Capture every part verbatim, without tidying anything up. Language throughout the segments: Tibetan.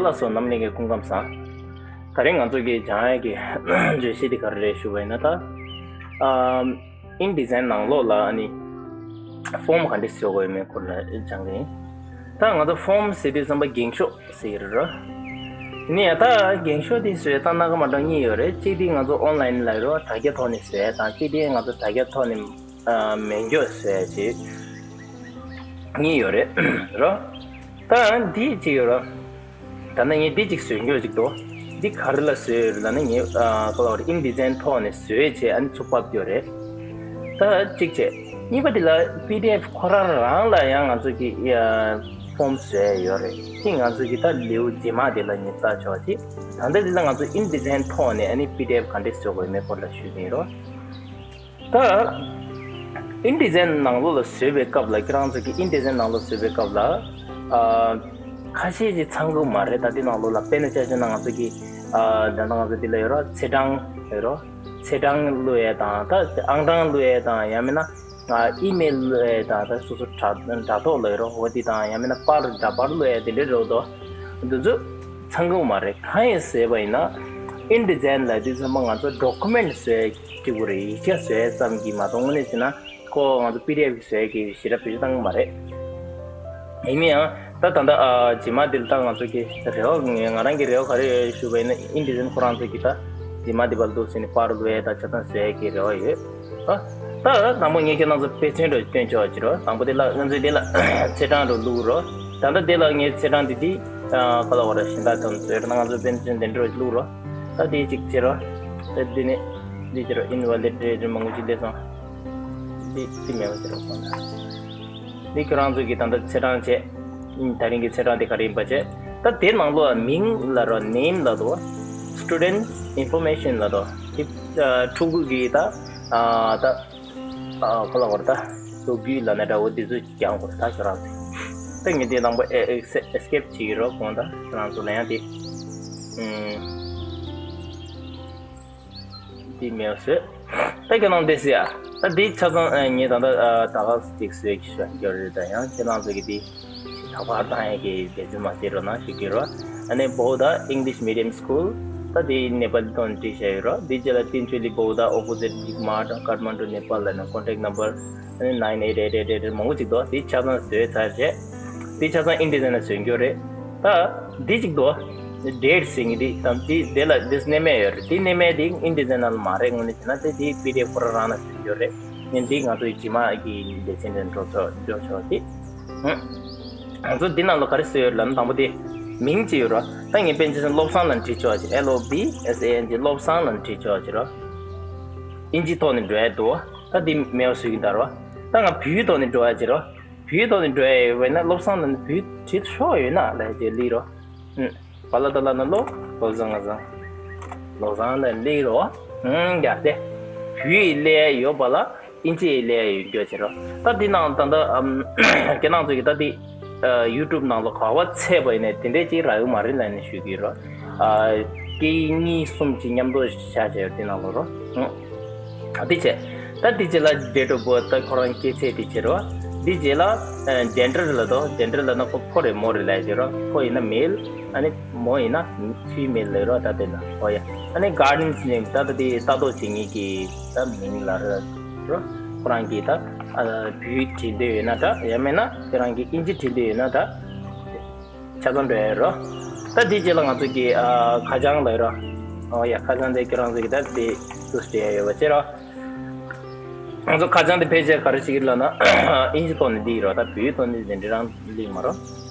ལགས་སོ། རྣམ་གླིང་གི་སྐུ་ཁམས་བཟང་། ད་རིང་ང་ཚོ་གི་སྦྱང་ཡས་ཀྱི་བརྗོད་གཞི་དེ་ག་རེ་རེད་ཞུ་བ་ཡིན་ན། ད་ཨམ་ཨིན་ཌི་ཛའིན་ནང་ལོགས་ལ་ཨ་ནི་ཕོམ་ག་འདྲ་བཟོ་དགོས་ཡོད་མེད་སྐོར་ལ་སྦྱང་གི་ཡིན། ད་ང་ཚོ་ཕོམ་ཟེར་དུས་ཙམ་པ་འགེངས་ཤོག་ཟེར་གྱི་རེད་རོ། ནི་ཡ་ད་འགེངས་ཤོག་དེ་བཟོ་ཡས་ད་སྣ་ཁ་མ་འདྲ་གཉིས་ཡོད་རེད། གཅིག་དེ་ང་ཚོ་ཨོན་ལའིན་ལ་རོ། དྲ་རྒྱ་ཐོག་ནས་བཟོ་ཡས་དང་། གཅིག་དེ་ང་ཚོ་དྲ་རྒྱ་ཐོག་ནས་ཨ་མེ་སྒྱོགས་བཟོ་ཡས་ཅིག་གཉིས་ཡོད་རེད་རོ། ད་འདི་གཅིག་ཡོད་རོ། ད་ནི་ངས་འདི་གཅིག་བཟོས་འགྱོ་གཅིག་འདུག་འདི་ག་རེ་ལ་བཟོས་ཡོད་ལབ་ན། ངས་ཨ་ག་ལབ་རེད། ཨིན་ཌི་ཛའིན་ཐོག་ནས་བཟོས་བྱས་ཨ་ནི་ཚུར་ཕབ་རྒྱུ་རེད། ད་གཅིག་བྱས། གཉིས་པ་འདི་ལ་པི་ཌི་ཨེཕ་ཁོ་རང་རང་ལ་ཡང་ང་ཚོ་གི་ཨ་ཕོམ་བཟོས་ཡོད་རེད། དེ་ང་ཚོ་གི་ད་ལེའུ་རྗེས་མ་དེ་ལ་ངས་བལྟ་ཆོག་ཅིག་ད་ལྟ་འདི་ལ་ང་ཚོ་ཨིན་ཌི་ཛའིན་ཐོག་ནས་ཨ་ནི་པི་ཌི་ཨེཕ་ག་འདྲས་བཟོ་དགོས་མེད་སྐོར་ལ་ཞུས་ཀྱི་ཡིན་རོ། ད་ཨིན་ཌི་ཛའིན་ནང་ལོགས་ལ་བཟོས་པའི་སྐབས་ལ། ཁྱེད་རང་ཚོ་གི་ཨིན་ཌི་ཛའིན་ནང་ལོགས་བཟོས་པའི་སྐབས་ལ་ཨ་ཁ་ཤས་ཅིག་ཚང་གི་མ་རེད། ད་འདི་ནང་ལོགས་ལ་དཔེར་ན་ཆ་བཞག་ན་ང་ཚོ་གི་ཨ་ད་ལྟ་ང་ཚོ་འདི་ལ་ཡོད་རོ། ཚེས་གྲངས་ཡོད་རོ། ཚེས་གྲངས་བླུག་ཡས་དང་། ད་ཨང་གྲངས་བླུག་ཡས་དང་། ཡང་མིན་ན་ཨ་ཨི་མེལ་བླུག་ཡས་དང་། ད་སོ་སོ་དྲ་དྲ་ཐོག་ལ་ཡོད་རོ། འོ་འདི་དང་། ཡང་མིན་ན་པར་འདྲ་པར་བླུག་ཡས་དེ་འདྲས་རེད་དོ། འདི་ཚོ་ཚང་གི་མ་རེད། གང་ཡིན་ཟེར་བ་ཡིན་ན། ཨིན་ཌི་ཛའིན་ལབ་དུས་ཙམ་པ་ང་ཚོ་ཌོ་ཀུ་མེན་ཊི་བཟོ་ཡས་གཅིག་པུ་རེད། ཡིག་ཆ་བཟོ་ཡས་ཙམ་གྱིས་མ་གཏོགས། དངོས་གནས་བྱས་ན་ཁོ་ང་ཚོ་པི་ཌི་ཨེཕ་བཟོ་ཡས་ཀྱི་ཞེ་དྲག་བེད་སྤྱོད་བཏང་གི་མ་རེད། ཡིན་ན་ཡང་ད་ད་ལྟ་ཨ་རྗེས་མ་འདི་ལ་ད་ང་ཚོ་གི་རེ་བ། ང་ང་རང་གི་རེ་བ་ག་རེ་ཡོད་ཞུ་བ་ཡིན་ན། ཨིན་ཌི་ཛའིན་ཁོ་རང་ཚོ་གི་ད་རྗེས་མ་འདི་བར་དུ་ཟིན་ནས་པར་བླུག་ཡས་དང་ཆ་ཚང་བཟོ་ཡས་ཀྱི་རེ་བ་ཡོད། ཨ། ད་དང་པོ་ངས་ཁྱེད་རང་ཚོ་དཔེ་མཚོན་འདྲ་སྟོན་ཆོག་ཅིག་རོ། དང་པོ་དེ་ལ་ང་ཚོས་དེ་ལ་ཚེས་གྲངས་འདྲ་བླུགས་རོ། ད་ལྟ་དེ་ལ་ངས་ཚེས་གྲངས་དེ་དེ་ཨ་ག་ལབ་དགོས་རེད། གཞན་དག་ཙམ་བཟོས་ར། ད་ང་ཚོ་དཔེ་མཚོན་དེ་འདྲ་བླུགས་རོ། ད་དེ་གཅིག་བྱེད་རོ། ད་འདི་ནས་འདི་བྱེད་རོ། ཨིན་ཝ་ལིཌ་རེད་རེད། མང་པོ་ཅིག་སླེབས་སོང་། འདི་འདི་མེད་པ་བྱེད་རོ། གང་ལྟར་འདི་ཁྱེད་རང་ཚོ་གི་ད་ལྟ་ཚེས་གྲངས་བྱས། ད་རིང་གི་ཚེས་གྲངས་དེ་ག་རེ་ཡིན་པ་བྱས། ད་དེ་ནང་ལོགས་མིང་ལབ་རོ། ནེམ་ལབ་དོ། སི་ཊུ་ཌེན་ཊི་ཨིན་ཕོར་མེ་ཤན་ལབ་དོ། དེ་ཨ་ཕྲུ་གུ་གི་ད་ཨ་ད་ཨ་ག་ལབ་དགོས་རེད། ད་ལོ་རྒྱུས་ལབ་ན་འདྲ་བོ། དེ་ཚོ་རྒྱག་དགོས་རེད། ད་ཁྱེད་རང་ཚོ་ད་ངས་དེ་དང་པོ་ཨེ་ཨེ་སི་ཀེབ་བྱེད་ཀྱི་རོ། གོང་ད་ཁྱེད་རང་ཚོ་ལ་ཡང་དེ་ཨུམ། འདི་མེད་བཟོས། ད་ཁྱེད་རང་འདི་ཟེར་ཡ། ད་འདི་ཆ་ཚང་ཨ་ངས་ད་ལྟ་ཨ་ད་ག་ཅིག་བཟོས་ཀྱི་ཞུ་རྒྱུ་རེད། ད་ཡང་ཁྱེད་རང་ཚོ་གི་འདི་ད་པར་བཏང་ཡས་ཀྱི་འབད་བརྩོན་མ་བྱེད་རོགས་གནང་ཞུ་གི་རོ། ཨ་ནི་Bahuda English Medium School། ད་འདི་ནེ་པ་ལི་ཐོག་ནས་བྲིས་བཞག་ཡོད་རོ། འདི་རྗེས་ལ་Tinchuli Bahuda opposite Big Mart, Kathmandu, Nepal ལབ་ན། contact number ཨ་ནི་nine eight eight eight eight མང་པོ་ཅིག་འདུག་འདི་ཆ་ཚང་བཟོས་ཚར་རྗེས་འདི་ཆ་ཚང་ཨིན་ཌི་ཛའིན་ནང་བཟོས་རྒྱུ་རེད། ད་འདི་གཅིག་འདུག་ཌེ་ཊི་ཟེར་མཁན་འདི་དང་། འདི་འདི་ལ་འདི་གནས་མེད་ཡོད་རེད། འདི་གནས་མེད་འདི་ཨིན་ཌི་ཛའིན་ནང་ལ་མ་རེད། དངོས་གནས་བྱས་ན་དེ་དེ་པི་ཌི་ཨེཕ་ཁོ་རང་རང་ལ་བཟོས་རྒྱུ་རེད། ཨ་ནི་འདི་ང་ཚོའི་རྗེས་མ་གི་ལེ་ཚན་དེ་འགྲོ་ཆོག་འགྲོ་ཆོག་དེ། ང་ཚོ་འདི་ནང་ལ་ག་རེ་བཟོས་ཡོད་ལབ་ན། དང་པོ་དེ་མིང་ཅིག་ཡོད་རོ། ད་ངས་དཔེར་ན་ཆ་བཞག་ན་བློ་བཟང་ལབ་བྲིས་ཆོག་ཅིག L O B S A N G བློ་བཟང་ལབ་བྲིས་ཆོག་ཅིག་རོ། ཨིན་ཇི་ཐོག་ནས་འགྲོ་ཡ་འདུག་ད་འདི་མེད་པ་བཟོས་ཀྱི་འདུག་རོ། ད་ང་བོད་ཡིག་ཐོག་ནས་འགྲོ་ཡ་ཅིག་རོ། བོད་ཡིག་ཐོག་ནས་འགྲོ་ཡ་ཡོད་པ་ཡིན་ན། བློ་བཟང་ལབ་ནས་བོད་ཡིག་བྲིས་ཆོག་ཡོད་ན་ལབ་ཡ་ཅིག་སླེབས་རོ། ཨུམ། བ་ལ་ད་ལ་ན་བློ། བློ་བཟང་ང་བཟང་། བློ་བཟང་ལབ་སླེབས་རོ། ཨུམ། ཡ་དེ། བོད་ཡིག་སླེབས་ཡ་ཡོད་པ་ལ་ཨིན་ཇི་ཡིག་སླེབས་ཡ་ཡོད་རྒྱུ་བྱེད་རོ། ད་འདི་ནང་ད་ལྟ་ཨམ་ཁྱེད་རང་ཚོ་གི་ད་འདི་ཡུ་ཊུབ་ནང་ལ་ག་པར་བཙལ་བ་ཡིན་ནའི་དེ་འདྲས་ཅིག་རག་གི་མ་རེད་ལབ་ནས་ཞུ་གི་རོ། ཨ་སྐད་ཡིག་གཉིས་གསུམ་ཅིག་མཉམ་དུ་བཞག་བྱས་ཡོད་འདི་ནང་ལོགས་རོ། ཨུམ། ཨ་འདི་བྱས། ད་འདི་རྗེས་ལ་date of birth ད་ཁོ་རང་སྐྱེས་ཚེས་འདི་བྱེད་རོ། འདི་རྗེས་ལ་ཨ་gender ལབ་དོ། gender ལབ་ན་ཁོ་ཕོ་རེད་མོ་རེད་ལབ་བྱེད་རོ། ཕོ་ཡིན་ན་male ཨ་ནི་མོ་ཡིན་ན་female ལབ་རོ། ད་དེ་ན་ཨོ་ཡ། ཨ་ནི་guardian's name ད་ད་དེ་ལྟ་རྟོག་བྱེད་མཁན་གྱི་ད་མིང་ལབ་རོ། ཁོ་རང་གིས་ད་ཨ་བོད་ཡིག་བྲིས་འདོད་ཡོད་ན་འདྲ། ཡང་མིན་ན་ཁྱེད་རང་གིས་ཨིན་ཇི་བྲིས་འདོད་ཡོད་ན་འདྲ། ཆ་ཚང་འགྲོ་ཡ་རོ། ད་དེའི་རྗེས་ལ་ང་ཚོ་གི་ཨ་ཁ་བྱང་ལབ་རོ། ཨོ་ཡ། ཁ་བྱང་དེ་ཁྱེད་རང་ཚོ་གི་ད་དེ་ཏུས་སྤྲད་ཡ་ཡོད་པ་བྱེད་རོ། ང་ཚོ་ཁ་བྱང་དེ་ཕལ་ཆེར་ག་རེ་བྱེད་ཀྱི་ལབ་ན། ཨིན་ཇི་ཐོག་ནས་འདི་ཡིན་རོ། ད་བོད་ཡིག་ཐོག་ནས་དེ་འདྲ་རང་སླེབས་མ་རོ།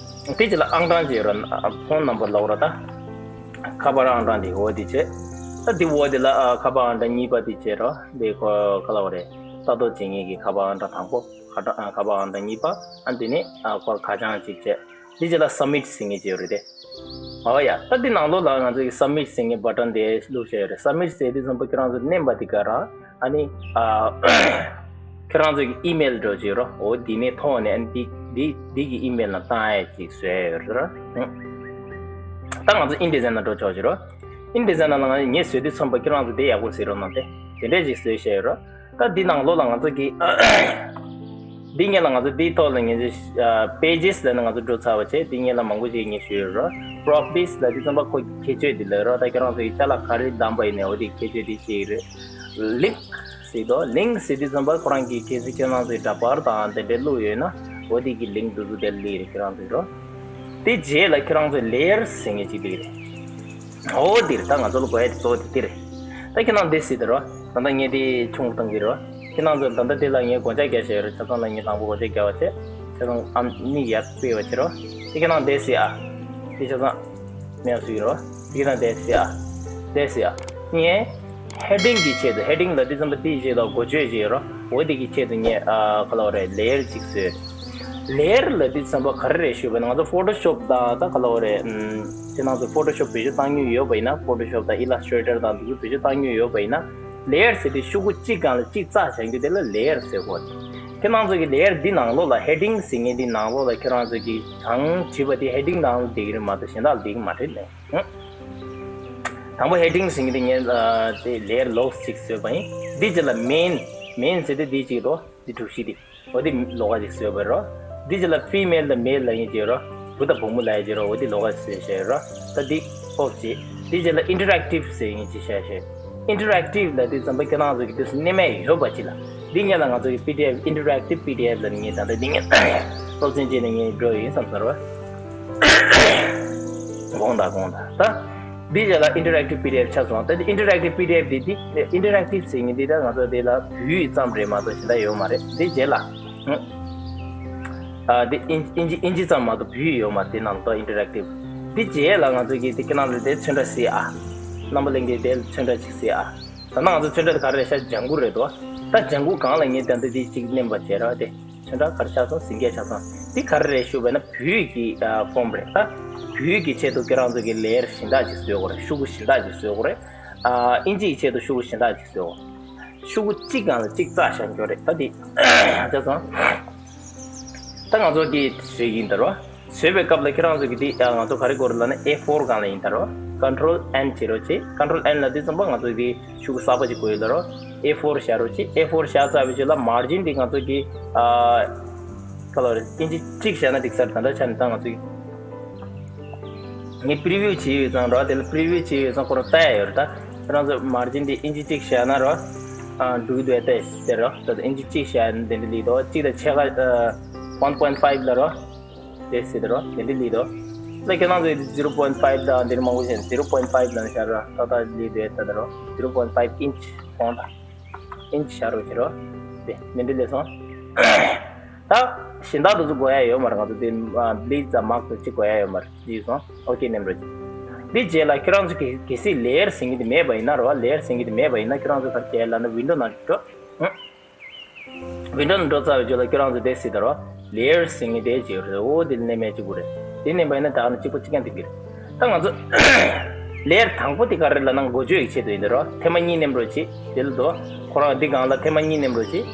དེའི་རྗེས་ལ་ཨང་གྲངས་བྱེད་རོ། ཕོན་ནམ་བར་ལབ་རོ། ད་ཁ་པར་ཨང་གྲངས་དེ་འོ་དེ་བྱེད། ད་དེ་འོ་དེ་ལ་ཨ་ཁ་པར་ཨང་གྲངས་གཉིས་པ་དེ་བྱེད་རོ། དེ་ཁོ་ག་ལབ་རེད། ལྟ་རྟོག་བྱེད་མཁན་གྱི་ཁ་པར་ཨང་གྲངས་དང་པོ། ཁ་གྲངས་ཨ་ཁ་པར་ཨང་གྲངས་གཉིས་པ། ཨ་དེ་ནས་ཨ་ཁོ་ཁ་བྱང་གཅིག་བྱས། དེ་རྗེས་ལ་submit ཟེར་མཁན་ཅིག་ཡོད་རེད་དེ། ཨོ་ཡ། ད་འདི་ནང་ལོགས་ལ་ང་ཚོ་གི་submit ཟེར་མཁན་བ་ཊན་དེ་བླུགས་བཞག་ཡོད་རེད། submit ཟེར་དུས་ཙམ་པ་ཁྱེད་རང་ཚོ་མནན་པ་དེ་ག་རང་ཨ་ནི་ཨ་ཁྱེད་རང་ཚོ་གི་ཨི་མེལ་འགྲོ་གི་རོ། འོ་འདི་ནས་ཐོག་ནས་ཨ་ནི་འདི་འདི་འདི་གི་ཨི་མེལ་ནང་བཏང་ཡ་ཅིག་བཟོས་ཡོད་རེད། ད་ང་ཚོ་ཨིན་ཌི་ཛའིན་ནང་འགྲོ་ཆོག་གི་རོ། ཨིན་ཌི་ཛའིན་ནང་ལ་ང་ངས་བཟོས་དུས་ཙམ་པ་ཁྱེད་རང་ཚོ་དེ་ཡག་པོ་གཟིགས་རོགས་གནང་སྟེ། དེ་འདྲས་ཅིག་བཟོས་བཞག་ཡོད་རོ། ད་འདི་ནང་ལོགས་ལ་ང་ཚོ་གི་ འདི་སྔོན་ལ་ང་ཚོ་འདིའི་ཐོག་ལ་ངེད་ཚོས་པེ་ཇེས་ལབ་ནས་ང་ཚོ་འགྲོ་ཚར་བ་བྱས། འདི་སྔོན་ལ་མང་པོ་ཞིག་ངས་ཞུས་ཡོད་རོ། པོ་རོ་པར་ཊིས་ལབ་དུས་ཙམ་པ་ཁོ་ཁྱད་ཆོས་འདི་ལབ་རོ། ད་ཁྱེད་རང་ཚོ་གི་ཅ་ལག་ག་རེ་བདམས་པ་ཡིན་ནའི་འོ་དེ་ཁྱད་ཆོས་འདི་གཅིག་རེད། ལིང་ཟེར་དོ། ལིང་ཟེར་དུས་ཙམ་པ་ཁོ་རང་གིས་གལ་སྲིད་ཁྱེད་རང་ཚོའི་འདྲ་པར་དང་དེ་འདྲའི་བླུགས་ཡོད་ན་འོ་དེ་གི་ལིང་འདི་ཚོ་དེར་སླེབས་རེད། ཁྱེད་རང་ཚོའི་རོ། དེ་རྗེས་ལ་ཁྱེད་རང་ཚོས་ལེ་ཡར་ཟེར་མཁན་ཅིག་སླེབས་རེད། འོ་འདིར་ད་ང་ཚོ་ལ་དགོས་ཡ་དེ་གཙོ་བོ་དེ་འདི་རེད། ད་ཁྱེད་རང་འདི་ཟེར་དེ་རོ། ད་ལྟ་ངས་དེ་ཆུང་བཏང་གི་རོ། ཁྱེད་རང་ཚོ་ད་ལྟ་དེ་ལ་ངས་དགོངས་འཆར་རྒྱག་བཞག་ཡོད་རེད། ཆ་ཚང་ལ་ངས་དང་པོ་དགོངས་འཆར་རྒྱག་པ་བྱས། ཆ་ཚང་ཨ་མིག་ཡར་སྤེལ་བ་བྱེད་རོ། དེ་ཁྱེད་རང་འདི་ཟེར་ཨ། དེ་ཆ་ཚང་མེད་པ་བཟོ་གི་རོ། དེ་ཁྱེད་རང་འདི་ཟེར་ཨ། འདི་ཟེར་ཨ། ངས་ཧེ་ཌིང་གི་ཆེད་དུ། ཧེ་ཌིང་ལབ་དུས་ཙམ་པ་དེའི་ཆེད་དུ་འགོ་བརྗོད་ཅིག་ཡོད་རོ། འོ་དེ་གི་ཆེད་དུ་ངས་ཨ་ག་ལབ་རེད། ལེ་ཡར་ཅིག་བཟོས། ལེ་ཡར་ལབ་དུས་ཙམ་པ་ག་རེ་རེད་ཞུས་པ་ན། ང་ཚོ་ཕོ་ཊོ་ཤོབ་དང་ད་ག་ལབ་རེད། ཨམ། ཁྱེད་རང་ཚོ་ཕོ་ཊོ་ཤོབ་བེད་སྤྱོད་བཏང་མྱོང་ཡོད་པ་ཡིན་ན། ཕོ་ཊོ་ཤོབ་དང་ཨི་ལ་སི་ཊེ་ཊར་དང་འདི་ཚོ་བེད་སྤྱོད་བཏང་མྱོང་ཡོད་པ་ཡིན་ན། ལེ་ཡར་ཟེར་དུས་ཤོག་གུ་གཅིག་སྒང་ལ་གཅིག་བཙགས་བཞག་རྒྱུ་དེ་ལ་ལེ་ཡར་ཟེར་གོ། ཁྱེད་རང་ཚོ་གི་ལེ་ཡར་འདི་ནང་ལོགས་ལ། ཧེ་ཌིང་ཟེར་མཁན་འདི་ནང་ལོགས་ལ་ཁྱེད་རང་ཚོ་གི་གང་བྲིས་པ་དེ་ཧེ་ཌིང་ནང་ལ་བསྡད་ཀྱི་རེད་མ་གཏོགས་གཞན་དག་ལ་བསྡད་ཀྱི་མ་རེད་ལེ། ཧུམ། དང་པོ་ཧེ་ཌིང་ཟེར་མཁན་དེ་ངས་ཨ་དེ་ལེ་ཡར་ལོགས་གཅིག་བཟོས་པ་ཡིན། འདི་རྗེས་ལ་མེན། མེན་ཟེར་དུས་འདི་གཅིག་རོ། འདི་གྲུ་བཞི་འདི། འོ་འདི་ལོགས་ཀ་གཅིག་བཟོས་པ་རོ། འདི་རྗེས་ལ་ཕི་མེལ་དང་མེལ་ལབ་མཁན་གཅིག་རོ། བུ་དང་བུ་མོ་ལབ་ཡ་གཅིག་རོ། འོ་འདི་ལོགས་ཀ་གཅིག་བཟོས་བཞག་རོ། ད་འདི་ཨོཕ་བྱེད། འདི་རྗེས་ལ་ཨིན་ཊར་ཨེག་ཊིབ་ཟེར་མཁན་གཅིག་བཞག་བཞག་ཨིན་ཊར་ཨེག་ཊིབ་ལབ་དུས་ཙམ་པ་ཁྱེད་རང་ཚོ་གི་དུས་སུ་གནས་མལ་ཡོད་པ་ཅིག་ལ། འདི་སྔོན་ལ་ང་ཚོ་གི་པི་ཌི་ཨེཕ། ཨིན་ཊར་ཨེག་ཊིབ་པི་ཌི་ཨེཕ་ལབ་ནས་ངས་ད་ལྟ་འདི་ངས་སློབ་ཚན་བྱས་ནས་ངས་འགྲོ་ཡིན་བསམ་ཚར་བ། དགོངས་དག། དགོངས་དག། ད་འདི་རྗེས་ལ་ཨིན་ཊར་ཨེག་ཊིབ་པི་ཌི་ཨེཕ་ཆགས་སོང་། ད་འདི་ཨིན་ཊར་ཨེག་ཊིབ་པི་ཌི་ཨེཕ་འདི། འདི་ཨིན་ཊར་ཨེག་ཊིབ་ཟེར་མཁན་འདི་ད་ང་ཚོ་འདི་ལ་བོད་ཡིག་ཙམ་རེད་མ་གཏོགས་གཞན་དག་ཡོད་མ་རེད། འདི་རྗེས་ལ། ཨ་འདི་ཨིན་ཨིན་ཇི་ཨིན་ཇི་ཙམ་མ་གཏོགས་བོད་ཡིག་ཡོད་མ་རེད། དེ་ནང་ལ་ད་ཨིན་ཊར་ཨེག་ཊིབ། འདི་རྗེས་ལ་ང་ཚོ་གིས་དེ་ཁྱེད་རང་ཚོ་དེ་ཚོན་ཁྲ་གཟིགས་ཨ། རྣམ་པ་ལྷན་རྒྱས་དེ་ཚོན་ཁྲ་ཅིག་གཟིགས་ཨ། ད་ནང་ཚོ་ཚོན་ཁྲ་དེ་ག་རེ་རེད་ཤག་ལྗང་གུ་རེད་དོ། ད་ལྗང་གུ་སྒང་ལ་ངས་ད་ལྟ་འདི་གཅིག་མནན་པ་བྱས་ར། དེ་ཚོན་ཁྲ་ག་རེ་ཆགས་སོང་། ཟིང་སྐད་ཆགས་སོང་། འདི་ག་རེ་རེད་ཞུས་པ་ན་བོད་ཡིག་གི་ཨ་ཕོན་རེད། ད་བོད་ཡིག་གི་ཆེད་དུ་ཁྱེད་རང་ཚོ་གི་ལེ་ཡར་གཞན་དག་ཅིག་བཟོས་དགོས་རེད། ཤོག་གུ་གཞན་དག་ཅིག་བཟོས་དགོས་རེད། ཨ་ཨིན་ཇི་ཡི་ཆེད་དུ་ཤོག་གུ་གཞན་དག་ཅིག་བཟོས་དགོས། ཤོག་གུ་གཅིག་སྒང་ལ་གཅིག་བཙགས་བཞག་འགྱོ་རེད། ད་འདི་ཆགས་སོང་། ད་ང་ཚོ་གི་བཟོས་ཡིན་ད་རོ། བཟོས་པའི་སྐབས་ལ་ཁྱེད་རང་ཚོ་གི་འདི་ཨ་ང་ཚོ་ག་རེ་དགོས་རེད་ལབ་ན་ཨེ་ཕོར་སྒང་ལ་ཡིན་ད་རོ། ཀོན་ཊོལ་ཨེན་བྱེད་རོགས་བྱེད། ཀོན་ཊོལ་ཨེན་ལབ་དུས་ཙམ་པ་ང་ཚོ་གི་ཤོག་གུ་གསར་པ་ཅིག་དགོས་ཡོད་ད་རོ། ཨེ་ཕོར་བཞག་རོགས་བྱེད། ཨེ་ཕོར་བཞག་ཚར་བའི་རྗེས་ལ་མར་ཇིན་འདི་ང་ཚོ་གི་ཨ་ག་ལབ་རེད། ཨིན་ཅི་གཅིག་བཞག་ན་འགྲིག་ས་རེད། ད་ལྟ་ཆ་ནས་ད་ང་ཚོ་གི་ངས་པི་རི་ཝིའུ་བྱས་ཡོད་ཙང་རོ། དེ་ལ་པི་རི་ཝིའུ་བྱས་ཡོད་ཙང་ཁོ་རང་ལྟ་ཡ་ཡོད་རེད། ད་ཁྱེད་རང་ཚོ་མར་ཇིན་འདི་ཨིན་ཅི་གཅིག་བཞག་ན་རོ། ཨ་འགྲིག་གི་འདུག་ཨེ། ལྟ་ཡ་ཟེར་རོ། ད་ལྟ་ཨིན་ཅི་གཅིག་བཞག་ན་དེ་འདྲ་ལི་དོ། གཅིག་དང་ཕྱེད་ཀ་ཨ་ཝན་པོ་ཡིན་ཕའིབ་ལ་རོ། དེ་ཟེར་དེ་རོ། དེ་འདྲ་ལི་དོ། ད་ཁྱེད་རང་ཚོས་ཟི་རོ་པོ་ཡིན་ཕའིབ་དང་དེ་འདྲ་མང་པོ་བྱས། ཟི་རོ་པོ་ཡིན་ཕའིབ་ལ་བཞག་རོ། ད་ད་ལི་དེ་ད་ད་རོ། ཟི་རོ་པོ་ཡིན་ཕའིབ་ཨིན་ཅི་གོང་ད། ཨིན་ཅི་བཞག་རོགས་བྱེད་རོ། དེ་འདི་འདྲ་ལས་སོང་། ད་གཞན་དག་དེ་ཚོ་དགོས་ཡ་ཡོད་མ་རེད། ང་ཚོ་དེ་ཨ་བྷི་ལིཌ་དང་མཱརཀ་དང་གཅིག་དགོས་ཡ་ཡོད་མ་རེད། ཡིན་སོང་། ཨོ་ཀེ་མནན་རོགས་བྱེད། འདི་རྗེས་ལ་ཁྱེད་རང་ཚོ་གི་གལ་སྲིད་ལེ་ཡར་ཟེར་མཁན་དེ་མེད་པ་ཡིན་ན་རོ། ལེ་ཡར་ཟེར་མཁན་དེ་མེད་པ་ཡིན་ན་ཁྱེད་རང་ཚོ་ག་རེ་བྱེད་ལབ་ན་ཝིན་ཌོ་ནང་འགྲོ། ཨང་། ཝིན་ཌོ་ནང་འགྲོ་ཚར་བའི་རྗེས་ལ་ཁྱེད་རང་ཚོ་དེ་སྲིད་ད་རོ། ལེ་ཡར་ཟེར་མཁན་དེ་བྱེད་རེད། འོ་དེ་ལ་མནན་མཁན་གཅིག་པུ་རེད། དེ་མནན་པ་ཡིན་ན་ད་ནི་གཅིག་པ་གཅིག་རྐྱང་དེ་འགྲིག་རེད། ད་ང་ཚོ་ལེ་ཡར་དང་པོ་དེ་ག་རེ་ལབ་ན་འགོ་བརྗོད་ཀྱི་ཆེད་དུ་ཡིན་ད་རོ། ཐེངས་མ་གཉིས་མནན་རོགས་བྱེད། དེ་ལ་དོ། ཁོ་རང་འདི་སྒང་ལ་ཐེངས་མ་གཉིས་མནན་རོགས་བྱེད།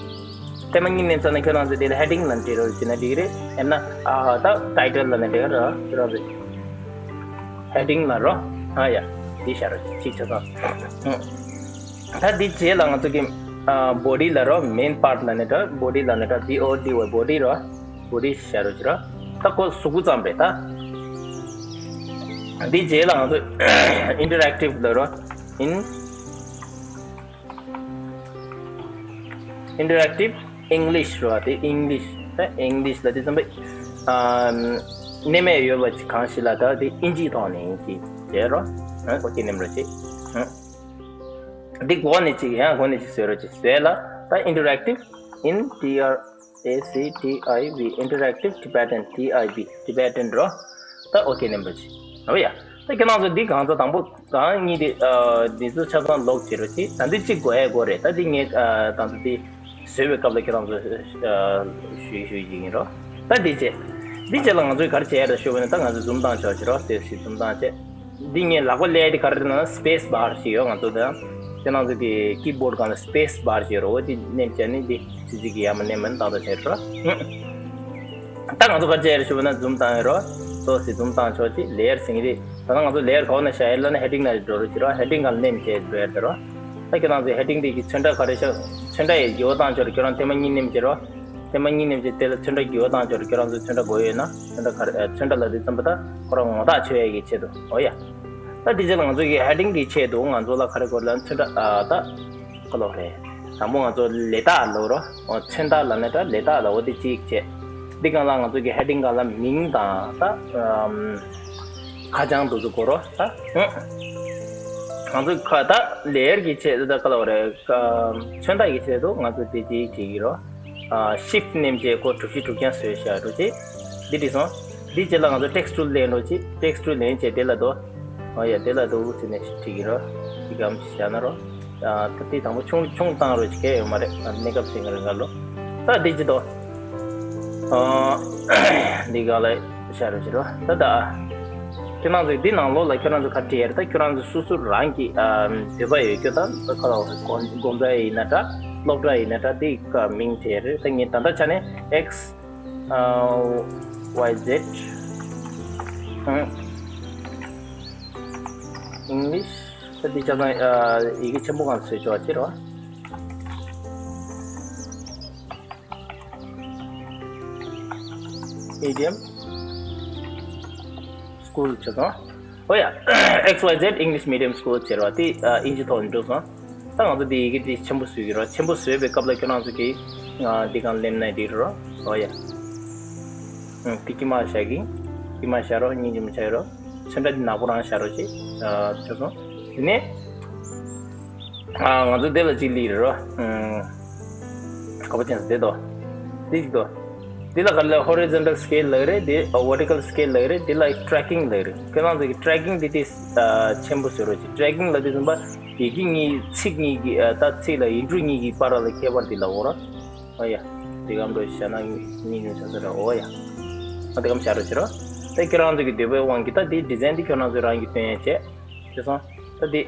ཐེངས་མ་གཉིས་མནན་ཚར་ན་ཁྱེད་རང་ཚོ་དེ་ལ་ཧེ་ཌིང་ལབ་ནས་འབྲི་རོགས་བྱེད་ན་འགྲིག་གི་རེད། ཡང་ན་ཨ་ད་ཊའི་ཊལ་ལབ་ནས་འབྲི་རོགས། ཁྱེད་རང་ཚོ་ཧེ་ཌིང་ལབ་རོ། ཨ་ཡ། འདི་བཞག་རོགས་གཅིག་ཆ་ཚང་། ད་འདི་རྗེས་ལ་ང་ཚོ་གི་ཨ་བོ་ཌི་ལབ་རོ། མེན་པཱརཊ་ལབ་ནས་འབྲི། བོ་ཌི་ལབ་ནས་འབྲི། བྷི་ཨོ་ཌི་ཝའི་བོ་ཌི་རོ། བོ་ཌི་བཞག་རོགས་བྱེད་རོ། ད་ཁོ་གཟུགས་པོ་ཙམ་རེད་ད། འདི་རྗེས་ལ་ང་ཚོ་ཨིན་ཊར་ཨེག་ཊིབ་ལབ་རོ། ཨིན། Interactive English རོ། དེ་ཨིང་ལིཤ། ད་ཨིང་ལིཤ་ལབ་དུས་ཙམ་པ། ཨམ། གནས་མལ་ཡོད་པ་ཅིག་གང་ཞིག་ལ་ད་དེ་ཨིན་ཇིའི་ཐོག་ནས་ཡིན་གྱི་བྱས་རོ། ཨ་ཁོ་ཅི་ནེམ་རོ་ཅིག་ཨ་འདི་གོ་ནས་ཅིག་ཡང་གོ་ནས་ཅིག་བཟོས་རོ་ཅིག་བཟོས་ལ། ད་Interactive in T R A C T I V Interactive Tibetan T I B Tibetan རོ། ད་ཨོ་ཀེ་ནེམ་རོ་ཅིག་འོ་ཡ། ད་ཁྱེད་རང་ཚོ་འདི་གང་ཚོ་དང་པོ། གང་གཉིས་དེ་ཨ་འདི་ཚོ་ཆ་ཚང་ལོག་བྱེད་རོགས་གྱིས། ད་འདི་གཅིག་དགོས་ཡ་དགོས་རེད། ད་འདི་ངས་ཨ་ད་ཚོ་འདི་བཟོས་པའི་སྐབས་ལ་ཁྱེད་རང་ཚོ་ཨ་ཞུས་ཞུས་ཀྱི་ཡིན་རོགས། ད་འདི་བྱས། འདི་བྱས་ལ་ང་ཚོས་ག་རེ་བྱས་ཡ་རེད་ཞུ་བ་ནི། ད་ང་ཚོས་ཛུམ་བཏང་ཆོག་བྱེད་རོགས། དེ་ཞིག་ཛུམ་བཏང་བྱས། འདི་ངས་ལག་པ་ཀླད་དེ་ག་རེ་རེད་ན་སི་པེ་སི་བར་ཞིག་ཡོད། ང་ཚོ་ད་ཁྱེད་རང་ཚོ་གི་ཀི་བོར་ཌི་སྒང་ལ་སི་པེ་སི་བར་ཞིག་ཡོད་རོགས། འོ་དེ་མནན་བྱས་ནི་འདི་ཙི་ཙི་གི་ཡ་མ་མནན་མིན་ཏག་ཏག་བྱས་རོགས། ད་ང་ཚོ་ག་རེ་བྱས་རེད་ཞུ་བ་ན་ཛུམ་བཏང་ཡོད་རོ། སོ་སི་ཛུམ་བཏང་ཆོག་ཅིག་ལེ་ཡར་ཟེར་གྱི་རེད། ད་ང་ཚོ་ལེ་ཡར་ག་པར་ན་བཞག་ཡོད་ལབ་ན་ཧེ་ཌིང་ནང་འགྲོ་རོགས་བྱེད་རོགས། ཧེ་ཌིང་སྒང་ལ་མནན་བྱས་འགྲོ་ཡ་རེད་རོ། ད་ཁྱེད་རང་ཚོས་ཧེ་ཌིང་དེ་གི་ཚོན་ཁྲ་ག་རེ་ཤག་ཚོན་ཁྲ་ཡི་ཡོ་བཏང་ཆོག་རེད། ཁྱེད་རང་ཐེངས་མ་གཉིས་མནན་བྱེད་རོགས། ཐེངས་མ་གཉིས་ནེམ་ཅིག་དེ་ལ་ཚོན་ཁྲ་འགྱུར་བ་བཏང་ཆོག་རེད། ཁྱོད་རང་ཚོ་ཚོན་ཁྲ་དགོས་ཡོད་ན་ཚོན་ཁྲ་ག་རེ་ཚོན་ཁྲ་ལབ་དུས་ཙམ་པ་ད་ཁོ་རང་ངོ་ཐག་ཆོད་ཡ་གི་ཆེད་དུ། འོ་ཡ། ད་དེ་རྗེས་ལ་ང་ཚོ་གི་ཧེ་ཌིང་གི་ཆེད་དུ་ང་ཚོ་ལ་ག་རེ་དགོས་ལབ་ན་ཚོན་ཁྲ་ཨ་ད་ག་ལབ་རེད། དང་པོ་ང་ཚོ་ལས་རྟགས་ལབ་རོ། ཚོན་རྟགས་ལབ་ན་ད་ལས་རྟགས་ལབ། འོ་དེ་གཅིག་བྱས། འདི་སྒང་ལ་ང་ཚོ་གི་ཧེ་ཌིང་སྒང་ལ་མིང་དང་ད་ཨམ། ཁ་བྱང་དེ་ཚོ་དགོས་རོ། ད་ཨ། ང་ཚོ་ཁ་ད་ལེ་ཡར་གི་ཆེད་དུ་ད་ག་ལབ་རེད། ཨམ། ཚོན་མདོག་གི་ཆེད་དུ་ང་ཚོ་དེ་གཅིག་བྱེད་ཀྱི་རོ། ཨ། ཤིཕ་ཊི་ནེམ་བྱས་ཁོ་གྲུ་བཞི་གྲུ་རྐྱང་བཟོས་བཞག་རོ་ཅིག་འདི་བྲིས་སོང་། འདི་རྗེས་ལ་ང་ཚོ་ཊེག་སི་ཊུལ་ལེན་རོ་ཅིག་ཊེག་སི་ཊུལ་ལེན་བྱས་དེ་ལ་དོ། ཨ་ཡ་དེ་ལ་དོ་འུ་ཚོ་ནས་བྲིས་ཀྱི་རོ། འདི་གམ་བཞག་ན་རོ། ཨ། ད་དེ་དང་པོ་ཆུང་ཆུང་བཏང་རོགས་བྱེད་ཀྱི་ཡོད་མ་རེད། ཨ། གནས་སྐབས་ཟིན་ག་རེ་ག་ལོ། ད་དེ་ཅི་དོ། ཨ། འདི་ག་ལ་བཞག་རོགས་བྱེད་རོགས། ད་ད། ཁྱོད་རང་ཚོས་འདི་ནང་ལོགས་ལ་ཁྱོད་རང་ཚོ་ག་བྲིས་ཡ་རེད། ད་ཁྱོད་རང་ཚོ་སོ་སོ་རང་གི་ཨ་འདོད་པ་ཡོད་རྒྱུ་ད་ད་ག་ལ་དགོན་དགོན་པ་ཡིན་ན་འདྲ། སློབ་གྲྭ་ཡིན་ན་འདྲ། དེ་ག་མིང་བྲིས་ཡ་རེད། ད་ངས་ད་ལྟ་ཆ་ནས་X ཨ། Y Z ཨ། English ད་འདི་ཆ་ཚང་ཨ། ཡི་གེ་ཆེན་པོ་གང་བཟོས་ཆོག་ཅེས་རོ། Medium School ཆ་ཚང་། ཨོ་ཡ། X Y Z English Medium School ཟེར་བ་དེ་ཨ། ཨིན་ཇི་ཐོག་ནས་འགྲོ་སོང་། ད་ང་ཚོ་དེ་ཡི་གེ་དེ་ཆེན་པོ་བཟོས་ཀྱི་རོ། ཆེན་པོ་བཟོས་པའི་སྐབས་ལ་ཁྱོད་རང་ཚོ་གིས་ཨ། འདི་གང་ལེན་ན་འགྲིག་རོ། ཨོ་ཡ། ཨ། དེ་དཀྱིལ་མ་བཞག་གི། དཀྱིལ་མ་བཞག་རོ། སྙིང་རྗེ་མོ་ཆགས་ཡོད་རོ། ཚོན་ཁྲ་འདི་ནག་པོ་རང་བཞག་རོགས་བྱེད། ཨ། ཆོག་སོང་། དེ་ནས་ཨ། ང་ཚོ་དེ་ལ་གཅིག་སླེབས་རེད་རོ། ཨ། ག་པར་ཕྱིན་སོང་དེ་དོ། འདི་གཅིག་དོ། འདི་ལ་ག་ལ་horizontal scale ལབ་རེད། དེ་vertical scale ལབ་རེད། འདི་ལ་tracking ལབ་རེད། ཁྱེད་རང་ཚོ་གི་tracking འདི་དེ་ཨ། ཆེན་པོ་བཟོ་རོགས་བྱེད། tracking ལབ་དུས་ཙམ་པ་ཡི་གེ་གཉིས་ཚིག་གཉིས་ཀྱི་ཨ། ད་ཚིག་ལ་ཡིག་འབྲུ་གཉིས་ཀྱི་བར་ལ་ཁྱད་པར་འདི་ལ་འོ་ར། ཨ་ཡ། དེ་གམ་འགྲོ་བྱས་ན་སྙིང་རྗེ་ཆགས་ས་རེད། འོ་ཡ། ཨ་དེ་གམ་བྱ་རོགས་བྱེད་རོགས། དེ་ཁྱེད་རང་ཚོ་གི་འདོད་པའི་དབང་གིས་ད་དེ་design དེ་ཁྱོད་རང་ཚོས་རང་གིས་སྟོན་ཡ་བྱས། ཤེས་སོང་། ད་དེ་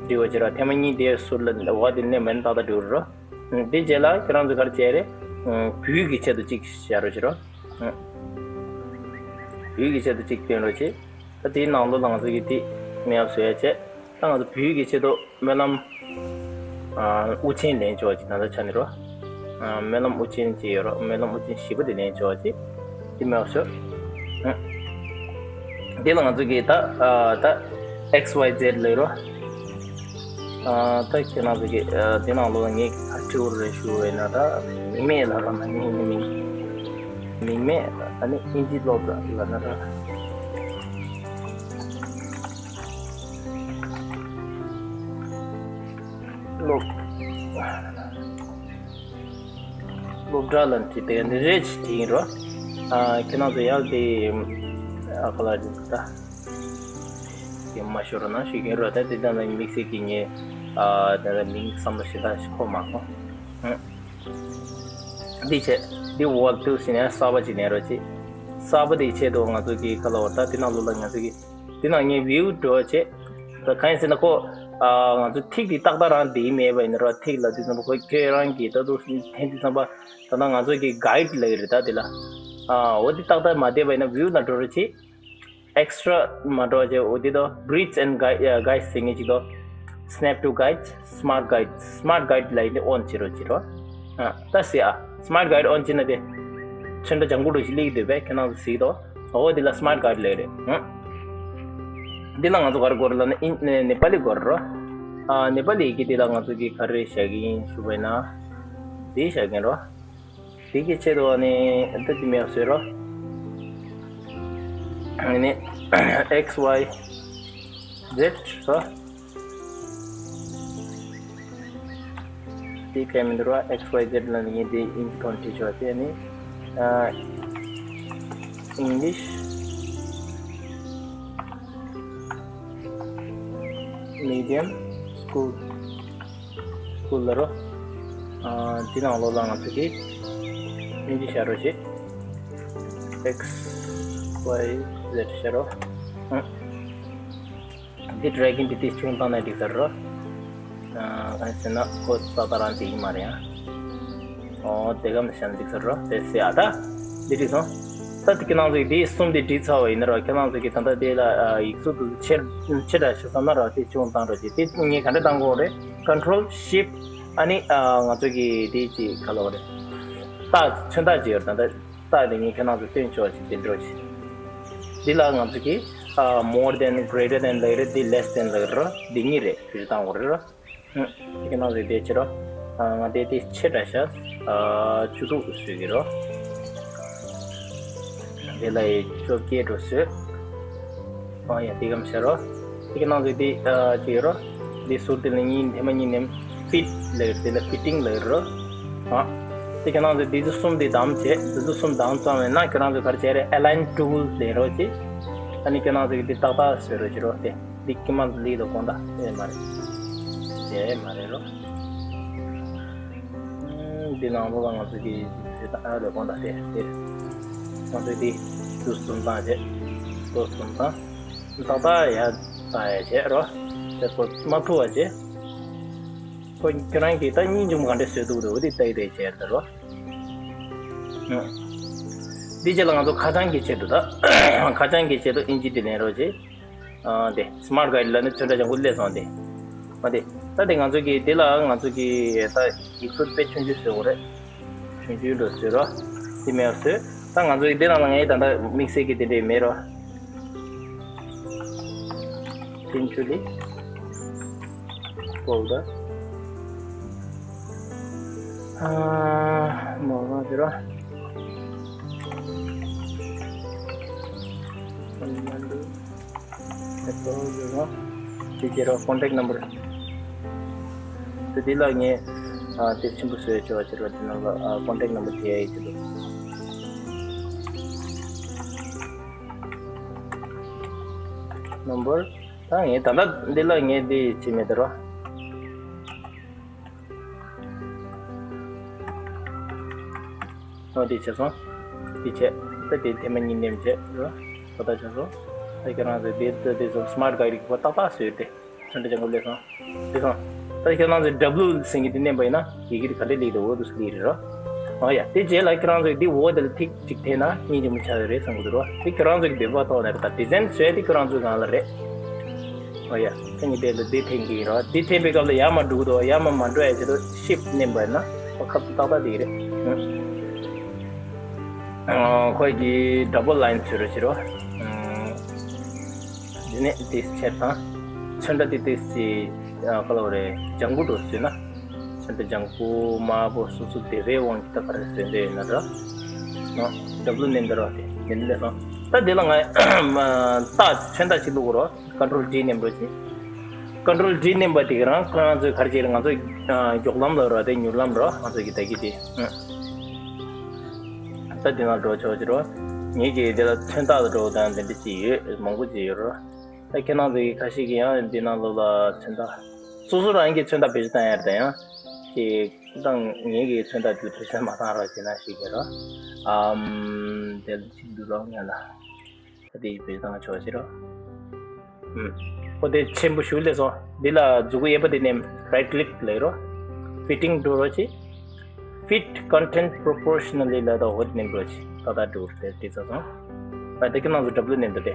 འབྲི་བ་བྱེད་རོགས། ཐེངས་མ་གཉིས་དེ་ཟུར་ལ་འོག་དེ་ནས་མེད་ན་ཏག་ཏག་འབྲི་བར་རོགས། དེ་རྗེས་ལ་ཁྱེད་རང་ཚོས་ག་རེ་བྱས་རེད། བོད་ཀྱི་ཆེད་དུ་གཅིག་བྱ་རོགས་བྱེད་རོགས། བོད་ཀྱི་ཆེད་དུ་གཅིག་སྟོན་རོགས་བྱེད། ད་དེའི་ནང་ལོགས་ལ་ང་ཚོ་གིས་དེ་མེད་པ་བཟོ་ཡ་བྱས། ད་ང་ཚོ་བོད་ཀྱི་ཆེད་དུ་སྨོན་ལམ། ཨ། དབུ་ཆེན་ལེན་ཆོག་ཅིག་ད་ལྟ་ཆ་ནས་རོ། ཨ། སྨོན་ལམ་དབུ་ཆེན་ཅིག་ཡོད་རོ། སྨོན་ལམ་དབུ་ཆེན་བཞི་པོ་དེ་ལེན་ཆོག་ཅིག་དེ་མེད་པ་བཟོ། ཨ། དེ་ལ་ང་ཚོ་གིས་ད་ཨ། ད་X Y Z ལབ་རོ། ཨ། ད་ཁྱེད་རང་ཚོ་གིས་ཨ། དེ་ནང་ལོགས་ལ་ངས་ག་ཁྲིད་འོར་རེ་ཞུ་བས་ན་ད་མིང་མེད་ལ་རོ། ན་ངས་ངའི་མིང་མིང་མེད། ཨ་ནི་ཨིན་ཇི་སློབ་གྲྭ་ལབ་ན་ད། སློབ་སློབ་གྲྭ་ལ་འཁྲིད་དེ་འདི་རེད་ཅེས་དྲིས་ཡིན་རོ། ཨ། ཁྱེད་རང་ཚོ་ཡང་དེ་ཨ་ཁ་ལ་རེད་ད། དེ་མ་ཤོར་ན་ཞུ་གི་ཡིན་རོ། ད་དེ་ལྟ་ན་དམིགས་བསལ་གྱི་ངས་ཨ། ད་ལྟ་མིང་བསམ་བློ་ཞེ་དྲག་ཞིག་འཁོར་མ་སོང་། ཨ། འདི་བྱས། འདི་walk through ཟེར་ནས་གསར་པ་ཅིག་ལེན་རོགས་བྱེད། གསར་པ་དེའི་ཆེད་དུ་ང་ཚོ་གི་ཁ་ལ་བ་ད་དེ་ནང་ལོགས་ལ་ང་ཚོ་གི་དེ་ནང་ངས་view འགྲོ་བྱེད། ད་གང་ཡིན་ཟེར་ན་ཁོ་ཨ། ང་ཚོ་ཐིག་དེ་ཏག་ཏག་རང་བསྡད་མེད་པ་ཡིན་ན་རོ། ཐིག་ལབ་དུས་ཙམ་པ་ཁོ་ཁྱོད་རང་གིས་ད་དུང་འཐེན་དུས་ཙམ་པ་ད་ལྟ་ང་ཚོ་གི་guide ལབ་ཀྱི་རེད། ད་དེ་ལ་ཨ། འོ་དེ་ཏག་ཏག་མ་བསྡད་པ་ཡིན་ན་view ལ་འགྲོ་རོགས་བྱེད། Extra མ་འགྲོ་བྱས། འོ་དེ་དོ། Grids and gui- ཨ། guides ཟེར་མཁན་ཅིག་དོ། Snap to guides, smart guides, smart guide ལབ་ཡིན་དེ་on བྱེད་རོགས་བྱེད་རོགས། ཨ། ད་ཟེར་ཨ། smart guide on བྱེད་ན་དེ་ཚོན་ཁྲ་ལྗང་གུ་འདྲ་ཞིག་སླེབས་ཀྱི་འདུག་པས། ཁྱེད་རང་ཚོ་གཟིགས་དོ། འོ་དེ་ལ་smart guide ལབ་རེད། ཨ། འདི་ལ་ང་ཚོ་ག་རེ་དགོས་རེད་ལབ་ན་ཨིན་ནེ་པ་ལི་དགོས་རེད་རོ། ཨ། ནེ་པ་ལི་ཡི་གེ་འདི་ལ་ང་ཚོ་གིས་ག་རེ་བཞག་གི་ཡིན་ཞུ་བ་ཡིན་ན། འདི་བཞག་གི་ཡིན་རོ། དེ་གི་ཆེད་དུ་ཨ་ནི་ད་དེ་མེད་པ་བཟོས་རོ། ཨ་ནི་X Y Z རོ། དེ་གལ་མི་འདུག་རོ། X Y Z ལ་ནི་ངས་དེ་ཨིན་ཇི་ཐོག་བྲིས་ཆོག་དེ་ནི་ཨ། English Medium School སྐུ་ལ་རོ། ཨ། འདི་ནང་ལོགས་ལ་ང་ཚོ་གིས་ཨིན་ཇི་བཞག་རོགས་བྱེད། X Y Z བཞག་རོ། ཨ། འདི་dragging འདི་ཏིས་ཆུང་བཏང་ན་འགྲིག་ས་རོ། ཨ། གང་ཟེར་ན་ཁོ་ས་ད་རང་དེ་ཡིན་མ་རེད་ཨ། ཨོ་དེ་གམ་བཞག་ན་འགྲིག་ས་རོ། དེ་སེ་ཨ་ད། འདི་འགྲིག་སོང་། ད་དེ་ཁྱེད་རང་ཚོ་གིས་འདི་གསུམ་དེ་བྲིས་ཚར་བ་ཡིན་ན་རོ། ཁྱེད་རང་ཚོ་གིས་ད་ལྟ་དེ་ལ་ཨ། ཡིག་གཟུགས་དེ་ཆེ་ཆེ་དྲགས་ཤོག་བསམ་ན་རོ། དེ་ཆུང་བཏང་རོགས་བྱེད། དེ་ངས་ག་འདྲ་བཏང་དགོས་རེད། Control Shift ཨ་ནི་ཨ། ང་ཚོ་གི་དེ་ཅིག་ག་ལབ་རེད། རྟགས་མཚོན་རྟགས་ཅིག་ཡོད་རེད། ད་ལྟ་རྟགས་དེ་ངས་ཁྱེད་རང་ཚོ་སྟོན་ཆོག་ཅིག་དེ་འདྲ་ཅིག་འདི་ལ་ང་ཚོ་གིས་ཨ་more than, greater than ལབ་རེད། འདི་less than ལབ་རེད། འདི་གཉིས་རེད། བེད་སྤྱོད་བཏང་དགོས་རེད། ཁྱེད་རང་ཚོས་དེ་བྱེད་རོགས། ང་དེ་དེ་ཆེ་དྲགས་ཤག་བཅུ་དྲུག་བཟོས་ཀྱི་རོ། དེ་ལ་ཡི་བཅོ་བརྒྱད་འགྲོ་བཟོས། ཨ་ཡ་དེ་གམ་བྱ་རོ། དེ་ཁྱེད་རང་ཚོས་དེ་ཅི་ཡོད་རོ། དེ་ཟུར་དེ་ལ་གཉིས་ཐེངས་མ་གཉིས་ནས་fit ལབ་ཡོད། དེ་ལ་fitting ལབ་ཡོད་རོ། ཨ་དེ་ཁྱེད་རང་ཚོས་དེ་ཚོ་གསུམ་དེ་བདམས་བྱས། དེ་ཚོ་གསུམ་བདམས་ཚར་བས་ན་ཁྱེད་རང་ཚོས་ག་རེ་བྱས་རེད། align tool ལེན་རོགས་བྱེད། ཨ་ནི་ཁྱེད་རང་ཚོས་དེ་ཏག་ཏག་བཟོས་རོགས་བྱེད་རོ། དེ། འདི་ཀི་མ་ལི་ལ་དགོངས་དག་ཨེ་མ་རེད། ཨེ་མ་རེད་རོ། འདི་ནང་ལོགས་ལ་ང་ཚོ་གི་དེ་ལ་དགོངས་དག་དེ་དེ། ང་ཚོས་འདི་དུས་གསུམ་བཏང་བྱས། དུས་གསུམ་བཏང་། ཏག་ཏག་ཡ་ལྟ་ཡ་བྱས་རོ། དེ་ཚོ་མ་ཐུབ་པ་བྱས། ཁོ་ཁྱོད་རང་གིས་ད་གཉིས་འཇུག་ག་འདྲས་བཟོས་འདུག་འདུག་འདི་ལྟ་ཡི་རེད་བྱས་ད་རོ། འདི་རྗེས་ལ་ང་ཚོ་ཁ་བྱང་གི་ཆེད་དུ་ད། ཁ་བྱང་གི་ཆེད་དུ་ཨིན་ཇི་འདི་ལེན་རོགས་བྱེད། ཨ་དེ་Smart Guide ལ་ནི་ཚོན་ཁྲ་ལྗང་ཁུ་སླེབས་སོང་དེ། མ་དེ་ད་དེ་ང་ཚོ་གི་དེ་ལ་ང་ཚོ་གི་ད་ཡིག་གཟུགས་དཔེ་ཆུང་ཆུང་བཟོ་དགོས་རེད། ཆུང་ཆུང་འགྲོ་བཟོས་རོགས། དེ་མེད་པ་བཟོས། ད་ང་ཚོ་གི་དེ་ནང་ལ་ངའི་ད་ལྟ་དམིགས་བསལ་གི་དེ་འདྲས་མེད་རོགས། ཆུང་ཆུང་ལི་folder། ཨ་མོ་མ་དེ་རོ། དེ་ཁྱེད་རང་contact number། དེ་འདི་ལ་ངས་ཨ་དེབ་ཆེན་པོ་བཟོས་ཆོག་ཁྱེད་རང་དེ་ནང་ལ་ཨ་contact number དེ་ཡ་ཡིག་དེ་འདུག number། ད་ངས་ད་ལྟ་འདི་ལ་ངས་འདི་བྱེད་མེད་དེ་རོ། ཨོ་དེ་བྱས་སོང་། དེ་བྱས། ད་དེ་ཐེངས་མ་གཉིས་ནེམ་བྱས་རོ། ད་ལྟ་བྱས་སོང་། ད་ཁྱེད་རང་ཚོས་དེ་ད་དེ་ཚོ་Smart Guide གི་པོ་ཏག་ཏག་བཟོས་ཏེ། ཚོན་ཁྲ་ལྗང་ཁུ་སླེབས་སོང་། སླེབས་སོང་། ད་ཁྱེད་རང་ཚོས་W ཟེར་གྱི་དེ་མནན་པ་ཡིན་ན་ཡི་གེ་དེ་ག་འདྲས་སླེབས་འདུག་འོ་དེ་སླེབས་རེད་རོ། ཨོ་ཡ། དེ་རྗེས་ལ་ཁྱེད་རང་ཚོས་དེ་འོ་དེ་ལ་ཐིག་གཅིག་འཐེན་ན་སྙིང་རྗེ་མོ་ཆགས་ཡོད་རེད་བསམ་གྱི་འདུག་རོ། དེ་ཁྱེད་རང་ཚོ་གི་འདོད་པ་ཐོག་ནས་རེད། ད་design བཟོས་དེ་ཁྱེད་རང་ཚོའི་སྒང་ལ་རེད། ཨོ་ཡ། ཐེངས་གཉིས་དེ་ལ་འདི་འཐེན་གྱི་ཡིན་རོ། འདི་འཐེན་པའི་སྐབས་ལ་ཡར་མར་འགྲོ་གི་འདུག་ཡར་མར་མ་འགྲོ་ཡ་ཆེད་དུ་shift མནན་པ་ཡིན་ན་ཨོ་ཁ་ཏག་ཏག་དེ་རེད། ཨོ་ཁོས་ཀྱི་double line བཟོས་རོ་བྱེད་རོ། འདི་ནས་དེ་ཆེར་དང་། ཚོན་ཁྲ་དེ་དེ་སི་ཁ་ལོ་རེ་ལྗང་གུ་འགྲོ་བཟོས་ན། ཚོན་ཁྲ་ལྗང་གུ་དམར་པོ་སོ་སོ་སྡེ་བའི་དབང་གིས་ད་ག་རེ་བཟོས་འདོད་ཡོད་ན་འདྲ། ཨོ་W མནན་འདི་རོ་དེ་འདི་འདི་ལས་སོང་། ད་འདི་ལ་ང་རྟགས་མཚོན་རྟགས་ཅིག་བླུག་རོ། Control D མནན་པ་ཅིག Control D མནན་པ་དེ་ག་རང་ཁོ་རང་ཚོས་ག་རེ་བྱེད་རེད། ང་ཚོ་མགྱོགས་ལམ་ལ་རོ་དེ་མྱུར་ལམ་རོ་ང་ཚོ་གི་ད་གི་དེ། ད་འདི་ནང་འགྲོ་ཆོག་ཅི་རོ། ངེད་ཀྱི་འདི་ལ་མཚོན་རྟགས་ལ་འགྲོ་དང་དེ་འདྲ་ཅིག་ཡོད། མང་པོ་ཅིག་ཡོད་རོ། ད་ཁྱེད་རང་ཚོ་གི་ཁ་ཤས་ཀྱི་ཡང་འདི་ནང་ལོགས་ལ་མཚོན་རྟགས། སོ་སོ་རང་གི་མཚོན་རྟགས་བེད་སྤྱོད་བཏང་ཡ་རེད་ད་ཡང་། ཅིག་ད་ངེད་ཀྱི་མཚོན་རྟགས་དེ་བེད་སྤྱོད་མ་བཏང་རོགས་བྱེད་ན་ཞིག་གི་རོ། ཨམ། དེ་ལ་ཅིག་འདུག་རོགས་ངེད་ལ། ད་དེ་བེད་སྤྱོད་བཏང་ཆོག་ཅི་རོ། ཨོ་དེ་ཆེན་པོ་ཞུ་ལས་སོ། འདི་ལ་མཛུ་གུ་གཡས་པ་དེ་ནས་right click ལས་རོ། Fitting འགྲོ་རོ་ཅི། Fit content proportionally ལ་ད་འོ་དེ་ནས་འགྲོ་ཅི། ད་ད་འགྲོ་རེད་དེ་ཚ་སོང་། ད་དེ་ཁྱེད་རང་ཚོ་W མནན་འདུག་དེ།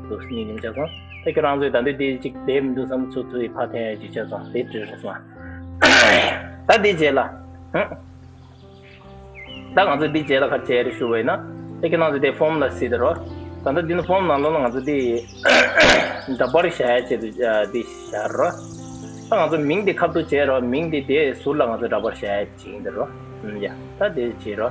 འདུག་སྙིང་རྗེ་མ་ཆགས་སོང་། ད་ཁྱེད་རང་ཚོས་ད་འདི་དེ་ཅིག་བསྡད་མི་འདུག་བསམ་ཚུར་ཚུར་ཕར་འཐེན་ཡ་ཅིག་ཆགས་སོང་། དེ་འགྲོ་རེད་སོང་། ད་དེ་རྗེས་ལ། ཧུམ། ད་ང་ཚོ་འདི་རྗེས་ལ་ག་རེ་བྱས་རེད་ཞུ་བ་ཡིན་ན། ད་ཁྱེད་རང་ཚོ་དེ་form ལ་གཟིགས་དང་རོ། ད་ལྟ་འདི་ནི་form ནང་ལོགས་ལ་ང་ཚོ་འདི་འདྲ་པར་བཞག་ཡ་ཆེད་དུ་འདི་བཞག་རོ། ད་ང་ཚོ་མིང་འདི་ཁ་ཐུག་བྱས་རོ། མིང་འདི་དེ་ཟུར་ལ་ང་ཚོ་འདྲ་པར་བཞག་ཡ་ཅིག་ཡིན་ད་རོ། ཡ། ད་དེ་བྱས་རོ།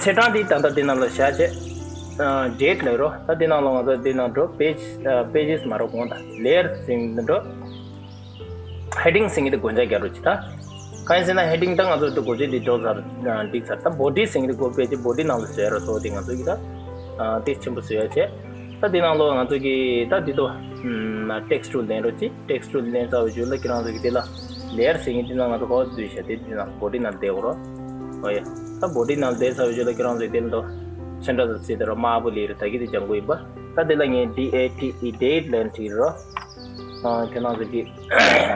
ཚེས་གྲངས་འདི་ད་ལྟ་འདི་ནང་ལ་བཞག་བྱས། date ལབ་རོ། ད་འདི་ནང་ལ་ང་ཚོ་འདི་ནང་འགྲོ། page pages མ་རོ་གོང་དང་layer ཟིན་འགྲོ། heading ཟེར་མཁན་དེ་སྒོ་ལྕགས་རྒྱག་རོགས་གྱིས་ད། གང་ཡིན་ཟེར་ན་heading ད་ང་ཚོ་འདི་སྒོ་ལྕགས་འདི་འགྲོ་ཚར། འགྲིག་ཚར། ད་body ཟེར་མཁན་དེ་སྒོ་ཕལ་ཆེར་body ནང་ལ་བཟོས་ར་སོ་དེ་ང་ཚོ་གི་ད། དེ་ཆེན་པོ་བཟོས་ཡ་བྱས། ད་དེ་ནང་ལོགས་ང་ཚོ་གི་ད་དེ་ཚོ་text tool ལེན་རོགས་གྱིས། text tool ལེན་ཚར་བའི་རྗེས་ལ་ཁྱེད་རང་ཚོ་གི་དེ་ལ་layer ཟེར་མཁན་དེ་ནང་ང་ཚོ་གོ་བ་བསྡུས་བྱས་དེ་དེ་ནང་body ནང་བསྡད་དགོས་རོགས། ཨོ་ཡ། ད་body ནང་བསྡད་ཚར་བའི་རྗེས་ལ་ཁྱེད་རང་ཚོ་གི་དེ་ལ་ཚོན་ཁྲ་ཚོ་བརྩིས་དེ་རོ། དམར་པོ་ལི་རེད། ད་གི་དེ་ལྗང་གུ་ཡིན་པ། ད་དེ་ལ་ངས་D A T E date ལེན་བྲིས་རོགས། ཁྱེད་རང་ཚོ་གི་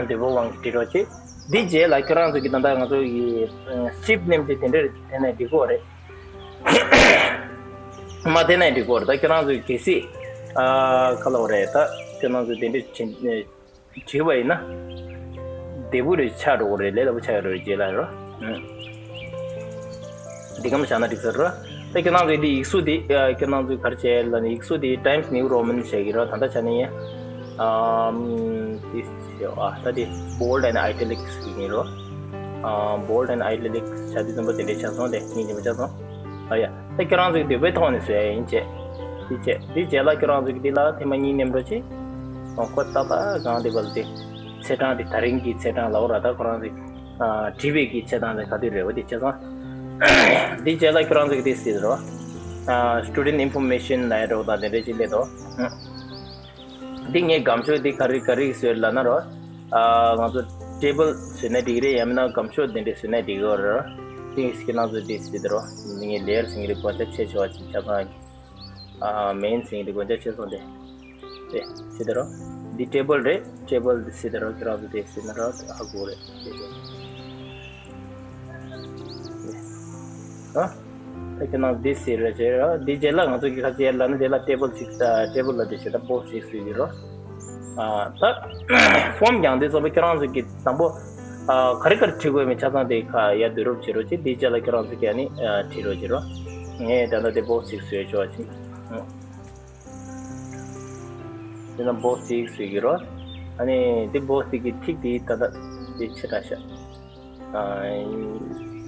བདེ་པོ་དབང་གིས་བྲིས་རོགས་བྱེད། འདི་རྗེས་ལ་ཁྱེད་རང་ཚོ་གི་ད་ལྟ་ང་ཚོ་ཡི་shift མནན་ཏེ་དེ་འདྲ་དེ་ནས་འགྲིག་གོ་རེད། མ་དེ་ནས་འགྲིག་གོ་རེད། ད་ཁྱེད་རང་ཚོ་གལ་སྲིད་ཨ་ག་ལབ་རེད། ད་ཁྱེད་རང་ཚོ་དེ་འདྲ་བྱེད་བྲིས་པ་ཡིན་ན། བདེ་པོ་རེད་ཆགས་འགྲོ་གི་རེད། ལས་སླ་པོ་ཆགས་ཡོད་རེད། རྗེས་ལ་རོ། ཨུ། འདི་གམ་བཞག་ན་འགྲིག་ས་རེད། ད་ཁྱེད་རང་ཚོས་འདི་ཡིག་གཟུགས་འདི་ཨ་ཁྱེད་རང་ཚོས་ག་རེ་བྱས་ལབ་ན་ཡིག་གཟུགས་འདི་Times New Roman བྱས་ཀྱི་རེད། ད་ལྟ་བྱས་ན་ཡིན། ཨམ། འདི་བྱས་ཨ་ད་འདི་bold and italics ཡིན་རོ། ཨ་bold and italics བྱ་དུས་ཙམ་པ་དེ་འདྲའི་ཆགས་སོང་། དེ་སྙིང་རྗེ་མོ་ཆགས་སོང་། ཨ་ཡ། ད་ཁྱེད་རང་ཚོས་འདོད་པའི་ཐོག་ནས་བཟོས་ཡ་ཡིན་བྱས། འདི་བྱས་འདི་རྗེས་ལ་ཁྱེད་རང་ཚོས་འདི་ལ་ཐེངས་མ་གཉིས་མནན་རོགས་གྱིས། ཨ་ཁོ་ཏག་ཏག་གང་འདི་བལ་ཏེ། ཚེས་གྲངས་འདི་ད་རིང་གི་ཚེས་གྲངས་ལའོ་ར། ད་ཁོ་རང་ཚོས་ཨ་བྲིས་པའི་གི་ཚེས་གྲངས་དེ་ག་དུས་རེད་བ། དེ་བྱས་ཙང་། འདི་རྗེས་ལ་ཁྱོད་རང་ཚོ་གི་དེ་སྲིད་རོ། ཨ་student information ལ་ཡ་འགྲོ་དང་དེ་འདྲ་ཅིག་སླེབས་འདུག་འདི་ངས་སྒམ་ཤོག་འདི་ག་རེ་ག་རེ་བཟོས་ལབ་ན་རོ། ཨ་ང་ཚོ་table བཟོས་ན་འགྲིག་རེད། ཡང་མིན་ན་སྒམ་ཤོག་དེ་འདྲ་བཟོས་ན་འགྲིག་གི་རེད། དེ་ཁྱེད་རང་ཚོ་དེ་སྲིད་རོ། ངས་layer ཟིན་གི་རེད། གོ་ཆ་ཆེ་ཆེ་བ་ཅིག་ཆ་ཚང་། ཨ་main ཟིན་གི་རེད། གོ་ཆ་ཆེ་སོང་དེ། དེ་སྲིད་རོ། འདི་table རེད། table འདི་སྲིད་རོ། ཁྱེད་རང་ཚོ་དེ་སྲིད་ན་རོ། ཧ་གོ་རེད། དེ་རེད། ཨ། ད་ཁྱེད་རང་འདི་ཟེར་རེད་ཟེར་ར། འདི་རྗེས་ལ་ང་ཚོ་གི་ཁ་ཆེ་ལ་ནི་དེ་ལ་table ཅིག་ཨ་table ལ་དེ་བྱེད་ད་box ཅིག་བཟོས་ཀྱི་རོ། ཨ་ད་form ཀྱང་འདི་ཚོ་ཁྱེད་རང་ཚོ་གི་དང་པོ་ཨ་ག་རེ་ག་རེ་བྲིས་དགོས་མིན་ཆ་ཚང་དེ་ཁ་ཡ་བསྡུ་རུབ་བྱེད་རོགས་གྱིས། འདི་རྗེས་ལ་ཁྱེད་རང་ཚོ་གི་ཨ་ནི་ཨ་བྲིས་རོགས་བྱེད་རོ། ངས་ད་ལྟ་དེ་box ཅིག་བཟོས་ཆོག་ཅིག་དེ་ན་box ཅིག་བཟོས་ཀྱི་རོ། ཨ་ནི་དེ་box ཅིག་གི་ཐིག་དེ་ད་ལྟ་དེ་ཆེ་དྲགས་ཤག་ཨ།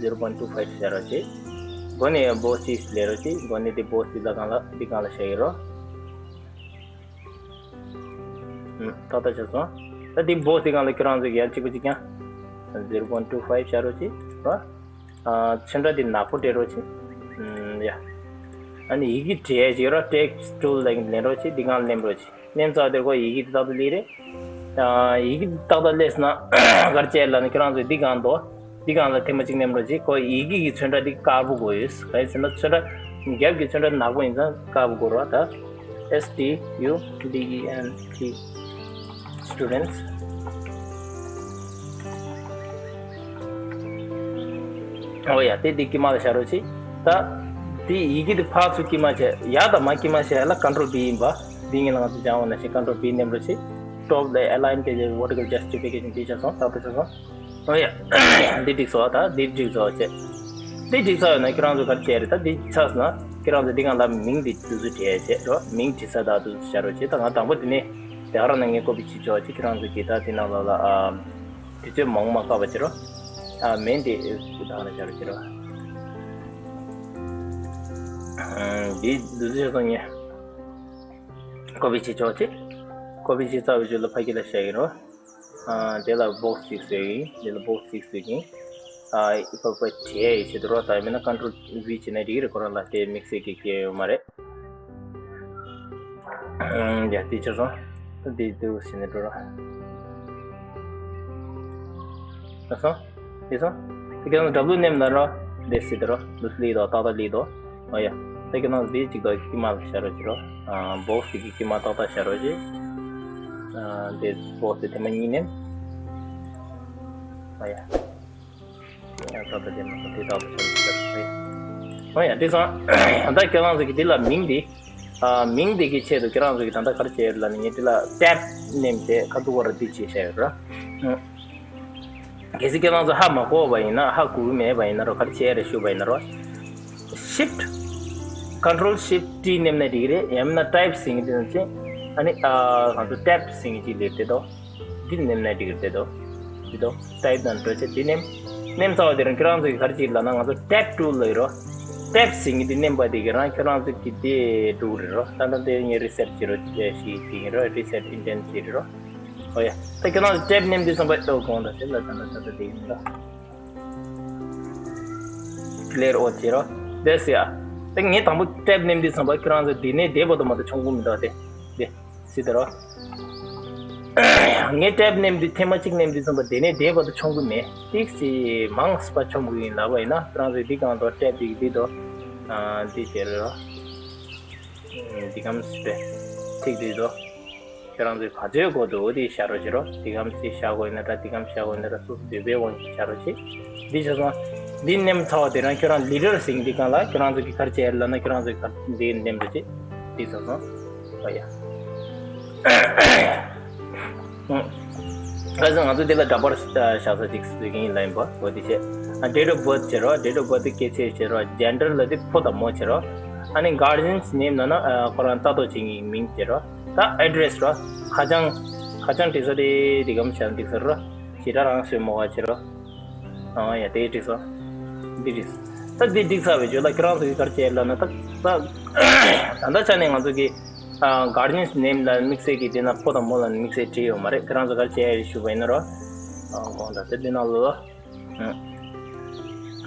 zero point two five བྱ་རོགས་བྱེད། འགོ་ནས་box ཅིག་ལས་རོགས་བྱེད། འགོ་ནས་དེ་box ཅིག་ལ་གང་ལ་འདི་གང་ལ་བྱ་ཡི་རོ། ཨུམ། ཏག་ཏག་བྱས་སོང་། ད་དེ་box ཅིག་གང་ལ་ཁྱེད་རང་ཚོ་གི་ཡར་གཅིག་པ་གཅིག་རྐྱང་། zero point two five བྱ་རོགས་བྱེད་རོ། ཨ། ཚོན་ཁྲ་དེ་ནག་པོ་སྤྲད་རོགས་བྱེད། ཨུམ། ཡ། ཨ་ནི་ཡི་གེ་བྲིས་ཡ་ཅིག་རོ། text tool ལ་ལེན་རོགས་བྱེད། འདི་གང་ལ་ལེན་རོགས་བྱེད། ནེམ་ཙག་དེར་ཁོ་ཡི་གེ་འདི་ཏག་ཏག་སླེབས་རེད། ཨ། ཡི་གེ་འདི་ཏག་ཏག་སླེབས་སོང་ན་ག་རེ་བྱས་ལབ་ན་ཁྱེད་རང་ཚོས་འདི་གང་འདུག་འདི་གང་ལ་ཐེངས་མ་གཅིག་ནེམ་རོགས་བྱེད། ཁོ་ཡི་གེ་གི་ཚོན་ཁྲ་འདི་དཀར་པོ་དགོས་ཡོད། ག་རེ་ཟེར་ན་ཚོན་ཁྲ་རྒྱབ་ཀྱི་ཚོན་ཁྲ་ནག་པོ་ཡིན་ཙང་དཀར་པོ་དགོས་རེད་བ། ད་student students ཨོ་ཡ། དེ་འདི་དཀྱིལ་མ་ལ་བཞག་རོགས་བྱེད། ད་འདི་ཡི་གེ་འདི་ཕར་ཚུར་དཀྱིལ་མ་བྱས། ཡར་དང་མར་དཀྱིལ་མ་བྱས་ལ་control B ཡིན་པ། འདི་ངས་ལ་ང་ཚོ་སྦྱང་བ་ནང་བཞིན་control B ནེམ་རོགས་བྱེད། top ལ་align དེ་vertical justification འདི་བྱས་སོང་། ད་ད་བྱས་སོང་། ཨོ་ཡ། འདི་འགྲིག་སོང་། ད་འདི་འགྲིག་སོང་བྱས། འདི་འགྲིག་ཚར་ཡོད་ན་ཁྱེད་རང་ཚོ་ག་རེ་བྱས་རེད། ད་འདི་ཚར་སོང་ན་ཁྱེད་རང་ཚོ་འདི་སྒང་ལ་མིང་འདི་འདུག་སེ་བྲིས་བྱས་རོ། མིང་བྲིས་ས་ད་འདུག་སེ་བྱ་རོགས་བྱེད། ད་ང་དང་པོ་འདི་ནས་དེ་ག་རང་ན་ངས་copy བྱེད་ཆོག་ཅིག་ཁྱེད་རང་ཚོ་གིས་ད་འདི་ནང་ལོགས་ལ་ཨ། དུས་ཚོད་མང་མ་བཀག་པ་བྱེད་རོགས། ཨ། མིང་འདི་འདུག་སེ་བྲིས་བྱ་རོགས་བྱེད་རོ། ཨ། འདི་འདུག་སེ་བྱས་སོང་ངས་copy བྱེད་ཆོག་ཅིག copy བྱས་ཚར་བའི་རྗེས་ལ་ཕ་གི་ལ་བཞག་ཡིན་རོ། ཨ། དེ་ལ་box ཅིག་བཟོས་ཡིན། དེ་ལ་box ཅིག་བཟོས་ཡིན། ཨ། ཨི་ཕ་ཕ་བྲིས་ཡས་ཆེད་དུ་རོ། ད་ཡིན་ན་control V བྱས་ན་འགྲིག་གི་རེད། ཁོ་རང་ལ་དེ་དམིགས་བསལ་གྱི་སྐྱོན་ཡོད་མ་རེད། ཨ། ཡ། དེ་ཆགས་སོང་། དེ་དུ་ཟིན་ནས་འགྲོ་ར། ད་སོང་། དེ་སོང་། དེ་ཁྱེད་རང་W ནེམ་ན་རོ། དེ་སྲིད་དུ་རོ། འདུག་སེ་སླེབས་འདུག་ཏག་ཏག་སླེབས་འདུག་ཨོ་ཡ། ད་ཁྱེད་རང་འདི་གཅིག་ཏུ་དཀྱིལ་མ་ལ་བཞག་རོགས་བྱེད་རོ། ཨ། box དེ་གི་དཀྱིལ་མ་ཏག་ཏག་བཞག་རོགས་བྱེད། ཨ། དེ་box དེ་ཐེངས་མ་གཉིས་ནེམ། ཨོ་ཡ། ཨ། ཏག་ཏག་དེ་མ་གཏོགས་དེ་ཏག་ཏག་བྱས་རོགས་བྱེད། ཨོ་ཡ། དེ་སོང་། ད་ཁྱེད་རང་ཚོ་གི་འདི་ལ་མིང་འདི། ཨ། མིང་འདི་གི་ཆེད་དུ་ཁྱེད་རང་ཚོ་གི་ད་ལྟ་ག་རེ་བྱས་ཡོད་ལབ་ན། ངས་འདི་ལ་tab ནེམ་བྱས་ཁ་ཐུག་བར་འདི་བྱས་བཞག་ཡོད་ར། ཨ། གལ་སྲིད་ཁྱེད་རང་ཚོ་ཧ་མ་གོ་བ་ཡིན་ན། ཧ་གོ་གི་མེད་པ་ཡིན་ན་རོ། ག་རེ་བྱས་རེད་ཞུས་པ་ཡིན་ན་རོ། Shift Control Shift T ནེམ་ན་འགྲིག་གི་རེད། ཡང་མིན་ན་Type ཟེར་མཁན་དེ་ནང་ཕྱིན། ཨ་ནི་ཨ་ང་ཚོ་Tab ཟེར་མཁན་ཅིག་སླེབས་བསྡད་འདུག་འདི་ནེམ་ན་འགྲིག་གི་རེད་འདུག་འདི་འདུག Type ནང་འགྲོ་བྱས་འདི་ནེམ། ནེམ་ཚར་བ་དེ་རིང་ཁྱེད་རང་ཚོ་གིས་ག་རེ་བྱེད་ལབ་ན། ང་ཚོ་Tab Tool ལབ་ཡོད་རོ། Tab ཟེར་མཁན་འདི་ནེམ་པ་དེ་གིས་རང་ཁྱེད་རང་ཚོ་གི་དེ་འགྲོ་གི་རེད་རོ། ད་ལྟ་དེ་ངས་Reset བྱེད་རོགས་ཞེས་བྱེད་ཀྱི་ཡིན་རོ། Reset Indent བྱེད་རོགས། ཨོ་ཡ། ད་ཁྱེད་རང་ཚོ་Tab ནེམ་དུས་ཙམ་པ་ཨོ་དགོངས་དག་ཟེར་ལ། ད་ལྟ་ད་ལྟ་དེ་ཡིན་ལ། Clear all བྱེད་རོགས། དེ་སི་ཨ། ད་ངས་དང་པོ་Tab ནེམ་དུས་ཙམ་པ་ཁྱེད་རང་ཚོ་འདི་ནས་དེ་བར་དུ་མ་གཏོགས་མཆོང་གི་མི་འདུག་དེ། དེ་སི་དེ་རོ། ངས་Tab ནེམ་དུས་ཐེངས་མ་གཅིག་ནེམ་དུས་ཙམ་པ་དེ་ནས་དེ་བར་དུ་མཆོང་གི་མེད། ཏིག་ཙི་མང་སྤ་མཆོང་གི་ཡིན་ལབ་པ་ཡིན་ན། ཁྱེད་རང་ཚོས་འདི་གང་དུ་Tab འདི་འདི་དུ། ཨ། འདི་བྱེད་རོགས། འདི་གམ་སྤེ། ཐིག་འདི་དུ། ཁྱེད་རང་ཚོས་ག་ཚོད་དགོས་འདུག་འོ་དེ་བཞག་རོགས་བྱེད་རོགས། འདི་གམ་ཅིག་བཞག་དགོས་ཡིན་ན་འདྲ། འདི་གམ་བཞག་དགོས་ཡིན་ན་འདྲ། སོ་སོ་འདོད་པའི་དབང་གིས་བཞག་རོགས་བྱེད། འདི་བྱས་སོང་། འདི་ནེམ་ཚར་བ་དེ་རིང་ཁྱེད་རང་Leader ཟེར་མཁན་འདི་སྒང་ལ་ཁྱེད་རང་ཚོ་གིས་ག་རེ་བྱས་ལབ་ན། ཁྱེད་རང་ཚོ་གིས་ག་འདི་ནེམ་རོགས་བྱེད། འདི་བྱས་སོང་། ཨ་ཡ། ཁ་སང་ང་ཚོ་འདི་ལ་འདྲ་པར་བཞག་ས་ཅིག་བཟོས་ཀྱི་ཡིན་ལབ་ཡིན་པ། འོ་དེ་བྱས། ཨ། date of birth བྱེད་རོགས། date of birth དེ་སྐྱེས་ཚེས་བྱེད་རོགས། gender ལབ་དེ་ཕོ་དང་མོ་བྱེད་རོགས། ཨ་ནི་guardian's name ལབ་ན་ཨ་ཁོ་རང་ལྟ་རྟོག་བྱེད་མཁན་གྱི་མིང་བྱེད་རོགས། ད་address རོགས། ཁ་བྱང་ཁ་བྱང་འབྲི་ས་དེ་འདི་གམ་བྱས་ན་འགྲིག་ས་རོགས། ཞེ་དྲག་རང་བཟོས་མོ་བ་བྱེད་རོགས། ཨ་ཡ་དེ་འགྲིག་སོང་། འདི་འགྲིག་སོང་། ད་འདི་འགྲིག་ཚར་བའི་རྗེས་ལ་ཁྱེད་རང་ཚོ་གིས་ག་རེ་བྱས་ལབ་ན། ད་ད་ད་ལྟ་ཆ་ནས་ང་ཚོ་གི་ཨ་guardian's name ལ་དམིགས་བསལ་གྱི་དེ་ན་ཕོ་དང་མོ་ལ་དམིགས་བསལ་བྲིས་ཡོད་མ་རེད། ཁྱེད་རང་ཚོ་ག་རེ་བྱས་ཞུ་བ་ཡིན་ན་རོ། ཨ་དགོངས་དག་དེ་འདི་ནང་ལོ། ཨ།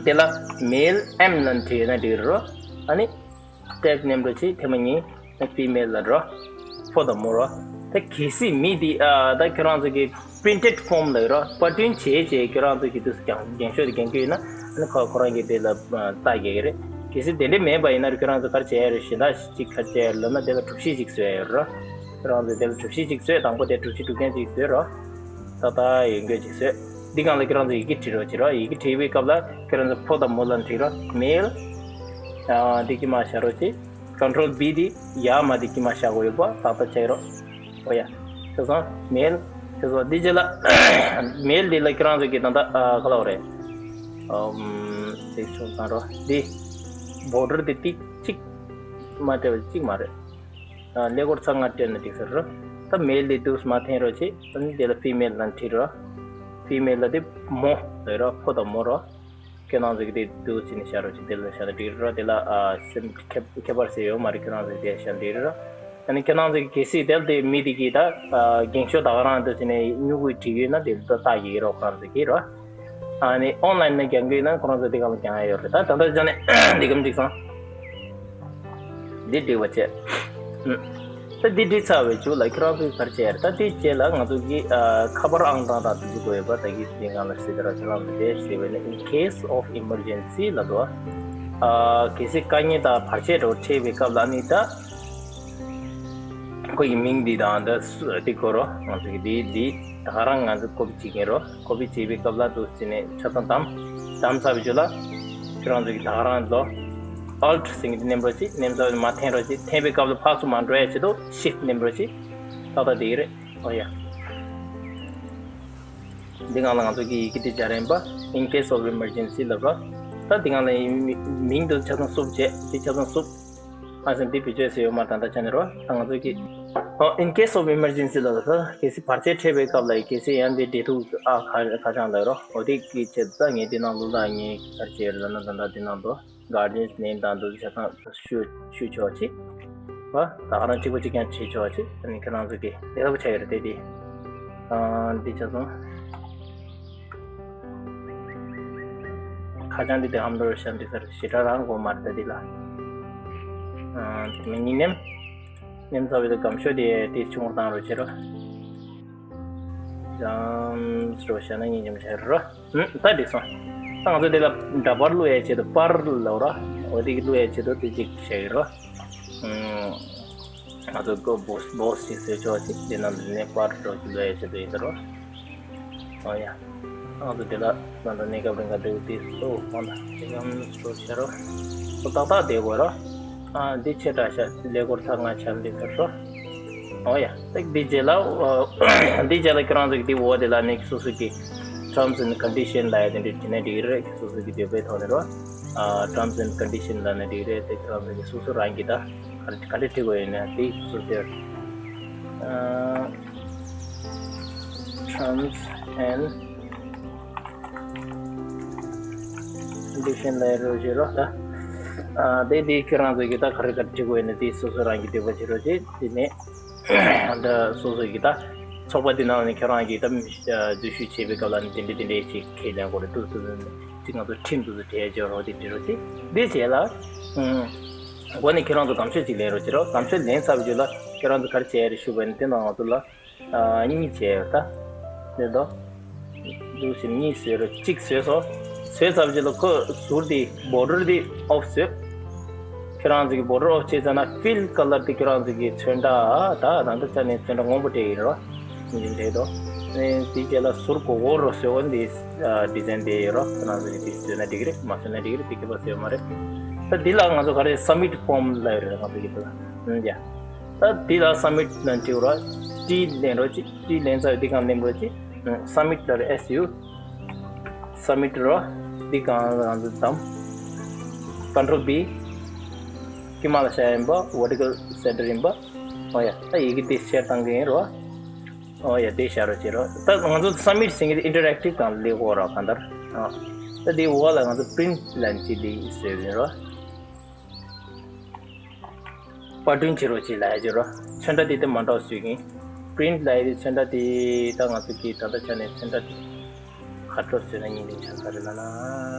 དེ་ལ་male M ལ་བྲིས་ན་འགྲིག་རོ། ཨ་ནི་tag name རོ་ཆེ་ཐེངས་མ་གཉིས། female ལ་རོ། ཕོ་དང་མོ་རོ། ད་གལ་སྲིད་མི་འདི་ཨ་ད་ཁྱོད་རང་ཚོ་གི་printed form ལ་རོ། པར་སྐྲུན་བྱས་བྱས་ཁྱོད་རང་ཚོ་གི་དུས་སུ་ཀྱང་རྒྱན་ཤོག་དེ་འགེངས་རྒྱུ་ཡིན་ན། ཨ་ནི་ཁོ་ཁོ་རང་གི་དེ་ལ་ཨ་རྟགས་རྒྱག་གི་རེད། གལ་སྲིད་དེ་འདྲ་མེད་པ་ཡིན་ན་ཁྱོད་རང་ཚོ་ག་རེ་བྱས་ཡ་རེད། གཞན་དག་ཅིག་ག་རེ་བྱས་ཡ་རེད་ལབ་ན། དེ་ལ་གྲུ་བཞི་ཅིག་བཟོས་ཡ་ཡོད་རོ། ཁྱོད་རང་ཚོ་དེ་ལ་གྲུ་བཞི་ཅིག་བཟོས། དང་པོ་དེ་གྲུ་བཞི་གྲུ་ཆེན་ཅིག་བཟོས་རོ། ཏག་ཏག་ཡོད་འགྱོད་ཅིག་བཟོས། འདི་སྒང་ལ་ཁྱོད་རང་ཚོ་ཡི་གེ་བྲིས་རོགས་བྱེད་རོགས། ཡི་གེ་བྲིས་པའི་སྐབས་ལ་ཁྱོད་རང་ཚོ་ཕོ་དང་མོ་ལ་བྲིས་རོགས། male ཨ་འདི་ཀྱི་མ་བཞག་རོགས་བྱེད། control B འདི་ཡར་མར་འདི་ཀྱི་མ་བཞག་དགོས་ཡོད་པ་ཏག་ཏག་བྱས་རོགས། ཨོ་ཡ། ཤེས་སོང་། male། ཤེས་སོང་། འདི་རྗེས་ལ་male འདི་ལ་ཁྱོད་རང་ཚོ་གི་ད་ལྟ་ཨ་ག་ལབ་རེད། ཨམ་ཅིག་ཆུང་བཏང་རོགས། འདི་border འདི་ཏིག་ཅིག་མ་སྤྲད་པ་ཅིག་མ་རེད། ཀླད་ཀོར་ཚ་ང་སྤྲད་ན་འགྲིག་ས་རེད། ད་male འདི་འདུག་མར་འཐེན་རོགས་བྱེད། ཨ་ནི་དེ་ལ་female ལ་འཁྲིད་རོགས། female ལ་དེ་མོ་ལབ་རོགས། ཕོ་དང་མོ་རོགས། ཁྱེད་རང་ཚོ་གི་དེ་འདུག་བྱས་ནས་བཞག་རོགས་བྱེད། དེ་ལ་བཞག་ན་འགྲིག་རོགས། དེ་ལ་ཨ་སེམས་ཁྱད་ཁྱད་པར་ཟེར་ཡོད་མ་རེད། ཁྱེད་རང་ཚོ་གི་དེ་བཞག་འགྲིག་རོགས། ཨ་ནི་ཁྱེད་རང་ཚོ་གི་གལ་སྲིད་དེ་ལ་དེ་མི་དེ་གི་ད་ཨ་འགེངས་ཤོག་ད་ག་རང་འདུག་བྱས་ནས་སྨྱུ་གུ་བྲིས་ཡོད་ན་དེ་ལ་ད་རྟགས་རྒྱག་གི་རོགས། ཁོ་རང་ཚོ་གི་རོགས། ཨ་ནི་online ནས་རྒྱག་གི་ཡོད་ན་ཁོ་རང་ཚོ་དེ་ག་ལ་རྒྱག་ཡ་ཡོད་རེད། ད་ད་ལྟ་ཅག་ནས་འདི་གམ་འགྲིག་སོང་། འདི་འགྲིག་པ་བྱས། ཨུམ། ད་འདི་འགྲིག་ཚར་བའི་མཇུག་ལ་ཁྱེད་རང་ཚོས་ག་རེ་བྱས་རེད། ད་འདི་རྗེས་ལ་ང་ཚོ་གི་ཨ་ཁ་པར་ཨང་གྲངས་དང་དེ་ཚོ་དགོས་ཡོད་པ། ད་གི་འདི་སྒང་ལ་གཟིགས་དང་། ཁྱེད་རང་ཚོ་འདི་ཞེས་པ་ནི་in case of emergency ལབ་འདུག་ཨ་གལ་སྲིད་དཀའ་ངལ་དང་བར་ཆད་འདྲ་བོ་འཕྲད་པའི་སྐབས་ལ་ནི་ད། ཁོ་ཡི་མིང་འདི་དང་འདི་སུ་འདི་བཀོད་རོགས། ང་ཚོ་གི་འདི་འདི་ད་ག་རང་ང་ཚོ་ཀོ་པི་བྱེད་ཀྱིན་རོགས། ཀོ་པི་བྱེད་པའི་སྐབས་ལ་འདུག་བྱས་ནས་ཆ་ཚང་བདམས། བདམས་ཚར་བའི་རྗེས་ལ་ཁྱེད་རང་ཚོ་གི་ད་ག་རང་ལོ་Alt ཟེར་མཁན་འདི་མནན་རོགས་བྱེད། མནན་ཚར་བའི་མར་འཐེན་རོགས་བྱེད། འཐེན་པའི་སྐབས་ལ་ཕར་ཚུར་མར་འགྲོ་ཡ་ཆེད་དུ་Shift མནན་རོགས་བྱེད། ཏག་ཏག་འདི་གི་རེད། ཨོ་ཡ། འདི་སྒང་ལ་ང་ཚོ་གི་ཡི་གེ་འདི་སྦྱར་ཡིན་པ། In case of emergency ལབ་རོགས། ད་འདི་སྒང་ལ་མིང་འདི་ཆ་ཚང་བསུབ་བྱས། འདི་ཆ་ཚང་བསུབ། ཨ་ཟེར་འདི་བེད་སྤྱོད་བྱས་ཡོད་མ་རེད། ད་ལྟ་ཆ་ནས་རོ། ད་ང་ཚོ་གི་ཨོ། In case of emergency ལ་ད་གལ་སྲིད་བར་ཆད་འཕྲད་པའི་སྐབས་ལ་གལ་སྲིད་ཡང་འདི་འབྲེལ་གཏུག་ཨ་ཁ་ཁ་བྱང་ལ་རོ། འོ་དེ་གི་ཆེད་ད་ངས་འདི་ནང་ལོགས་ལ་ངས་ག་རེ་བྱས་ཡོད་ལབ་ན། ད་ལྟ་འདི་ནང་དུ་guardian's name དང་འདུག་ཆ་ཚང་ཞུ་ཞུ་ཆོག་ཅིག་བ། ད་ག་རང་གཅིག་པ་གཅིག་རྐྱང་བྲིས་ཆོག་ཅིག་ཨ་ནི་ཁྱེད་རང་ཚོ་གི་ལས་ཀ་བྱ་ཡོད་རེད་དེ། འདི་ཨ་འདི་ཆ་ཚང་། ཁ་བྱང་འདི་དེ་ཧམ་འགྲོ་བཤད་འདི་ཚར་ཞེ་དྲག་རང་དགོས་མ་རེད། ད་འདི་ལ་ཨ་དེ་མིན་ཉིན་ནེམ་ནེམ་ཚ་བའི་དུ་སྒམ་ཤོས་དེ་དེ་ཆུང་བར་བཏང་རོགས་བྱེད་རོགས། ལམ་རོ་བཤད་ན་ཉིན་ཉམ་བྱེད་རོགས། ད་འགྲིག་སོང་། ད་ང་ཚོ་དེ་ལ་འདྲ་པར་བླུག་ཡའི་ཆེད་དུ་པར་ལབ་རོགས། འོ་དེ་གི་བླུག་ཡའི་ཆེད་དུ་དེ་གཅིག་བྱེད་ཀྱི་རོགས། ང་ཚོ་ཀོ་བོ་སི་བོ་སི་ཞིག་བཟོས་ཆོག་ཅིག་དེ་ནང་དུ་ནས་པར་འགྲོ་རྒྱུ་ལས་བྱེད་དུ་ཡིན་ད་རོ། ཨོ་ཡ། ང་ཚོ་དེ་ལ་ང་ཚོ་གནས་སྐབས་རིང་ག་འདུག་དེ་སོ་ཧོ་ན་དེ་གམ་སོ་བྱེད་རོ། སོ་ཏག་ཏག་བསྡད་དགོས་རོ། ཨ་འདི་ཆེ་དྲགས་ཤག་ཀླད་ཀོར་ཚ་ང་ཆ་འདི་ཚར་རོ། ཨོ་ཡ། ད་འདི་རྗེས་ལ་འདི་རྗེས་ལ་ཁྱེད་རང་ཚོ་གི་འདི་འོག་དེ་ལ་ནི་སོ་སོ་གི་terms and condition ལབ་ཡ་དེ་འདྲ་བྲིས་ན་འགྲིག་གི་རེད། སོ་སོ་གི་འདོད་པའི་ཐོག་ནས་རོ། ཨ་terms and condition ལབ་ན་འགྲིག་གི་རེད། དེ་ཁྱེད་རང་ཚོ་གི་སོ་སོ་རང་གི་ད་ག་རེ་ག་རེ་བྲིས་དགོས་ཡིན་ན་དེ་སོ་སོའི་ཨ་terms and condition ལབ་རོགས་བྱེད་རོགས་ད། ཨ་དེ་དེ་ཁྱེད་རང་ཚོ་གི་ད་ག་རེ་ག་རེ་བྲིས་དགོས་ཡིན་ན་དེ་སོ་སོ་རང་གི་འདོད་པ་བྱེད་རོགས་བྱེད། དེ་ནས་ད་སོ་སོ་གི་ད་ཚོགས་པ་འདི་ནང་ནས་ཁྱེད་རང་གིས་ད་འཛུལ་ཞུགས་བྱེད་པའི་སྐབས་ལ་ནི་དེ་འདྲས་དེ་འདྲས་ཅིག་ཁས་ལེན་དགོས་རེད་འདུག་ཟེར་ནས་ཅིག་ང་ཚོ་ཁྲིམས་འདུག་ཟེར་བྲིས་བྱས་རོགས་དེ་འབྲི་རོགས་བྱེད། དེ་བྱས་ལ་འགོ་ནས་ཁྱེད་རང་ཚོ་སྒམ་ཤོས་ཅིག་ལེན་རོགས་བྱེད་རོགས། སྒམ་ཤོས་ལེན་ཚར་བའི་རྗེས་ལ་ཁྱེད་རང་ཚོ་ག་རེ་བྱས་རེད་ཞུ་བ་ཡིན་ན་དེ་ནང་ང་ཚོ་ལ་ཨ་གཉིས་བྱས་ཡོད་ད། དེ་དོ། འདུག་སེ་གཉིས་བཟོས་རོ། གཅིག་བཟོས་སོ། བཟོས་ཚར་བའི་རྗེས་ལ་ཁོ་ཟུར་དེ་border དེ་off བཟོས། ཁྱེད་རང་ཚོ་གི་border off བྱས་ཚར་ན་fill color དེ་ཁྱེད་རང་ཚོ་གི་ཚོན་ཁྲ་ད་ད་ལྟ་ཆ་ནས་ཚོན་ཁྲ་སྔོན་པོ་སྤྲད་ཡིན་རོ། ཡིན་རེད་དོ། ཨེ་དེ་རྗེས་ལ་ཟུར་གོ་གོ་རོ་བཟོས་འོན་དེ་design དེ་ཡོད་རོ། ཁྱེད་རང་ཚོ་གི་དེ་བཟོས་ན་འགྲིག་གི་རེད། མ་བཟོས་ན་འགྲིག་གི་རེད། དེ་ཁྱད་པར་བཟོས་མ་རེད། ད་འདི་ལ་ང་ཚོ་ག་རེ་submit form ལབ་ཡོད་རེད་ང་ཚོ་གི་དེ་ལ། ཡ། ད་འདི་ལ་submit ནང་བྲིས་རོ། T ལེན་རོ་ཅིག T ལེན་ཚར་དེ་གང་ལེན་རོ་ཅིག submit ལ་རེ་S U submit རོ། འདི་གང་ལ་གང་འཛུགས་དམ། Control B། དཀྱིལ་མ་ལ་བཞག་ཡིན་པ། vertical center ཡིན་པ། ཨོ་ཡ། ད་ཡི་གེ་དེ་ཤེར་བཏང་གི་ཡིན་རོ། ཨོ་ཡ། དེ་ཤར་རོ་བྱེད་རོ། ད་ང་ཚོ་སབ་མིཊ་ཟེར་མཁན་དེ་ཨིན་ཊར་ཨེག་ཊིབ་སྒང་ལ་སླེབས་ཡོད་རོ། གང་ལྟར། ཨ། ད་དེའི་འོག་ལ་ང་ཚོ་པི་རིན་ཊི་ལབ་མཁན་ཅིག་སླེབས་ཡོད་རོ། པར་སྐྲུན་བྱེད་རོགས་བྱེད་ལབ་ཡ་བྱེད་རོགས། ཚོན་ཁྲ་དེ་དེ་མ་འདྲ་བ་བཟོས་ཀྱིན། པི་རིན་ཊི་ལབ་ཡ་དེ་ཚོན་ཁྲ་དེ་ད་ང་ཚོ་གིས་ད་ལྟ་ཆ་ནས་ཚོན་ཁྲ་དེ་ག་འདྲ་བཟོས་ན་སྙིང་རྗེ་ཆགས་ས་རེད་ལབ་ན།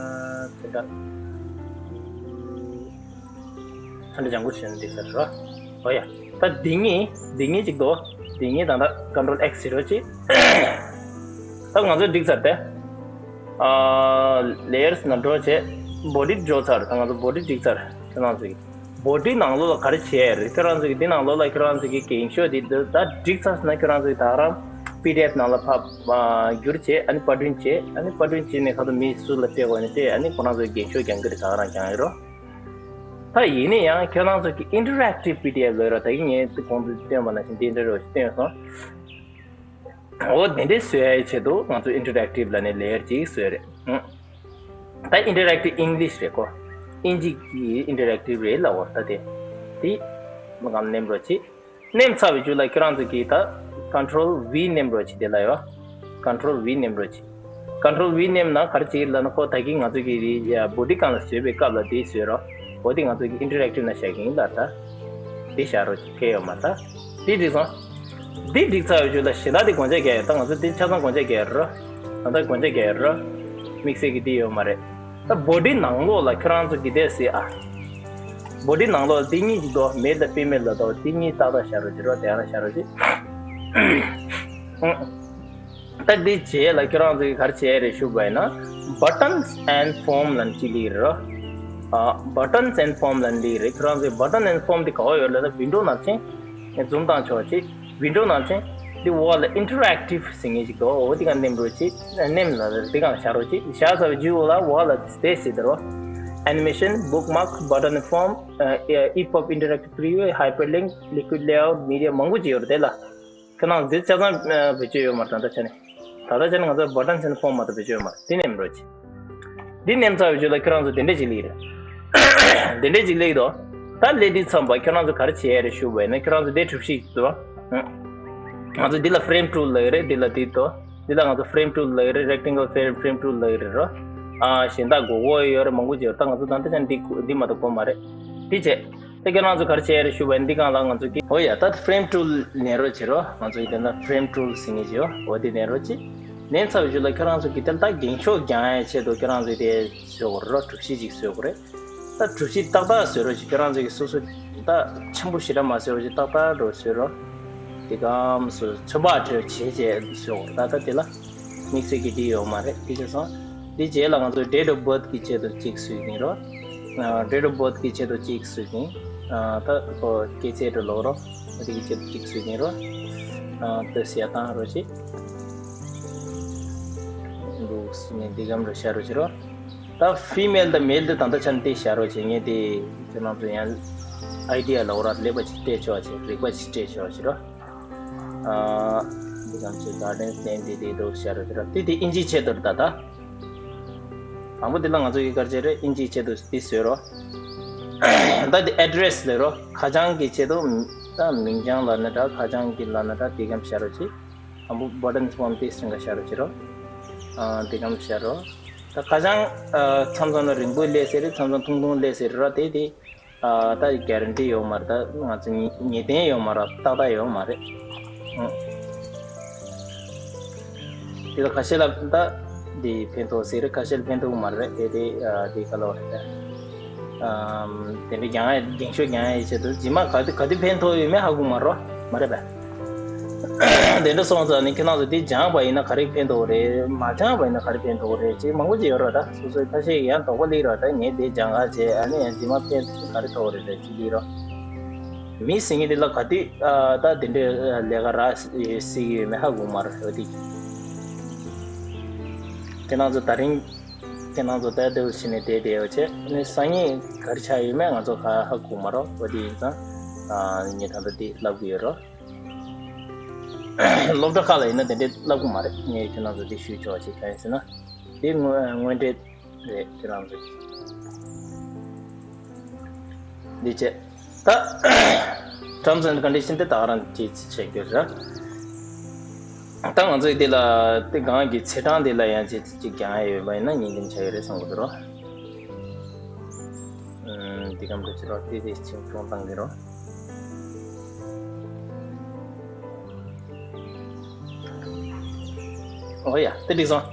ཚོན་ཁྲ་ཚོན་ཁྲ་ལྗང་གུ་བཟོས་ན་འགྲིག་ས་རེད་རོ། ཨོ་ཡ། ད་འདི་གཉིས་འདི་གཉིས་ཅིག་འདུག་འདི་གཉིས་ད་ལྟ་ཀོན་ཊོལ་ཨེག་སི་བྱེད་རོགས་བྱེད། ད་ང་ཚོ་འགྲིག་ཚར་ཏེ། ཨ། ལེ་ཡར་སི་ནང་འགྲོ་བྱས། བོ་ཌི་འགྲོ་ཚར། ད་ང་ཚོ་བོ་ཌི་འགྲིག་ཚར། ཁྱེད་རང་ཚོ་གི་བོ་ཌི་ནང་ལོགས་ལ་ག་རེ་བྱས་རེད། ཁྱེད་རང་ཚོ་གི་འདི་ནང་ལོགས་ལ་ཁྱེད་རང་ཚོ་གི་འགེངས་ཤོག་འདི་ད་འགྲིག་ཚར་སོང་ན། ཁྱེད་རང་ཚོ་གི་ད་རང་པི་ཌི་ཨེཕ་ནང་ལ་ཕབ། ཨ། བསྒྱུར་བྱས། ཨ་ནི་པར་སྐྲུན་བྱས། ཨ་ནི་པར་སྐྲུན་བྱས་ནས་ཁ་ཐུག་མི་སུ་ལ་སྤྲད་དགོས་ནས་སྤྲད། ཨ་ནི་ཁོ་རང་ཚོ་འགེངས་ཤོག་རྒྱག་གི་རེད། ད་རང་རྒྱག་ཡོད་རོ། ད་ཡིན་ན་ཡང་ཁྱེད་རང་ཚོ་གི་ཨིན་ཊར་ཨེག་ཊིབ་པི་ཌི་ཨེཕ་ལབ་ཡོད་རོ། ད་གིན་ངས་གོང་དུ་བཏོན་པ་ནང་བཞིན་འདི་འདྲ་རོ་ཞིག་བཏོན་སོང་། འོ་དེ་འདྲའི་བཟོ་ཡའི་ཆེད་དུ་ང་ཚོ་ཨིན་ཊར་ཨེག་ཊིབ་ལབ་ནས་ལེ་ཡར་གཅིག་བཟོས་རེད། ཨང་། ད་ཨིན་ཊར་ཨེག་ཊིབ་ཨིང་ལིཤ་རེད་ཀོ། ཨིན་ཇི་གི་ཨིན་ཊར་ཨེག་ཊིབ་རེད་ལབ་པ། ད་དེ་དེ་མ་གང་ནེམ་རོ་ཆེ། ནེམ་ཚར་བའི་རྗེས་ལ་ཁྱེད་རང་ཚོ་གིས་ད་ཀོན་ཊོལ་ཝི་ནེམ་རོ་ཆེ། དེ་ལ་ཡོ། ཀོན་ཊོལ་ཝི་ནེམ་རོ་ཆེ། ཀོན་ཊོལ་ཝི་ནེམ་ན་ག་རེ་བྱེད་ཀྱི་ལབ་ན། ཁོ་ད་གིན་ང་ཚོ་གི་རི་ཡ་བོ་ཌི་སྒང་ལ་བཟོས་པའི་སྐབས་ལ་དེ་བཟོས་རོ། འོ་དེ་ང་ཚོ་གི་ཨིན་ཊར་ཨེག་ཊིབ་ན་བཞག་གི་ཡིན་ད། ད་དེ་བཞག་རོ་ཆེ། ཁེ་ཡོད་མ་ད། དེ་འགྲིག་སོང་། འདི་འགྲིག་ཚར་བའི་རྗེས་ལ་གཞན་དག་དེ་སྒོ་ལྕགས་རྒྱག་ཡ། ད་ང་ཚོ་འདི་ཆ་ཚང་སྒོ་ལྕགས་རྒྱག་ཡ་རོ། ད་ལྟ་སྒོ་ལྕགས་རྒྱག་ཡ་རོ། དམིགས་བསལ་གྱི་འདི་ཡོད་མ་རེད། ད་བོ་ཌི་ནང་ལོགས་ལ་ཁྱེད་རང་ཚོ་གི་དེ་སི་ཨ། བོ་ཌི་ནང་ལོགས་ལ་འདི་གཉིས་ཀྱི་དོ། མེལ་དང་ཕི་མེལ་ལ་དོ། འདི་གཉིས་ཏག་ཏག་བཞག་རོགས་བྱེད་རོ། དེ་ཡང་བཞག་རོགས་བྱེད། ཨང་། ད་འདི་རྗེས་ལ་ཁྱེད་རང་ཚོ་གི་ག་རེ་བྱས་རེད་ཞུ་བ་ཡིན་ན། Buttons and Form ལབ་ཅིག་སླེབས་རེད་རོ། ཨ། Buttons and Form ལབ་སླེབས་རེད། ཁྱེད་རང་ཚོའི་Button and Form དེ་ག་བ་ཡོད་ལབ་ན། ཝིན་ཌོ་ནང་ཕྱིན། ངས་ཛུམ་བཏང་ཆོག་ཅིག་ཝིན་ཌོ་ནང་ཕྱིན། འདི་འོག་ལ་Interactive ཟེར་མཁན་ཅིག་འདུག་འོ་དེ་ག་ནེམ་རོགས་བྱེད། ནེམ་ལ་དེ་ག་བཞག་རོགས་བྱེད། བཞག་ཚར་བའི་རྗེས་འོག་ལ་འོག་ལ་དེ་ཟེར་དེ་རོ། Animation, Bookmark, Button and Form, uh, EPUB Interactive Preview, Hyperlink, Liquid Layout, Media མང་པོ་ཅིག་ཡོད་རེད། དེ་ལ། ཁྱེད་རང་འདི་ཆ་ཚང་བེད་སྤྱོད་ཡོད་མ་རེད། ད་ལྟ་ཆ་ནས། ད་ལྟ་ཆ་ནས་ང་ཚོ་Buttons and Form མ་གཏོགས་བེད་སྤྱོད་ཡོད་མ་རེད། འདི་ནེམ་རོགས་བྱེད། འདི་ནེམ་ཚར་བའི་རྗེས་ལ་ཁྱེད་རང་ཚོ་དེ་འདྲས་ཅིག་སླེབས་རེད། དེ་འདྲས་ཅིག་སླེབས་འདུག་ད་སླེབས་དུས་ཙམ་པ་ཁྱེད་རང་ཚོ་ག་རེ་བྱེད་ཡ་རེད་ཞུ་བ་ཡིན་ན། ཁྱེད་རང་ཚོ་དེ་གྲུ་བཞི་ཅིག་འདུག་ང་ཚོ་འདི་ལ་Frame Tool ལབ་ཀྱི་རེད། འདི་ལ་འདི་འདུག་འདི་ལ་ང་ཚོ་Frame Tool ལབ་ཀྱི་རེད། Rectangle Frame Frame Tool ལབ་ཀྱི་རེད་རོ། ཨ། གཞན་དག་དགོས་དགོས་ཡོད་རེད། མང་པོ་ཅིག་ཡོད་རེད། ད་ང་ཚོ་ད་ལྟ་ཆ་འདི་འདི་མ་གཏོགས་དགོས་མ་རེད། འདི་བྱས། ད་ཁྱེད་རང་ཚོ་ག་རེ་བྱས་རེད་ཞུ་བ་ཡིན། འདི་སྒང་ལ་ང་ཚོ་གི། ཨོ་ཡ། ད་Frame Tool ནེམ་རོགས་བྱེད་རོགས། ང་ཚོ་གི་དེ་ན་Frame Tool ཟེར་མཁན་ཅིག་ཡོད། འོ་དེ་ནེམ་རོགས་བྱེད། ནེམ་ཚར་བའི་རྗེས་ལ་ཁྱེད་རང་ཚོ་གི་དེ་ལ་ད་འགེངས་ཤོག་རྒྱག་ཡའི་ཆེད་དུ་ཁྱེད་རང་ཚོ་གི་དེ་བཟོ་དགོས་རེད་རོ། གྲུ་བཞི་ཅིག་བཟོ་དགོས་རེད། ད་གྲུ་བཞི་ཏག་ཏག་བཟོ་རོགས་བྱེད། ཁྱེད་རང་ཚོ་གི་སོ་སོ་ད་ཆེན་པོ་ཞེ་དྲག་མ་བཟོ་རོགས་བྱེད། ཏག་ཏག་རོ་བཟོ་རོགས། དེ་གམ་སོ་ཚོན་པ་སྤྲོས་བྱས་བྱས་བཟོ་དགོས་རེད། ད་ད་དེ་ལ། དམིགས་བསལ་གྱི་འདི་ཡོད་མ་རེད། དེ་བྱས་ཙང་འདི་རྗེས་ལ་ང་ཚོ་Date of Birth གི་ཆེད་དུ་གཅིག་བཟོས་ཀྱིན་རོ། ཨ། Date of Birth གི་ཆེད་དུ་གཅིག་བཟོས་ཀྱིན། ཨ། ད་ཁོ་སྐྱེས་ཚེས་འགྲོ་ལོག་རོ། འདི་གི་ཆེད་དུ་གཅིག་བཟོས་ཀྱིན་རོ། ཨ། དེ་ཟེར་ཡ་བཏང་རོགས་བྱེད། འདུག་ཟེར་ནས་འདི་གམ་རོ་བཞག་རོགས་བྱེད་རོ། ད་ཕི་མེལ་དང་མེལ་དེ་ད་ལྟ་ཆ་ནས་དེ་བཞག་རོགས་བྱེད། ངས་དེ་ཁྱེད་རང་ཚོ་ཡང་ཨའི་ཌི་ཡ་ལབ་ར། ལེགས་པ་ཅིག་སྤྲད་ཆོག་བྱེད། རིག་པ་ཅིག་སྤྲད་ཆོག་བྱེད་རོ། ཨ། འདི་གམ་ཚོས་Garden's Name དེ་དེ་འདུག་བཞག་རོགས་བྱེད་རོ། དེ་དེ་ཨིན་ཇིའི་ཆེད་དུ་རེད་ད། ད་དང་པོ་དེ་ལ་ང་ཚོ་གི་ག་རེ་བྱེད་རེད། ཨིན་ཇིའི་ཆེད་དུ་དེ་བཟོས་རོ། ད་དེ་Address ལབ་རོ། ཁ་བྱང་གི་ཆེད་དུ། ད་མིང་བྱང་ལབ་ན་འདྲ། ཁ་བྱང་གི་ལབ་ན་འདྲ། དེ་གམ་བཞག་རོགས་བྱེད། དང་པོ་Buttons Form དེ་སེམས་ཁ་བཞག་རོགས་བྱེད་རོ། ཨ། དེ་གམ་བཞག་རོ། ད་ཁ་བྱང་། ཨ། མཚམས་མཚམས་ལ་རིང་པོ་སླེབས་སྲིད་རེད། མཚམས་མཚམས་ཐུང་ཐུང་སླེབས་སྲིད་རེད་ར། དེ་དེ། ཨ། ད་གྷ་རན་ཊི་ཡོད་མ་རེད། ད་ང་ཚོ་ངེས་ངེས་གཏན་ཡོད་མ་རེད། ཏག་ཏག་ཡོད་མ་རེད། ཨང་། དེ་ལ་ཁ་ཤས་ལ་ད་འདི་ཕན་ཐོགས་ཟེར་རེད། ཁ་ཤས་ལ་ཕན་ཐོགས་མ་རེད། དེ་དེ། ཨ། དེ་ག་ལ་བ་རེད། ཨམ། དེ་འདྲ་རྒྱང་ཡ་འགེངས་ཤོག་རྒྱང་ཡའི་ཆེད་དུ་རྗེས་མ་ག་དུས་ག་དུས་ཕན་ཐོགས་ཡོད་མེད་ཧ་གོ་མ་རེད། མ་རེད་པས། དེ་འདྲ་སོང་ཙང་ནི་ཁྱེད་རང་ཚོ་འདི་སྦྱངས་པ་ཡིན་ན་ག་རེ་ཕན་ཐོགས་རེད། མ་སྦྱངས་པ་ཡིན་ན་ག་རེ་ཕན་ཐོགས་རེད། ཅེས་མང་པོ་ཅིག་ཡོད་རེད། ད་སོ་སོའི་ཁ་ཤས་ཡང་དོགས་པ་སླེབས་རེད། ད་ངས་འདི་སྦྱང་ག་བྱས། ཨ་ནི་ཡང་རྗེས་མ་ཕན་ཐོགས་ག་རེ་ཐོགས་རེད་ཟེར་ཅིག་སླེབས་རེད། མི་ཟེར་མཁན་འདི་ལ་ག་དུས། ཨ། ད་དེ་འདྲའི་ལས་ཀ་རག་སྲིད་ཀྱི་ཡོད་མེད་ཧ་གོ་མ་རེད། འོ་དེ། ཁྱེད་རང་ཚོ་ད་རིང་། ཁྱེད་རང་ཚོ་ད་ལྟ་བྱས་ནས་བསྡད་བསྡད་ཡོད་བྱས། ཨ་ནི་སང་ཉིན་ག་རེ་ཆགས་ཡོད་མེད་ང་ཚོ་ག་ཧ་གོ་མ་རེད། འོ་དེ་ཡིན་ཙང་། ཨ། ངས་ད་ལྟ་འདི་ལབ་གི་ཡོད་རེད། སློབ་གྲྭ་ཁག་ལ་ཡིན་ན་དེ་འདྲའི་ལབ་གི་མ་རེད། ངས་ཁྱེད་རང་ཚོ་འདི་ཞུས་ཆོག་ཅིག་གང་ཡིན་ཟེར་ན། འདི་དངོས་དངོས་འབྲེལ། རེད། ཁྱེད་རང་ཚོ་འདི་བྱས། ད་terms and condition དེ་ད་ག་རང་ཅིག་བྱེད་རྒྱུ་རེད། ད་ང་ཚོས་འདི་ལ་དེ་གང་གི་ཚེས་གྲངས་འདི་ལ་ཡང་ཅིག་ཅིག་རྒྱག་ཡ་ཡོད་པ་ཡིན་ན་ཉིན་རྒྱུན་ཆགས་ཡོད་རེད་བསམ་གི་འདུག་རོ། ཨུམ། འདི་གམ་འགྲོ་ཅི་རོ། དེ་དེ་ཅིག་སྐྱོང་བཏང་གི་རོ། ཨོ་ཡ། དེ་འགྲིག་སོང་།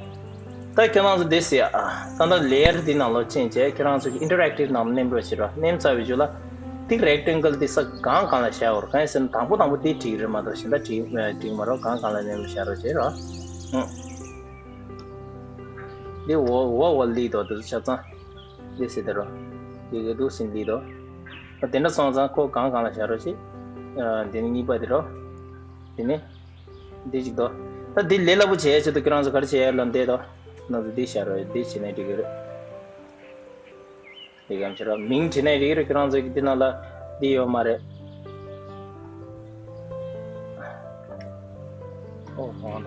ད་ཁྱེད་རང་ཚོ་དེ་ཟེར་ཡ། ད་ལྟ་layer དེ་ནང་ལོགས་ཕྱིན་བྱས་ཁྱེད་རང་ཚོ་གི་interactive ནང་མནན་རོགས་བྱེད་རོགས། མནན་ཚར་བའི་རྗེས་ལ་དེ་rectangle དེ་ས་གང་གང་ལ་བཞག་དགོས་རེད། གང་ཡིན་ཟེར་ན་དང་པོ་དང་པོ་དེ་འགྲིག་རེད་མ་གཏོགས་གཞན་དག་འགྲིག་འགྲིག་མ་རེད། གང་གང་ལ་མནན་བཞག་རོགས་བྱེད་རོགས། ཨུ། འདི་འོག་འོག་འོག་སླེབས་འདུག་དེ་ཚོ་ཆ་ཚང་། འདི་ཟེར་དེ་རོ། འདི་གི་འདུག་ཟིན་འདི་རོ། ཨ་དེ་འདྲ་སོང་ཙང་ཁོ་གང་གང་ལ་བཞག་རོགས་བྱེད། ཨ་དེ་ནི་གཉིས་པ་དེ་རོ། དེ་ནི། འདི་གཅིག་དོ། ད་འདི་ལས་སླ་པོ་བྱེད་ཡ་ཆེད་དུ་ཁྱེད་རང་ཚོ་ག་རེ་བྱེད་ཡ་ལབ་འདི་དོ། ནང་དུ་འདི་བཞག་རོགས། འདི་བྱེད་ན་འགྲིག་གི་རེད། འདི་གམ་བྱེད་རོགས། མིང་བྲིས་ན་འགྲིག་གི་རེད། ཁྱེད་རང་ཚོ་གི་འདི་ནང་ལ་འདི་ཡོད་མ་རེད། ཨོ་ཧོ། ཨུམ།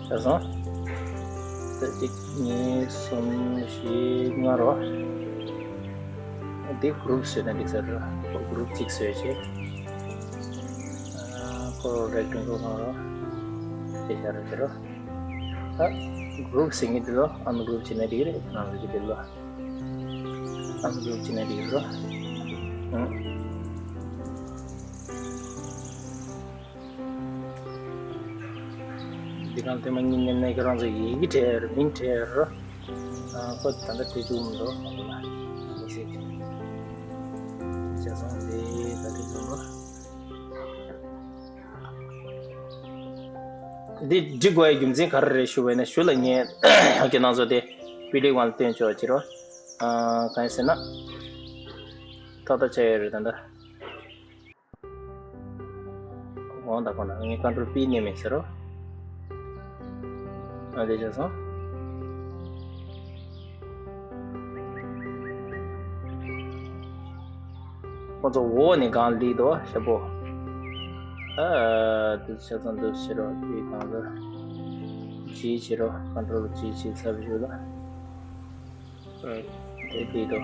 ཤར་སོང་། ད་གཅིག་གཉིས་གསུམ་བཞི་ལྔ་རོ། འདི་group བཟོས་ན་འགྲིག་ས་རེད། group གཅིག་བཟོས་བྱས། ཨ་ཁོ་rectangle གང་རོ། དེ་ཤར་རོ་ཤར་རོ། ད་group ཟེར་མཁན་དེ་ལ་ungroup བྱས་ན་འགྲིག་རེད། ནང་ལ་འགྲིག་གི་ལ། ཨང་ཀི་ཅི་ན་འགྲིག་རོ། ཨང་། འདི་གང་དེ་མ་ཉིན་ཉིན་ནས་ཁྱེད་རང་ཚོ་ཡི་གེ་བྲིས་རོ། མིང་བྲིས་རོ། ཨ་ཁོ་ད་ལྟ་བྲིས་ཐུབ་མི་འདུག་ཨ་ཁོ་ལ་མི་ཤེས་ཀི། བྱས་ཙང་འདི་ད་བྲིས་ཐུབ་རོ། འདི་འབྲི་དགོས་ཡའི་རྒྱུ་མཚན་ག་རེ་རེད་ཞུ་བས་ན། ཞུ་ལ་ངས་ཁྱེད་རང་ཚོ་དེ་བི་ཌི་ཡོ་ནང་ལ་སྟོན་ཆོག་ཅི་རོ། ཨ་གང་ཡིན་ཟེར་ན། ཏག་ཏག་ཆགས་ཡོད་རེད་ད་ལྟ། འོང་ད་ཁོ་ན་ངས་ཀོན་ཊོལ་པི་མནན་མེད་ཟེར་རོ། ཨ་དེ་བྱས་སོང་། ཁོ་ཚོ་འོག་ནས་གང་ལི་དོ་ཞེ་པོ། ཨ་དེ་ཆ་ཚང་འདུག་ཕྱི་རོ། དེ་གང་ལ་ཇི་ཕྱི་རོ། ཀོན་ཊོལ་ཇི་ཕྱི་ཚབ་ཞུ་ལ། དེ་དེ་དོ།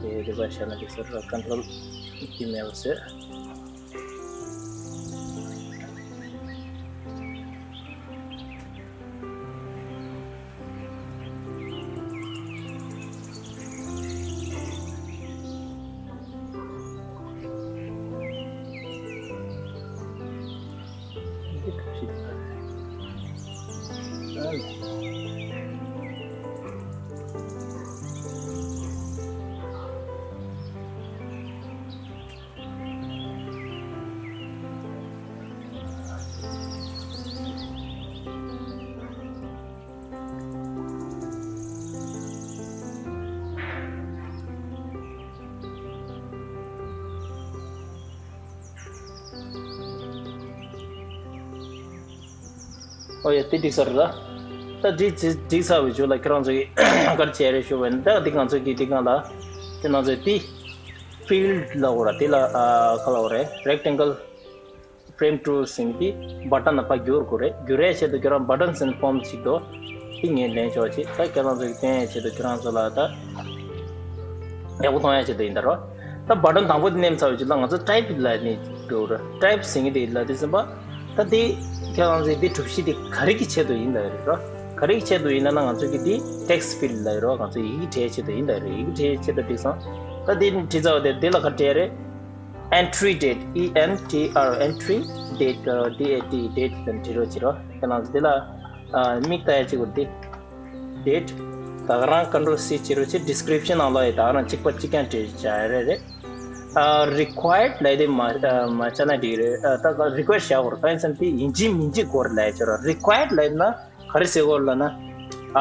དེ་དེ་པ་ཤ་ན་དེ་ཟེར་རོ། ཀོན་ཊོལ་ཇི་མེལ་ཟེར། ཨོ་ཡ། དེ་འགྲིག་ས་རེད་ད། ད་འགྲིག་འགྲིག་ཚར་བའི་རྗེས་ལ་ཁྱེད་རང་ཚོ་གིས་ག་རེ་བྱས་རེད་ཞུ་བ་ཡིན་ན། ད་འདི་ང་ཚོ་གིས་འདི་སྒང་ལ་ཁྱེད་རང་ཚོས་དེ་fill ལབ་དགོས་ར། དེ་ལ་ཨ་ག་ལབ་དགོས་རེད། rectangle frame tool ཟེར་མཁན་དེ་བ་ཊན་ལ་ཕར་བསྒྱུར་དགོས་རེད། བསྒྱུར་ཡས་ཆེད་དུ་ཁྱེད་རང་buttons and forms ཞིག་འདུག་དེ་ངས་ལེན་ཆོག་ཅིག་ད་ཁྱེད་རང་ཚོ་གིས་སྟོན་ཡས་ཆེད་དུ་ཁྱེད་རང་ཚོ་ལ་ད་ཡག་པོ་མཐོང་ཡས་ཆེད་དུ་ཡིན་ད་རོ། ད་བ་ཊན་དང་པོ་དེ་མནན་ཚར་བའི་རྗེས་ལ་ང་ཚོ་type ལ་ནི་འགྲོ་ར། type ཟེར་མཁན་དེ་ལ་དེ་ཟིན་པ། ད་དེ་ཁྱེད་རང་ཚོའི་དེ་གྲུབ་གཞི་དེ་ག་རེ་གི་ཆེད་དུ་ཡིན་ལབ་རེད་རོ། ག་རེ་གི་ཆེད་དུ་ཡིན་ལབ་ན་ང་ཚོ་གི་དེ་text field ལབ་རོ། ང་ཚོ་ཡི་གེ་བྲིས་ཆེད་དུ་ཡིན་ལབ་རེད། ཡི་གེ་བྲིས་ཆེད་དུ་བྲིས་སོང་། ད་དེ་བྲིས་ཚར་བ་དེ་དེ་ལ་ག་རེ་བྲིས་རེད། entry date E N T R entry date ཨ་D A T date དེ་བྲིས་རོགས་བྱེད་རོགས། ཁྱེད་རང་ཚོ་དེ་ལ་ཨ་མིག་ལྟ་ཡ་གཅིག་པུ་དེ། date ད་ག་རང་control C བྱེད་རོགས་བྱེད། description ནང་ལ་ཡི་ད་ག་རང་གཅིག་པ་གཅིག་རྐྱང་བྲིས་བྱ་ཡ་རེད་རེད། ཨ་required ལབ་དེ་མ་ཨ་མ་བྱས་ན་འགྲིག་རེད། ཨ་ད་ག་required བྱ་དགོས་རེད། གང་ཡིན་ཟེར་ན་དེ་ཡིན་གཅིག་མིན་གཅིག་དགོས་རེད་ལབ་ཡ་བྱེད་རོགས། required ལབ་ན་ག་རེ་ཟེར་དགོས་རེད་ལབ་ན།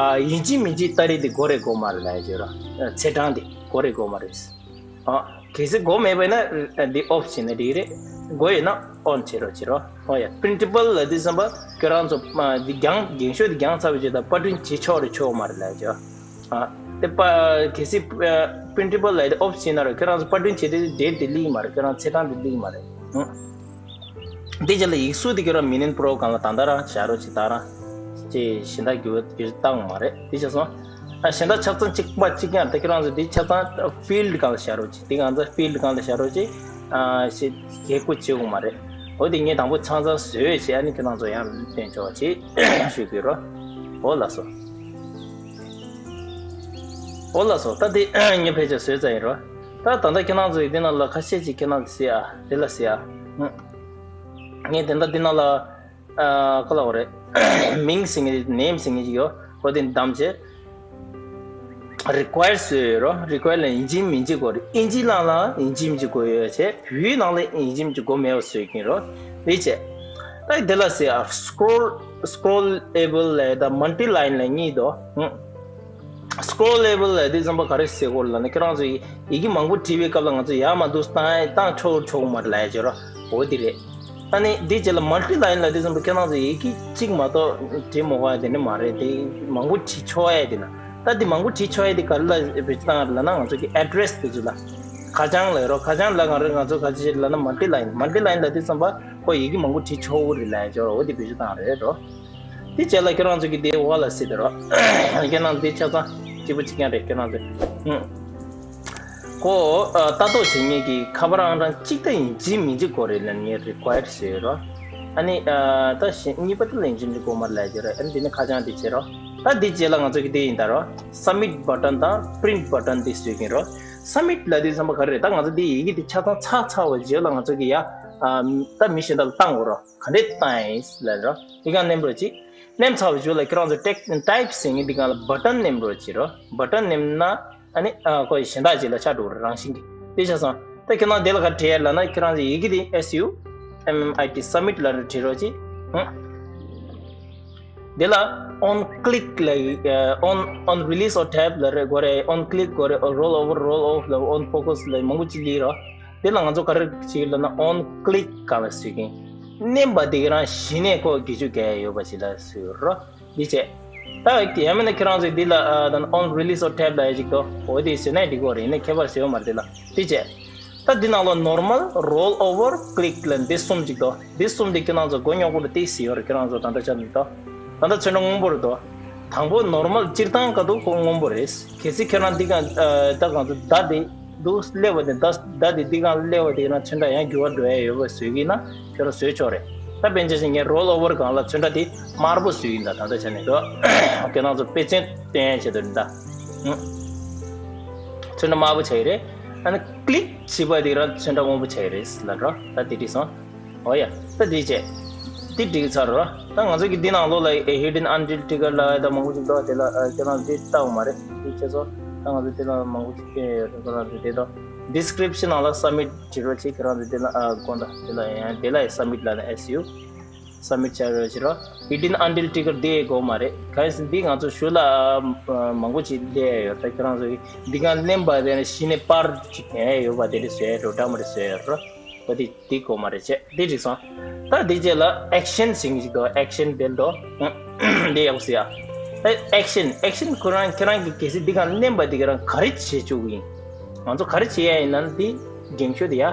ཨ་ཡིན་གཅིག་མིན་གཅིག་ཏ་རིག་དེ་དགོས་རེད་དགོས་མ་རེད་ལབ་ཡ་བྱེད་རོགས། ཨ་ཚེས་གྲངས་དེ་དགོས་རེད་དགོས་མ་རེད། ཨ་གལ་སྲིད་དགོས་མེད་པ་ཡིན་ན་འདི་off བྱས་ན་འགྲིག་རེད། དགོས་ཡོད་ན་on བྱེད་རོགས་བྱེད་རོགས། ཨོ་ཡ། printable ལབ་དུས་ཙམ་པ་ཁྱོད་རང་ཚོ་ཨ་འདི་རྒྱང་འགེངས་ཤོག་འདི་རྒྱང་ཚར་བའི་རྗེས་ད་པར་སྐྲུན་བྱེད་ཆོག་རེད་ཆོག་མ་རེད་ལབ་ཡ་བྱེད་རོགས། ཨ་ དེ་པ་གལ་སྲིད་པི་རིན་ཊི་བལ་ལ་དེ་ཨོཕ་བྱས་ན་ར་ཁྱེད་རང་ཚོ་པར་སྐྲུན་བྱེད་དུས་ཌེ་ཊི་དེ་སླེབས་ཀྱི་མ་རེད། ཁྱེད་རང་ཚེས་གྲངས་དེ་སླེབས་ཀྱི་མ་རེད། ཧུམ། དེ་རྗེས་ལ་ཡིག་གཟུགས་དེ་ཁྱེད་རང་མི་ནན་པོ་རོ་སྒང་ལ་ད་ལྟ་རང་བཞག་རོགས་བྱེད། ད་རང་ཅེས་གཞན་དག་འགྱུར་བ་འགྱུར་བཏང་མ་རེད། དེ་བྱས་སོང་། ཨ་གཞན་དག་ཆ་ཚང་གཅིག་པ་གཅིག་རྐྱང་། ད་ཁྱེད་རང་ཚོ་དེ་ཆ་ཚང་ཕིལ་ཌི་སྒང་ལ་བཞག་རོགས་བྱེད། དེ་ང་ཚོ་ཕིལ་ཌི་སྒང་ལ་བཞག་རོགས་བྱེད། ཨ་ཞེས་བཀོད་བྱེད་དགོས་མ་རེད། འོ་དེ་ངས་དང་པོ་ཆ་ཚང་བཟོས་བྱས་ཨ་ནི་ཁྱེད་རང་ཚོ་ཡང་བསྟན་ཆོག་ཅེས་ཞུ་གི་རོ། འོ་ལགས་སོ། འོ་ལགས་སོ། ད་དེ་ངས་ཕལ་ཆེར་བཟོས་ཚར་ཡིན་རོ། ད་ད་ལྟ་ཁྱེད་རང་ཚོ་ཡི་དེ་ནང་ལ་ཁ་ཤས་ཅིག་ཁྱེད་རང་ཚོ་གཟིགས་ཨ། དེ་ལ་གཟིགས་ཨ། ངས་དེ་འདྲ་འདི་ནང་ལ་ཨ་ག་ལ་འོ་རེད། མིང་ཟེར་མཁན་ནེམ་ཟེར་མཁན་ཅིག་ཡོད། ཁོ་དེ་བདམས་བྱས། རི་ཀོ་ཡར་བཟོས་ཡོད་རོ། རི་ཀོ་ཡར་ལ་ཡིན་གཅིག་མིན་གཅིག་དགོས་རེད། ཨིན་ཇི་ནང་ལ་ཡིན་གཅིག་མིན་གཅིག་དགོས་ཡོད་བྱས། བོད་ཡིག་ནང་ལ་ཡིན་གཅིག་མིན་གཅིག་དགོས་མེད་པ་བཟོས་ཀྱིན་རོ། དེ་བྱས། ད་དེ་ལ་ཟེར་ཨ། སི་ཀོ་རོལ་སི་ཀོ་རོལ་ཨེ་བལ་ལ་དང་མལ་ཊི་ལ་ཡིན་ལ་གཉིས་འདུག། ཧུམ། སི་ཀོ་རོལ་ཨེ་བལ་ལ་དེ་ཙམ་པ་ག་རེ་ཟེར་དགོས་རེད་ལབ་ན། ཁྱེད་རང་ཚོ་ཡི་ཡི་གེ་མང་པོ་བྲིས་པའི་སྐབས་ལ་ང་ཚོ་ཡར་མར་འདུག་བཏང་ཡ་བཏང་ཆོག་ཆོག་མ་རེད་ལབ་ཡ་བྱེད་རོ། འོ་དེ་རེད། ཨ་ནི་འདི་རྗེས་ལ་མལ་ཊི་ལ་ཡིན་ལ་དེ་ཙམ་པ་ཁྱེད་རང་ཚོ་ཡི་གེ་གཅིག་མ་གཏོགས་བྲིས་མ་དགོས་ཡ་དེ་འདྲ་མ་རེད། དེ་མང་པོ་བྲིས་ཆོག་ཡ་དེ་ན། ད་དེ་མང་པོ་བྲིས་ཆོག་ཡ་དེ་ག་རེ་ལ་བེད་སྤྱོད་བཏང་རེད་ལབ་ན། ང་ཚོ་གི་ཨེ་ཌི་རེ་སི་དེ་ཚོ་ལ། ཁ་བྱང་ལ་རོ། ཁ་བྱང་ལ་གང་རེད། ང་ཚོ་ག་ཅི་བྱེད་ལབ་ན་མལ་ཊི་ལ་ཡིན། མལ་ཊི་ལ་ཡིན་ལ་དེ་ཙམ་པ་ཁོ་ཡི་གེ་མང་པོ་བྲིས་ཆོག་གི་རེད་ལབ་ཡ་བྱེད་རོ། འོ་དེ་བེད་སྤྱོད་བཏང་རེད་རོ། དེ་རྗེས་ལ་ཁྱེད་རང་ཚོ་གི་དེའི་འོག་ལ་གཟིགས་དང་རོ། ཁྱེད་རང་དེ་ཆ་ཚང་གཅིག་པ་གཅིག་རྐྱང་རེད། ཁྱེད་རང་ཚོ། ཧུམ། ཁོ་ཨ་ལྟ་རྟོག་བྱེད་མཁན་གྱི་ཁ་པར་ཨང་གྲངས་གཅིག་དེ་ཡིན་གཅིག་མིན་གཅིག་དགོས་རེད་ལབ་ནས་རི་ཀོ་ཡར་བཟོས་ཡོད་རོ། ཨ་ནི་ཨ་ད་གཞན་གཉིས་པ་དེ་ལ་ཡིན་གཅིག་མིན་གཅིག་དགོས་མ་རེད་ལབ་ཀྱི་རེད། ཨ་ནི་དེ་ནི་ཁ་བྱང་དེ་བྱེད་རོ། ད་དེ་རྗེས་ལ་ང་ཚོ་གི་དེ་ཡིན་ད་རོ། སབ་མིཊ་བ་ཊན་དང་པི་རིན་ཊི་བ་ཊན་དེ་བཟོས་ཀྱིན་རོ། སབ་མིཊ་ལབ་དུས་ཙམ་པ་ག་རེ་རེད། ད་ང་ཚོ་དེ་ཡི་གེ་དེ་ཆ་ཚང་ཚར་ཚར་བ་རྗེས་ལ་ང་ཚོ་གི་ཡ་ཨ་ད་མི་གཞན་དག་ལ་བཏང་དགོས་རོ། ག་འདྲས་བཏང་ཡིན་ལབ་རོ། དེ་གང་ནེམ་རོ་ཅིག་ནེམ་ཚར་བའི་རྗེས་ལ་ཁྱེད་རང་ཚོ་ཊེག་ཊའིབ་ཟེར་མཁན་འདི་སྒང་ལ་བ་ཊན་ནེམ་རོགས་བྱེད་རོགས། བ་ཊན་ནེམ་ན་ཨ་ནི་ཨ་ཁོ་གཞན་དག་ཅིག་ལ་ཆགས་འགྲོ་རེད། རང་བཞིན་གྱིས། དེ་ཆ་སོང་། ད་ཁྱེད་རང་དེ་ལ་ག་བྲིས་ཡ་ལབ་ན། ཁྱེད་རང་ཚོ་ཡི་གེ་དེ་S U M I T སབ་མིཊ་ལབ་རེད། བྲིས་རོགས་གྱིས། ཧུམ། དེ་ལ་on click ལ་on on release or tab ལབ་རེད། དགོས་རེད། on click དགོས་རེད། roll over roll off ལ་on focus ལ་མང་པོ་ཅིག་སླེབས་རོགས། དེ་ལ་ང་ཚོ་ག་རེ་བྱེད་ལབ་ན། on click སྒང་ལ་བཟོས་ཀྱིན། མནན་པ་དེ་ག་རང་གཞི་ནས་ཁོ་བརྒྱད་ཅུ་གྱ་ཡོད་པ་ཞིག་ལ་བཟོས་རོགས། འདི་བྱས། ད་ཡང་མིན་ན་ཁྱེད་རང་ཚོས་འདི་ལ་ཨ་ད་on release or tab ལབ་ཡ་ཅིག་འདུག། འོ་དེ་བཟོས་ན་འགྲིག་གི་རེད། ཡིན་ན་ཁྱད་པར་ཟེར་ཡོད་མ་རེད། དེ་ལ་འདི་བྱས། ད་འདི་ནང་ལ་normal, roll over, click ལབ་འདི་གསུམ་ཅིག་འདུག། འདི་གསུམ་འདི་ཁྱེད་རང་ཚོ་མགོ་རྙོག་པོ་ལ་ཏོག་ཙམ་ཡོད་རེད། ཁྱེད་རང་ཚོ་ད་ལྟ་ཆ་ནས་འདུག། ད་ལྟ་ཚོན་ཁྲ་སྔོན་པོ་རེད་འདུག། དང་པོ་normal སྤྱིར་བཏང་ཀ་འདུག། ཁོ་སྔོན་པོ་རེད། གལ་སྲིད་ཁྱེད་རང་འདི་ག་ཨ་ད་གང་ཚོ་ད་འདི། འདུག་སླེབས་པ་དེ་ད་ད་དེ་འདི་གང་སླེབས་པ་དེ་ཡིན་ན་ཚོན་ཁྲ་ཡང་འགྱུར་བ་འགྲོ་ཡ་ཡོད་པ་བཟོས་ཀྱི་ཡིན་ན་ཁྱོད་རང་བཟོས་ཆོག་རེད། ད་དཔེར་ན་ཆ་བཞག་ངས་roll over སྒང་ལ་ཚོན་ཁྲ་དེ་དམར་པོ་བཟོས་ཡིན། ད་ད་ལྟ་ཆ་ནས་འདུག། ཁྱེད་རང་ཚོ་དཔེ་མཚོན་སྟོན་ཡ་ཆེད་དུ་རེད་ད། ཚོན་ཁྲ་དམར་པོ་ཆགས་ཀྱི་རེད། ཨ་ནི་click བྱས་པ་དེ་རང་ཚོན་ཁྲ་སྔོན་པོ་ཆགས་ཀྱི་རེད་ལབ་རོགས། ད་དེ་འགྲིག་སོང་། འོ་ཡ། ད་འདི་བྱས། འདི་འགྲིག་ཚར་རོ། ད་ང་ཚོ་གི་འདི་ནང་ལོགས་ལ་hidden untitled trigger ལབ་ཡ་ད་མང་པོ་ཞིག་འདུག། དེ་ལ་ཁྱེད་རང་འདི་ལྟ་དགོས་མ་རེད། འདི་ཁྱེད་ཚོ་ད་ང་ཚོ་འདི་ལ་མང་པོ་ཞིག་སྟོན་ཡོད་རེད། ཁོ་རང་ཚོ་དེ་དང་description ནང་ལ་submit བྱེད་རོགས་བྱེད། ཁྱེད་རང་ཚོ་དེ་ལ་ཨ་དགོངས་དག། དེ་ལ་ཡང་དེ་ལ་ཡང་submit ལབ་ན་S U submit བྱ་རོགས་བྱེད་རོགས། hidden untitled trigger འདི་དགོས་མ་རེད། གལ་སྲིད་འདི་ང་ཚོ་གཞུག་ལ་མང་པོ་ཞིག་སླེབས་ཡ་ཡོད། ད་ཁྱེད་རང་ཚོ་གི་འདི་གང་ལེན་པ་དེ་ནས་གཞི་ནས་པར་ཅིག་འཐེན་ཡ་ཡོད་པ་དེ་འདྲ་བཟོས་ཡ་རོགས། འདྲ་མ་རེད་བཟོས་ཡ་རོགས། འོ་དེ་དེ་དགོས་མ་རེད་བྱས། དེ་འགྲིག་སོང་། ད་དེ་རྗེས་ལ་action ཟེར་མཁན་ཞིག་འདུག། action དེ་འདུག། དེ་ཡག་པོ་ཟེར་ཡ། ཨེ་action action ཁོ་རང་ཁྱེད་རང་གིས་གལ་སྲིད་འདི་གང་མནན་པ་དེ་ཁྱེད་རང་ག་རེ་བྱེད་བཅུག་གི་ཡིན། ང་ཚོ་ག་རེ་བྱེད་ཡ་ཡིན་ན་འདི་འགེངས་ཤོག་དེ་ཡ།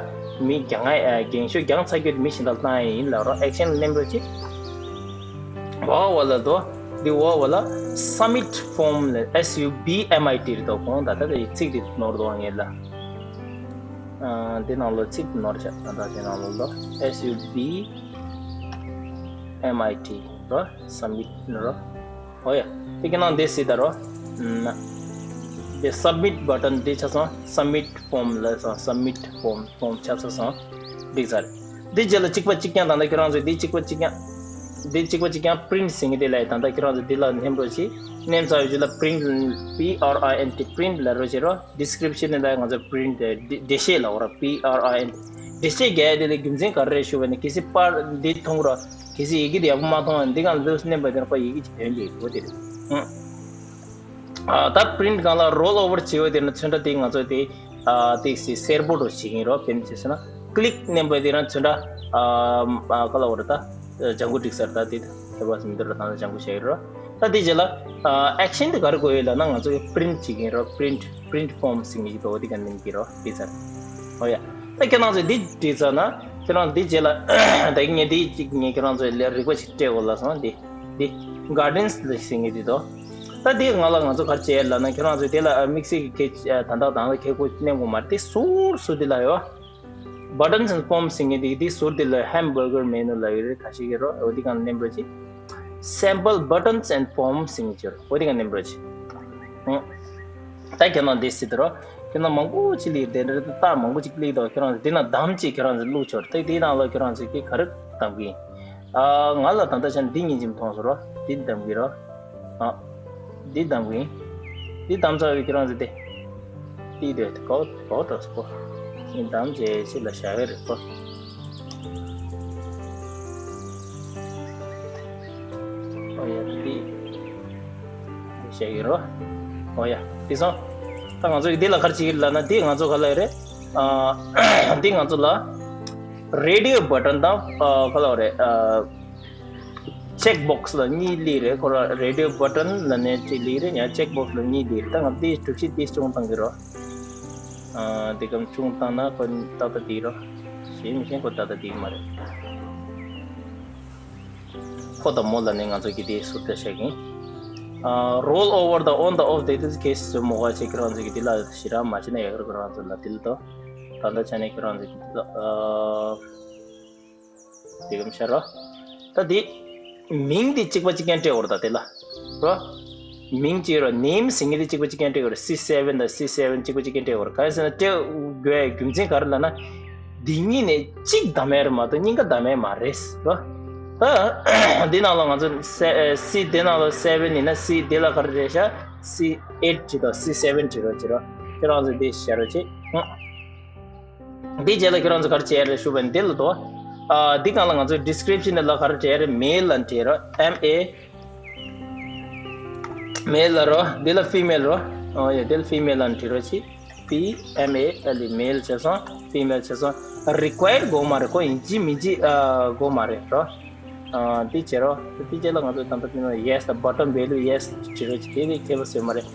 མི་རྒྱང་ང་འགེངས་ཤོག་རྒྱང་ཚ་རྒྱུ་དེ་མི་གཞན་དག་ལ་བཏང་ཡ་ཡིན་ལབ་རོགས། action ལ་མནན་རོགས་བྱེད། འོག་བ་ལ་འདུག། འདི་འོག་བ་ལ་submit form ལ་S U B M I T རེད་འདུག། གོང་ད་ལྟ་དེ་ཚིག་དེ་ནོར་འདུག་ངེད་ལ། ཨ་འདི་ནང་ལོགས་ཚིག་ནོར་བྱས། ད་ལྟ་འདི་ནང་ལོགས་ལ་S U B M I T རོ། submit ནོར་རོ། ཨོ་ཡ། དེ་གི་ནང་འདི་སྲིད་ད་རོ། ཨ་འདི་submit button འདི་ཆ་སོང་། submit form ལ་སོང་། submit form form ཆ་ས་སོང་། འགྲིག་ཚར། འདི་རྗེས་ལ་གཅིག་པ་གཅིག་རྐྱང་། ད་ལྟ་ཁྱེད་རང་ཚོས་འདི་གཅིག་པ་གཅིག་རྐྱང་། འདི་གཅིག་པ་གཅིག་རྐྱང་print ཟེར་མཁན་དེ་ལ་ཡ། ད་ལྟ་ཁྱེད་རང་ཚོས་འདི་ལ་མནན་རོགས་བྱེད། མནན་ཚར་བའི་རྗེས་ལ་print P R I N T print ལབ་རོགས་བྱེད་རོགས། description ནི་ད་ང་ཚོ་print འགྲེལ་བཤད་ལབ་ར། P R I N T འགྲེལ་བཤད་རྒྱག་ཡ་དེ་ལ་རྒྱུ་མཚན་ག་རེ་རེད་ཞུ་བ་ནི། གལ་སྲིད་པར་འདི་མཐོང་ར་གལ་སྲིད་ཡི་གེ་དེ་ཡག་པོ་མ་མཐོང་བ་འདི་གང་ལ་འདུག་མནན་པ་དེ་ན་ཁོ་ཡི་གེ་ཅིག་ཐོན་གྱི་འདུག་དེ་རེད། ཨ་ད་print སྒང་ལ་roll over བྱེད་པ་དེ་ན་ཚོན་ཁྲ་དེ་ང་ཚོ་དེ་ཨ་ཏིག་སི་སེར་པོ་འདྲ་བྱེད་ཀྱིན་རོ། དཔེར་ན་བྱས་ཟེར་ན་click མནན་པ་དེ་ན་ཚོན་ཁྲ་ཨ་ཨ་ག་ལ་བ་ར་ད་ལྗང་གུ་འགྲིག་ས་རེད། ད་དེ་ཁྱད་པར་མི་འདུག་ར། ད་ལྗང་གུ་བྱས་ཀྱི་རོ། ད་དེ་རྗེས་ལ་ཨེག་ཤན་དེ་ག་རེ་དགོས་ཡོད་ལབ་ན། ང་ཚོ་གི་པི་རིན་ཊི་བྱེད་ཀྱི་ཡིན་རོ། པི་རིན་ཊི་པི་རིན་ཊི་ཕོམ་ཟེར་མཁན་ཞིག་འདུག་འོ་དེ་ག་ནེམ་གྱི་རོ། བྲིས་ཚར། ཨོ་ཡ། ད་ཁྱེད་རང་ཚོས་འདི་བྲིས་ཚར་ན། ཁྱེད་རང་འདི་རྗེས་ལ་ད་གིན་ངས་འདི་གཅིག་ངས་ཁྱེད་རང་ཚོའི་ལས་རིག་པ་ཞིག་སྤྲད་དགོས་ལབ་སོང་། འདི་འདི་གར་ཌེན་སི་ལ་ཟེར་མཁན་འདི་འདུག་ད་འདི་ང་ལ་ང་ཚོ་ག་རེ་བྱས་ལབ་ན། ཁྱེད་རང་ཚོས་དེ་ལ་དམིགས་བསལ་གྱི་ད་ལྟ་དང་ལ་ཁྱེད་ཁོ་མནན་དགོས་མ་རེད། དེ་ཟུར་ཟུར་འདི་ལ་ཡོད། Buttons and Forms ཟེར་མཁན་དེ་དེ་ཟུར་དེ་ལ་Hamburger Menu ལབ་ཡོད་རེད། ཁ་ཤས་ཀྱིས་རོ། འོ་དེ་གང་མནན་རོགས་གྱིས། Sample Buttons and Forms ཟེར་མཁན་ཅིག་ཡོད་རེད། འོ་དེ་གང་མནན་རོགས་གྱིས། ཨང་། ད་ཁྱེད་རང་འདི་སྲིད་དུ་རོ། ཁྱེད་རང་མང་པོ་ཅིག་སླེབས་དེ་འདྲ་རྟགས་མང་པོ་ཅིག་སླེབས་འདུག་ཁྱེད་རང་འདི་ན་འདམ་ཅིག་ཁྱེད་རང་ཚོ་བླུགས་ཆོག་ད་དེའི་ནང་ལ་ཁྱེད་རང་ཚོ་གིས་ག་རེ་འདམ་གི་ཡིན། ཨ། ང་ལ་ད་ལྟ་ཆ་ནས་འདི་ཉིན་གཅིག་མཐོང་སོང་རོ། འདི་འདམ་གི་རོ། ཨ། འདི་འདམ་གི་ཡིན། འདི་འདམ་ཚར་བའི་ཁྱེད་རང་ཚོ་དེ། འདི་དེ་གོ་གོ་ཏོ་སྐོ། འདི་འདམ་བྱས་ཕྱི་ལ་བཞག་གི་རེད་གོ། ཨོ་ཡ་འདི། འདི་བཞག་གི་རོ། ཨོ་ཡ་འདི་སོང་། ད་ང་ཚོ་གི་འདི་ལ་ག་རེ་བྱེད་ཀྱི་ལབ་ན། འདི་ང་ཚོ་ག་ལ་ཡོད་རེད། ཨ། འདི་ང་ཚོ་ལ་རེ་ཌི་ཡོ་བ་ཊན་དང་། ཨ། ག་ལ་ཡོད་རེད། ཨ། ཅེག་བོག་སི་ལ་གཉིས་སླེབས་རེད། ཁོ་ར་རེ་ཌི་ཡོ་བ་ཊན་ལབ་ནས་གཅིག་སླེབས་རེད། ཡང་ཅེག་བོག་སི་ལ་གཉིས་སླེབས་རེད། ད་ང་འདི་གྲུ་བཞི་འདི་སྐྱོང་བཏང་གི་རོ། ཨ། འདི་གམ་སྐྱོང་བཏང་ན་ཁོ་ཏག་ཏག་འདི་རོ། གཞན་མི་ཤེས་ཁོ་ཏག་ཏག་འདི་མ་རེད། ཁོ་དང་མོ་ལ་ནི་ང་ཚོ་གི་དེ་སུར་ཏ་ཤག་ཡིན། ཨ། Roll over the on the off details case མོ་ག་ཆེ་ཁྱེད་རང་ཚོ་གི་དེ་ལ་ཞེ་དྲག་མ་བྱེད་ན་ཡག་རེད། ཁྱེད་རང་ཚོ་ལ་དེ་ལ་ཏོ། ད་ལྟ་ཆ་ནས་ཁྱེད་རང་ཚོ་གི་དེ་ལ། ཨ། དེ་གམ་ཤར་རོ། ད་དེ་མིང་དེ་གཅིག་པ་གཅིག་རྐྱང་སྤྲད་འོར་ད་དེ་ལ་རོ། མིང་གཅིག་རོ། ནེམ་ཟེར་མཁན་དེ་གཅིག་པ་གཅིག་རྐྱང་སྤྲད་འོར། སི་སེ་བན་དང་སི་སེ་བན་གཅིག་པ་གཅིག་རྐྱང་སྤྲད་འོར། ག་རེ་ཟེར་ན་སྤྲད་དགོས་རྒྱུ་མཚན་ག་རེ་ལབ་ན། འདི་གཉིས་ནས་གཅིག་འདམ་ཡ་རེད་མ་གཏོགས་གཉིས་ཀ་འདམ་ཡ་མ་རེད་རོ། ད་འདི་ནང་ལ་ང་ཚོ་སི་སི་དེ་ནང་ལ་སེ་བན་ཡིན་ན་སི་དེ་ལ་ག་རེ་རེད་ཤག་སི་ཨེཊ་བྲིས་དང་སི་སེ་བན་བྲིས་རོགས་བྱེད་རོགས། ཁྱེད་རང་ཚོ་འདི་ཤར་རོགས་བྱེད། འདི་རྗེས་ལ་ཁྱེད་རང་ཚོ་ག་རེ་བྱེད་ཡ་རེད་ཞུ་བ་ཡིན་འདི་ལ་དོ། ཨ། འདི་སྒང་ལ་ང་ཚོ་ཌི་སི་ཀི་རིབ་ཤན་ལ་ག་རེ་བྲིས་ཡ་རེད། མེལ་ལ་བྲིས་རོགས། ཨེམ་ཨེ། མེལ་ལ་རོ། འདི་ལ་ཕི་མེལ་རོ། ཨོ་ཡ། འདི་ལ་ཕི་མེལ་ལ་བྲིས་རོགས་གྱིས། ཕི་ཨེམ་ཨེ་ཨེལ་ཨི། མེལ་བྱས་སོང་། ཕི་མེལ་བྱས་སོང་། རི་ཀོ་ཡར་དགོས་མ་རེད། ཁོ་ཡིན་གཅིག་མིན་གཅིག་ཨ། དགོས་མ་རེད་རོ། ཨ། འདི་བྱེད་རོགས། འདི་རྗེས་ལ་ང་ཚོ་ད་ལྟ་ཕི་མེལ་ཡེ་སི་དང་བ་ཊན་ཝེ་ལུ་ཡེ་སི་བྲིས་རོགས་གྱིས། དེ་ནི་ཁྱད་པར་ཟེར་མ་རེད།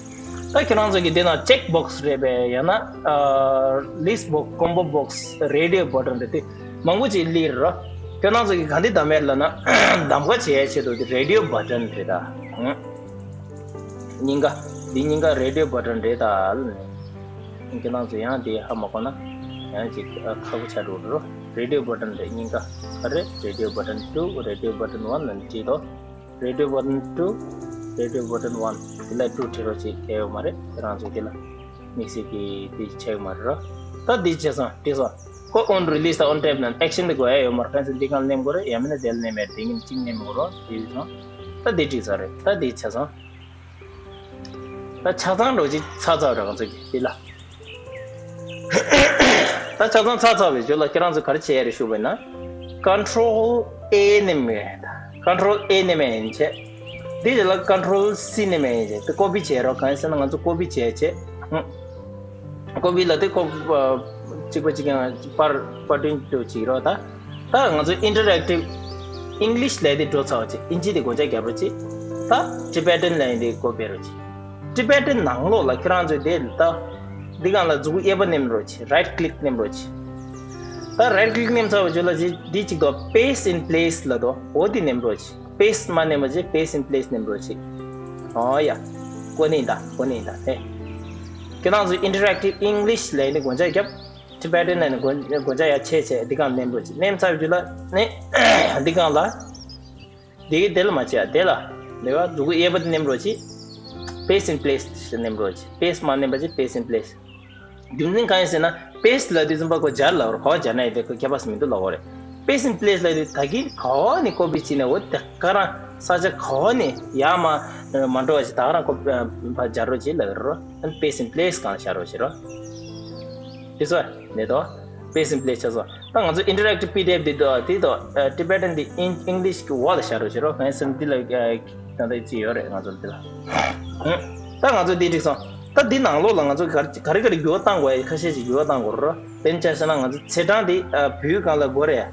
ད་ཁྱེད་རང་ཚོ་གི་འདི་ན་ཅེག་བོག་སི་རེད་པས། ཡང་ན་ཨ། ལིསྟ་བོག་སི། ཀོམ་བོ་བོག་སི། རེ་ཌི་ཡོ་བ་ཊན་རེད། དེ་མང་པོ་ཅིག་སླེབས་རོ། ཁྱེད་རང་ཚོ་གི་ག་འདི་འདམ་ཡ་རེད་ལབ་ན། འདམ་ག་བྱེད་ཡ་ཆེད་དུ་འདི་རེ་ཌི་ཡོ་བ་ཊན་རེད་ད། ཨང་། སྙིང་ག་འདི་སྙིང་ག་རེ་ཌི་ཡོ་བ་ཊན་རེད་ད་ལབ་ནས། ཁྱེད་རང་ཚོ་ཡང་དེ་ཧ་མ་གོ་ན་ཡང་ཅིག་ཨ། ཁག་པོ་ཆགས་འགྲོ་རོ། རེ་ཌི་ཡོ་བ་ཊན་རེད། སྙིང་ག་ག་རེ། རེ་ཌི་ཡོ་བ་ཊན་ཊུ། རེ་ཌི་ཡོ་བ་ཊན་ཝན་ལབ་ནས་བྲིས་དོ། རེ་ཌི་ཡོ་བ་ཊན་ཊུ། རེ་ཌི་ཡོ་བ་ཊན་ཝན། དེ་ལ་ཊུ་བྲིས་རོགས་བྱེད། གལ་ཡོད་མ་རེད། ཁྱེད་རང་ཚོ་དེ་ལ་དམིགས་བསལ་གྱི་དེ་ཆགས་ཡོད་མ་རེད་རོ། ད་འདི་བྱས་སོང་། བྲིས་སོང་། ཁོ་ཨོན་རི་ལིས་དང་ཨོན་ཊེབ་ནང་ཨེག་ཤན་དེ་དགོས་ཡ་ཡོད་མ་རེད། གང་ཟེར་འདི་སྒང་ལ་མནན་དགོས་རེད། ཡང་མིན་ན་དེ་ལ་མནན་མེད་རེད། དེ་གཉིས་གཅིག་མནན་དགོས་རོ། དེ་བྲིས་སོང་། ད་འདི་བྲིས་སོང་རེད། ད་འདི་བྱས་སོང་། ད་ཆ་ཚང་འགྲོ་ཅིག་ཚར་ཚར་རེད། ང་ཚོ་གི་འདི་ལ། ད་ཆ་ཚང་ཚར་ཚར་བའི་རྗེས་ལ་ཁྱེད་རང་ཚོ་ག་རེ་བྱེད་ཡ་རེད་ཞུ་བས་ན། ཀོན་ཊོལ་ཨེ་མནན་ཡ་རེད། ཀོན་ཊོལ་ཨེ་མནན་ཡ་ཡིན་བྱས། འདི་རྗེས་ལ་ཀོན་ཊོལ་སི་མནན་ཡ་ཡིན་བྱས། དེ་ཀོ་པི་བྱེད་རོགས། གང་ཡིན་ཟེར་ན་ང་ཚོ་ཀོ་པི་བྱེད་བྱས། ཀོ་པི་ལ་དེ་ཀོ་གཅིག་པ་གཅིག་རྐྱང་པར་པར་སྐྲུན་དུ་བྱེད་རོགས་ད། ད་ང་ཚོ་ཨིན་ཊར་ཨེག་ཊིབ་ཨིང་ལིཤ་ལབ་དེ་འགྲོ་ཚར་བ་བྱས། ཨིན་ཇི་དེ་སྒོ་ལྕགས་རྒྱབ་རོགས་བྱེད། ད་ཊི་བེ་ཊན་ལབ་ཡ་དེ་སྒོ་ཕྱེ་རོགས་བྱེད། ཊི་བེ་ཊན་ནང་ལོགས་ལ་ཁྱེད་རང་ཚོས་དེ་ད་འདི་སྒང་ལ་མཛུབ་གུ་གཡས་པ་མནན་རོགས་བྱེད། རའིཊ་ཀི་ལིག་མནན་རོགས་བྱེད། ད་རའིཊ་ཀི་ལིག་མནན་ཚར་བ་བྱས་ལ་འདི་གཅིག་ཏུ་པེསི་ཊི་ཨིན་པི་ལེསི་ལབ་འདུག་འོ་དེ་མནན་རོགས་བྱེད། པེསི་ཊི་མ་མནན་པ་བྱས། པེསི་ཊི་ཨིན་པི་ལེསི་མནན་རོགས་བྱེད། ཨོ་ཡ། གོ་ནི་ད། གོ་ནི་ད། ཧེ། ཁྱེད་རང་ཚོས་ཨིན་ཊར་ཨེག་ཊིབ་ཨིང་ལིཤ་ལབ་ནི་སྒོ་ལྕགས་རྒྱབ། ཊི་བེ་ཊན་ལབ་ནི་སྒོ་སྒོ་ལྕགས་ཡར་ཕྱེ་བྱས་འདི་སྒང་མནན་རོགས་བྱེད། མནན་ཚར་བ་བྱས་ལ་ནི་འདི་སྒང་ལ། འདི་གི་དེ་ལ་མ་བྱེད་ཡ། དེ་ལ་ལེ་བ་མཛུབ་གུ་གཡས་པ་དེ་མནན་རོགས་བྱེད། པེསི་ཊི་ཨིན་པི་ལེསི་ཞེས་མནན་རོགས་བྱེད། པེསི་ཊི་མ་མནན་པ་བྱས། པེསི་ཊི་ཨིན་པི་ལེསི། རྒྱུ་མཚན་གང་ཡིན་ཟེར་ན། པེསི་ཊི་ལབ་དུས་ཙམ་པ་ཁོ་སྦྱར་ལབ་རེད། ག་པར་སྦྱར་ན་ཡང་དེ་ཁོ་ཁྱད་པར་མི་འདུག་ལབ་དགོས་རེད། པེསི་ཊི་ཨིན་པི་ལེསི་ལབ་དུས་ད་གིན་ག་པར་ནས་ཀོ་པི་བྱས་ནས་འོ་དེ་ག་རང་ས་ཆ་ག་པར་ནས་ཡར་མར་མ་འགྲོ་བ་ཞིག་ད་ག་རང་ཀོ་པི་སྦྱར་རོགས་བྱེད་ལབ་རེད། པེསི་ཊི་ཨིན་པི་ལེསི་སྒང་ལ་བཞག་རོགས་བྱེད་རོགས། དེ་ཚོ་ནས་དོ། པེསི་ཊི་ཨིན་པི་ལེསི་ཆགས་སོང་། ད་ང་ཚོ་ཨིན་ཊར་ཨེག་ཊིབ་པི་ཌི་ཨེཕ་འདི་དོ། འདི་དོ། ཨ། ཊི་བེ་ཊན་འདི་ཨིན་ཨིང་ལིཤ་གི་འོག་ལ་བཞག་རོགས་བྱེད་རོགས། གང་ཡིན་ཟེར་ན་འདི་ལ་ཨ། ད་ལྟ་ཅི་ཡོད་རེད་ང་ཚོ་འདི་ལ། ཨང་། ད་ང་ཚོ་འདི་འགྲིག་སོང་། ད་འདི་ནང་ལོགས་ལ་ང་ཚོ་ག་རེ་ག་རེ་ག་རེ་འགྱུར་བ་གཏང་དགོས་ཡ་ཁ་ཤས་ཤིག་འགྱུར་བ་གཏང་དགོས་རེད་རོ། དཔེར་ན་ཆ་བཞག་ན་ང་ཚོ་ཚེས་གྲངས་འདི་ཨ། བོད་སྒང་ལ་དགོས་རེད།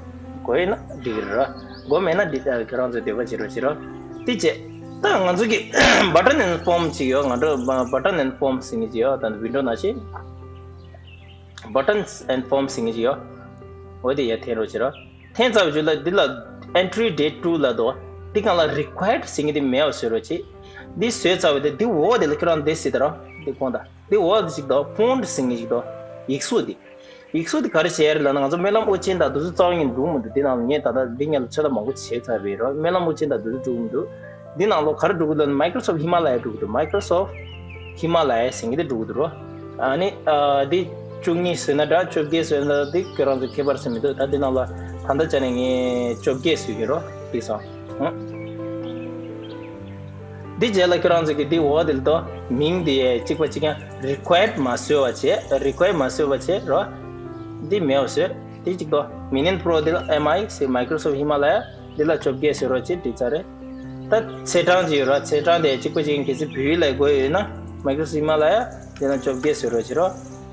དགོས་ཡོད་ན་འགྲིག་གི་རེད་རོ། དགོས་མེད་ན་འདི་ཨ། ཁྱེད་རང་ཚོས་འདོད་པ་བྱེད་རོགས་བྱེད་རོགས། དེ་བྱས། ད་ང་ཚོ་གི་button and form ཅིག་ཡོད། ང་ཚོ་button and form ཟེར་མཁན་ཅིག་ཡོད། ད་window ནང་བཞིན་buttons and form ཟེར་མཁན་ཅིག་ཡོད། འོ་དེ་ཡར་འཐེན་རོགས་བྱེད་རོགས། འཐེན་ཚར་བའི་རྗེས་ལ་འདི་ལ་entry date to ལབ་འདུག་འདི་སྒང་ལ་required ཟེར་མཁན་དེ་མེད་པ་བཟོ་རོགས་བྱེད། འདི་བཟོས་ཚར་བ་དེ་འདི་འོག་དེ་ལ་ཁྱོད་རང་འདི་ཟེར་ད་རོགས། འདི་གོང་དང་འདི་འོག་དེ་ཅིག་འདུག font ཟེར་མཁན་ཅིག་འདུག་ཡིག་གཟུགས་དེ། ཡིག་གཟུགས་དེ་ག་རེ་བྱས་རེད་ལབ་ན། ང་ཚོ་སྨོན་ལམ་དབུ་ཅན་དང་དེ་ཚོ་རྩ་བ་ཉིད་འགྲོ་གི་མི་འདུག་འདི་ནང་ལ་ངས་ད་ལྟ་འདི་སྔོན་ལ་ཚོད་ལྟ་མང་པོ་བྱས་ཚར་བས་རོགས། སྨོན་ལམ་དབུ་ཅན་དང་དེ་ཚོ་འགྲོ་གི་མི་འདུག་འདི་ནང་ལོགས་ག་རེ་འགྲོ་གི་འདུག་ལབ་ན། Microsoft Himalaya འགྲོ་གི་འདུག Microsoft Himalaya ཟེར་མཁན་དེ་འགྲོ་གི་འདུག་རོ། ཨ་ནི་ཨ་འདི་བཅུ་གཉིས་བཟོས་ན་འདྲ། བཅོ་བརྒྱད་བཟོས་ན་འདྲ། འདི་ཁྱོད་རང་ཚོ་ཁྱད་པར་ཟེར་མི་འདུག་ད་འདི་ནང་ལ་ད་ལྟ་ཆ་ནས་ངས་བཅོ་བརྒྱད་བཟོས་ཀྱི་རོ། འགྲིག་སོང་། ཨང་། འདི་རྗེས་ལ་ཁྱོད་རང་ཚོ་གི་འདི་འོག་འདི་ལ་དོ་མིང་འདི་གཅིག་པ་གཅིག་རྐྱང་། required མ་བཟོས་པ་བྱས། required མ་བཟོས་པ་བྱས་རོ། འདི་མེད་པ་བཟོས། འདི་གཅིག་དོ་Minion Pro འདི་ལ་M I ཟེར། Microsoft Himalaya འདི་ལ་བཅོ་བརྒྱད་བཟོས་རོགས་བྱེད། འགྲིག་ཚར་རེད། ད་ཚེས་གྲངས་ཅིག་ཡོད་རོ། ཚེས་གྲངས་དེ་གཅིག་པ་གཅིག་རྐྱང་། གལ་སྲིད་བོད་ཡིག་ལ་དགོས་ཡོད་ན་Microsoft Himalaya འདི་ལ་བཅོ་བརྒྱད་བཟོས་རོགས་བྱེད་རོ།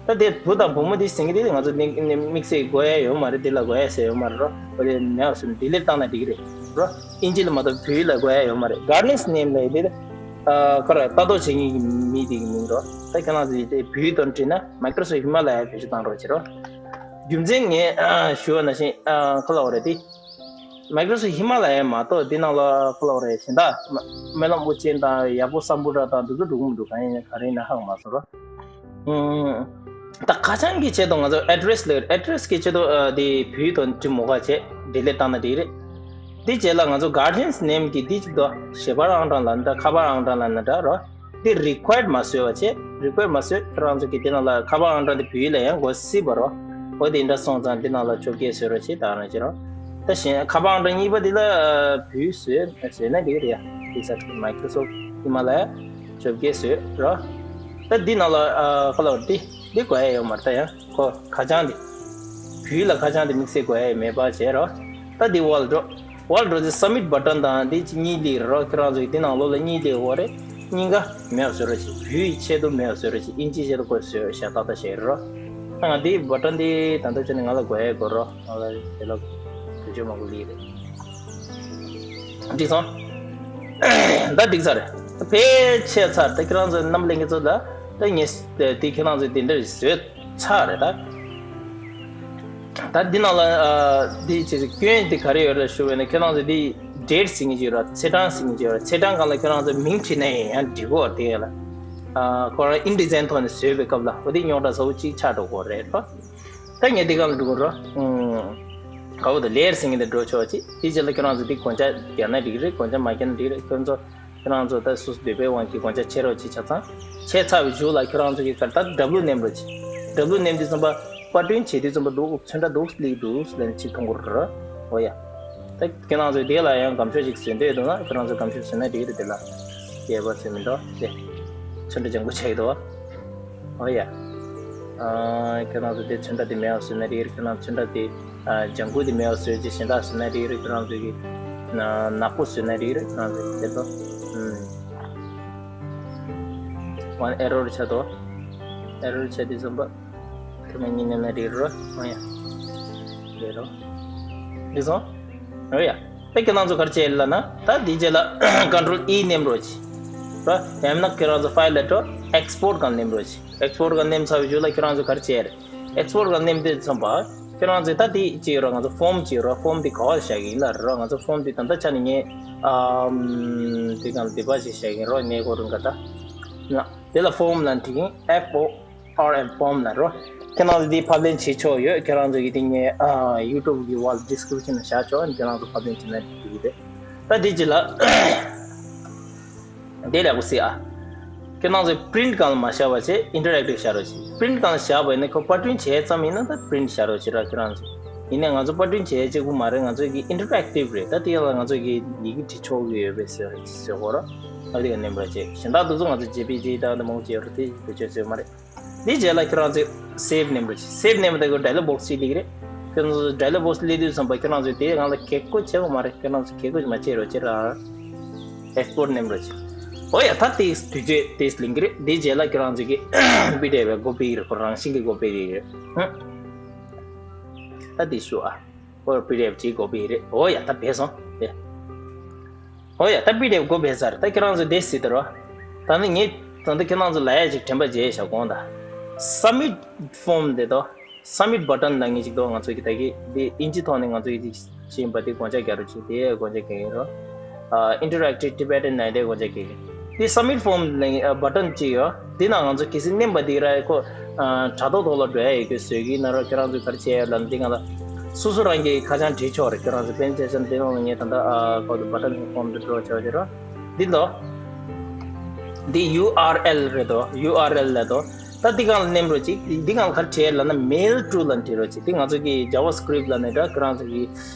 ད་དེ་བུ་དང་བུ་མོ་དེ་ཟེར་མཁན་དེ་ང་ཚོ་དམིགས་དམིགས་བསལ་དགོས་ཡ་ཡོད་མ་རེད། དེ་ལ་དགོས་ཡ་ཟེར་ཡོད་མ་རེད་རོ། འོ་དེ་མེད་པ་བཟོས་ནས་delete བཏང་ན་འགྲིག་གི་རེད་རོ། ཨིན་ཇི་ལ་མ་གཏོགས་བོད་ཡིག་ལ་དགོས་ཡ་ཡོད་མ་རེད། Guardian's name ལབ་ཡ་དེ་ཨ་ཁོ་ར་ལྟ་རྟོག་བྱེད་མཁན་གྱི་མི་དེ་གི་མིང་རོ། ད་ཁྱེད་རང་ཚོ་ཡི་དེ་བོད་ཡིག་དང་བྲིས་ན་Microsoft Himalaya བེད་སྤྱོད་བཏང་རོགས་བྱེད་རོ། རྒྱུ་མཚན་ངས་ཨ་ཞུ་བ་ནང་བཞིན་ཨ་ཁ་ལ་བ་རེད་དེ། Microsoft Himalaya མ་གཏོགས་འདི་ནང་ལ་ཁོ་ལ་རེད་གཞན་དག་སྨོན་ལམ་དབུ་ཅན་དང་ཡག་པོ་སམ་བྷོ་ཊ་དང་འདི་ཚོ་འགྲོ་གི་མི་འདུག་གང་ཡིན་ག་རེ་ཡིན་ན་ཧ་གོ་མ་སོང་རོ། ཨུམ། ད་ཁ་བྱང་གི་ཆེད་དུ་ང་ཚོ་address ལ་address གི་ཆེད་དུ་ཨ་དེ་བོད་ཡིག་དང་འབྲི་མོ་ཁ་བྱས་delete བཏང་ན་འགྲིག་རེད། དེ་རྗེས་ལ་ང་ཚོ་guardian's name གི་འདི་གཅིག་ཏུ་ཞེས་པར་ཨང་གྲངས་ལ་འདྲ། ཁ་པར་ཨང་གྲངས་ལ་འདྲ་རོ། འདི་required མ་བཟོས་པ་བྱས། required མ་བཟོས། ཁྱེད་རང་ཚོ་གི་དེ་ནང་ལ་ཁ་པར་ཨང་གྲངས་དེ་བོད་ཡིག་ལ་ཡང་དགོས་སྲིད་པ་རོ། འོ་དེ་འདྲ་སོང་ཙང་དེ་ནང་ལ་བཅོ་བརྒྱད་བཟོས་རོགས་བྱེད། ད་རང་བྱེད་རོགས། ད་གཞན་ཁ་པར་ཨང་གྲངས་གཉིས་པ་དེ་ལ་བོད་ཡིག་བཟོས་བཟོས་ན་འགྲིག་གི་རེད་ཡ། དེ་ས་Microsoft Himalaya བཅོ་བརྒྱད་བཟོས་རོ། ད་འདི་ནང་ལ་ཁ་ལ་འདི་འདི་དགོས་ཡ་ཡོད་མ་རེད། ད་ཡང་ཁོ་ཁ་བྱང་འདི་བོད་ཡིག་ལ་ཁ་བྱང་འདི་དམིགས་བསལ་དགོས་ཡ་མེད་པ་བྱས་རོ། ད་འདི་འོག་ལ་འགྲོ། འོག་ལ་འགྲོ་ཚེ་submit button དང་འདི་གཉིས་ལས་རོ། ཁྱེད་རང་ཚོ་གི་འདི་ནང་ལོགས་ལ་གཉིས་ལས་འོ་རེད། གཉིས་ཀ་མེད་པ་བཟོ་རོགས་བྱེད། བོད་ཡིག་ཆེད་དུ་མེད་པ་བཟོ་རོགས་བྱེད། ཨིན་ཇི་ཆེད་དུ་ཁོ་བཟོས་བཞག་ཏག་ཏག་བྱས་རོ། ད་ང་འདི་button འདི་ད་ལྟ་ཆ་ནས་ང་ལ་དགོས་ཡ་དགོས་རོ། ང་ལ་དེ་ལ་བེད་སྤྱོད་མང་པོ་ལས་རེད། འགྲིག་སོང་། ད་འགྲིག་ཚར་རེད། ད་ཕལ་ཆེར་ཚར། ད་ཁྱེད་རང་ཚོ་རྣམ་པ་ལྷན་རྒྱས་ཚོ་ལ་ད་ངས་དེ་ཁྱེད་རང་ཚོས་དེ་འདྲ་བཟོས་ཚར་རེད་ད། ད་འདི་ནང་ལ་ཨ་འདི་ཅི་ཞིག་སྐྱོན་འདི་ག་རེ་ཡོད་རེད་ཞུ་བས་ན། ཁྱེད་རང་ཚོ་འདི་date ཟེར་མཁན་ཅིག་ཡོད་ར། ཚེས་གྲངས་ཟེར་མཁན་ཅིག་ཡོད་ར། ཚེས་གྲངས་སྒང་ལ་ཁྱེད་རང་ཚོ་མིང་བྲིས་ན་ཡང་འགྲིག་གོ། དེ་ལ་ཨ་ཁོ་རང་InDesign ཐོག་ནས་བཟོས་པའི་སྐབས་ལ་འོ་དེ་རྙོག་དྲ་ཚ་པོ་གཅིག་ཆགས་འགྲོ་གོ་རེད་རོ། ད་ངས་འདི་སྒང་ལ་འགྲོ་གོ་རོ། ཨུམ། ག་བོ་དང་layer ཟེར་མཁན་དེ་འགྲོ་ཆོག་ཅིག་དེ་རྗེས་ལ་ཁྱེད་རང་ཚོ་འདི་གོན་ཆ་རྒྱག་ན་འགྲིག་རེད། གོན་ཆ་མ་རྒྱག་ན་འགྲིག་རེད། ཁྱེད་ཚོ་ཁྱེད་རང་ཚོ་ད་སོ་སོ་འདོད་པའི་དབང་གིས་གོན་ཆ་ཕྱེ་རོགས་བྱེད། ཆ་ཚང་ཕྱེ་ཚར་བའི་མཇུག་ལ་ཁྱེད་རང་ཚོ་གིས་ག་ད་W མནན་རོགས་བྱེད། W མནན་དུས་ཙམ་པ་པར་སྐྲུན་བྱེད་དུས་ཙམ་པ་འདུག་ཚོན་ཁྲ་འདུག་སླེབས་འདུག་ལབ་ནས་ཅིག་མཐོང་གི་རེད། འོ་ཡ། ད་ཁྱེད་རང་ཚོས་དེ་ལ་ཡང་སྒམ་ཤོག་ཅིག་བཟོས་འདོད་འདུག་ན་ཁྱེད་རང་ཚོས་སྒམ་ཤོག་བཟོས་ན་འགྲིག་རེད། དེ་ལ་རྒྱས་པ་བཟོས་མི་འདུག་དེ་ཚོན་ཁྲ་ལྗང་གུ་ཆགས་ཀྱི་འདུག་འོ་ཡ། ཨ་ཁྱེད་རང་ཚོ་དེ་ཚོན་ཁྲ་དེ་མེད་པ་བཟོས་ན་འགྲིག་རེད། ཁྱེད་རང་ཚོན་ཁྲ་དེ་ཨ་ལྗང་གུ་དེ་མེད་པ་བཟོས་རྗེས་གཞན་དག་བཟོས་ན་འགྲིག་རེད། ཁྱེད་རང་ཚོ་གི་ན་ནག་པོ་བཟོས་ན་འགྲིག་རེད། ཁྱེད་རང་ཚོ་དེ་ཚོ་ཨུམ། ཝན་ཨེ་རོར་ཆགས་འདུག་ཨེ་རོར་ཆགས་དུས་ཙམ་པ་ཁྱེད་རང་གཉིས་མནན་ན་འགྲིག་རེད། འོ་ཡ། འགྲིག་རེད། འགྲིག་སོང་། འོ་ཡ། ད་ཁྱེད་རང་ཚོ་ག་རེ་བྱེད་ལབ་ན། ད་འདི་རྗེས་ལ་Control E མནན་རོགས་བྱེད། ར། ཡང་ན་ཁྱེད་རང་ཚོ་ཕའིལ་ལ་འགྲོ། Export སྒང་མནན་རོགས་བྱེད། Export སྒང་མནན་ཚར་བའི་མཇུག་ལ་ཁྱེད་རང་ཚོ་ག་རེ་བྱེད་རེད། Export སྒང་མནན་དུས་ཙམ་པ་ཁྱེད་རང་ཚོས་ད་དེ་ཅིག་ཡོད་ར། ང་ཚོ་ཕོམ་ཅིག་ཡོད་ར། ཕོམ་དེ་ག་བར་བཞག་གི་ཡིན་ལ་ར། ང་ཚོ་ཕོམ་དེ་ད་ལྟ་ཆ་ནས་ངས་ཨམ་དེ་སྒང་དེ་པ་ཞིག་བཞག་གི་ཡིན་རོ། གནས་སྐོར་རིང་ག་ད་ན་དེ་ལ་ཕོམ་ལ་འགྲིག་གི་ཡིན། F O R M ཕོམ་ལ་རོ། ཁྱེད་རང་ཚོ་དེ་ཕབ་ལེན་བྱེད་ཆོག་ཡོད། ཁྱེད་རང་ཚོ་གི་དེ་ངས་ཨ་YouTube གི་ཝལ་description ལ་བཞག་ཆོག་ཁྱེད་རང་ཚོ་ཕབ་ལེན་བྱེད་ན་འགྲིག་གི་རེད། ད་དེ་རྗེས་ལ་དེ་ལེགས་པོ་གཟིགས་ཨ། ཁྱེད་རང་ཚོ་print སྒང་ལ་མ་བཞག་པ་བྱས་interactive བཞག་རོགས་བྱེད། print སྒང་ལ་བཞག་པ་ཡིན་ན་ཁོ་པར་སྐྲུན་བྱས་ཙམ་ཡིན་ན་ད་print བཞག་རོགས་བྱེད་ར། ཁྱེད་རང་ཚོ་ཡིན་ནའི་ང་ཚོ་པར་སྐྲུན་བྱས་གཅིག་པུ་མ་རེད། ང་ཚོ་གི་interactive རེད། ད་དེ་ལ་ང་ཚོ་གི་ཡི་གེ་བྲིས་ཆོག་གི་ཡོད་པའི་བཟོ་རེད་བཟོ་གོ་ར། ཨ་དེ་ག་མནན་པ་བྱས། གཞན་དག་དེ་ཚོ་ང་ཚོ་JPG དང་དེ་མང་པོ་བྱས་རོགས་དེ་བེད་སྤྱོད་བཟོས་མ་རེད། དེ་རྗེས་ལ་ཁྱེད་རང་ཚོས་save མནན་པ་བྱས། save མནན་པ་དེ་གི་dialog box ཅིག་སླེབས་ཀྱི་རེད། ཁྱེད་རང་ཚོ་dialog box སླེབས་དུས་ཙམ་པ་ཁྱེད་རང་ཚོས་དེ་སྒང་ལ་གེ་མོ་བྱེད་དགོས་མ་རེད། ཁྱེད་རང་ཚོ་གེ་མོ་མ་བྱེད་རོགས་བྱེད་ར། export མནན་པ་བྱས། འོ་ཡ། ད་དེ་དུས་ཚོད་དེ་ལེན་གྱི་རེད། དེ་རྗེས་ལ་ཁྱེད་རང་ཚོ་གི་PDF གི་copy རེད། ཁོ་རང་བཞིན་གྱི་copy རེད། ཧུམ། ད་དེ་ཞུ་ཨ། ཁོ་PDF ཅིག་copy རེད། འོ་ཡ། ད་བས་སོང་དེ། ཨོ་ཡ། ད་པི་ཌི་ཨེཕ་གོ་བས་ཚར། ད་ཁྱེད་རང་ཚོ་དེ་སྲིད་དུ་རོ། ད་ནི་ངས་ད་ལྟ་ཁྱེད་རང་ཚོ་ལ་ཡ་ཅིག་དྲན་པ་བརྗེད་བཞག་གོང་ད། སབ་མིཊ་ཕོམ་དེ་དོ། སབ་མིཊ་བ་ཊན་ལ་ངས་ཅིག་དོ། ང་ཚོ་གི་ད་གི་དེ་ཨིན་ཇི་ཐོག་ནས་ང་ཚོ་གི་ཅིག་ཤེས་པ་དེ་དགོངས་འཇགས་རྒྱག་རོགས་བྱེད། དེ་དགོངས་འཇགས་རྒྱག་གི་རོ། ཨ། Interactive Tibetan ནས་དེ་དགོངས་འཇགས་རྒྱག་གི། དེ་སབ་མིཊ་ཕོམ་ལ་བ་ཊན་ཅིག་ཡོད། དེ་ནང་ང་ཚོ་གལ་སྲིད་མནན་པ་དེ་ར་ཁོ། ཨ། དྲ་ཐོག་ཐོག་ལ་འགྲོ་ཡ་ཡོད་གི་བཟོས་གི་ན་རོ། ཁྱེད་རང་ཚོས་ག་རེ་བྱས་ཡོད་ལབ་ན། དེ་སྒང་ལ་སོ་སོ་རང་གི་ཁ་བྱང་བྲིས་ཆོག་རེད། ཁྱེད་རང་ཚོ་པན་ཆེ་ཤན་དེ་ནང་ལ་ངས་ད་ལྟ། ཨ། ཁོ་དེ་བ་ཊན་ཕོམ་དེ་འགྲོ་ཆོག་ཅེ་རོ། འདི་ལོ། འདི་ཡུ་ཨར་ཨེལ་རེད་དོ། ཡུ་ཨར་ཨེལ་ལ་དོ། ད་འདི་སྒང་ལ་མནན་རོགས་གྱིས། འདི་སྒང་ལ་ག་རེ་བྲིས་ལབ་ན། མེལ་ཊུ་ལབ་བྲིས་རོགས་གྱིས། འདི་ང་ཚོ་གི་ཇ་ཝ་སི་ཀི་རིབ་ལབ་ནས་ད་ཁྱེད་རང་ཚོ་གི།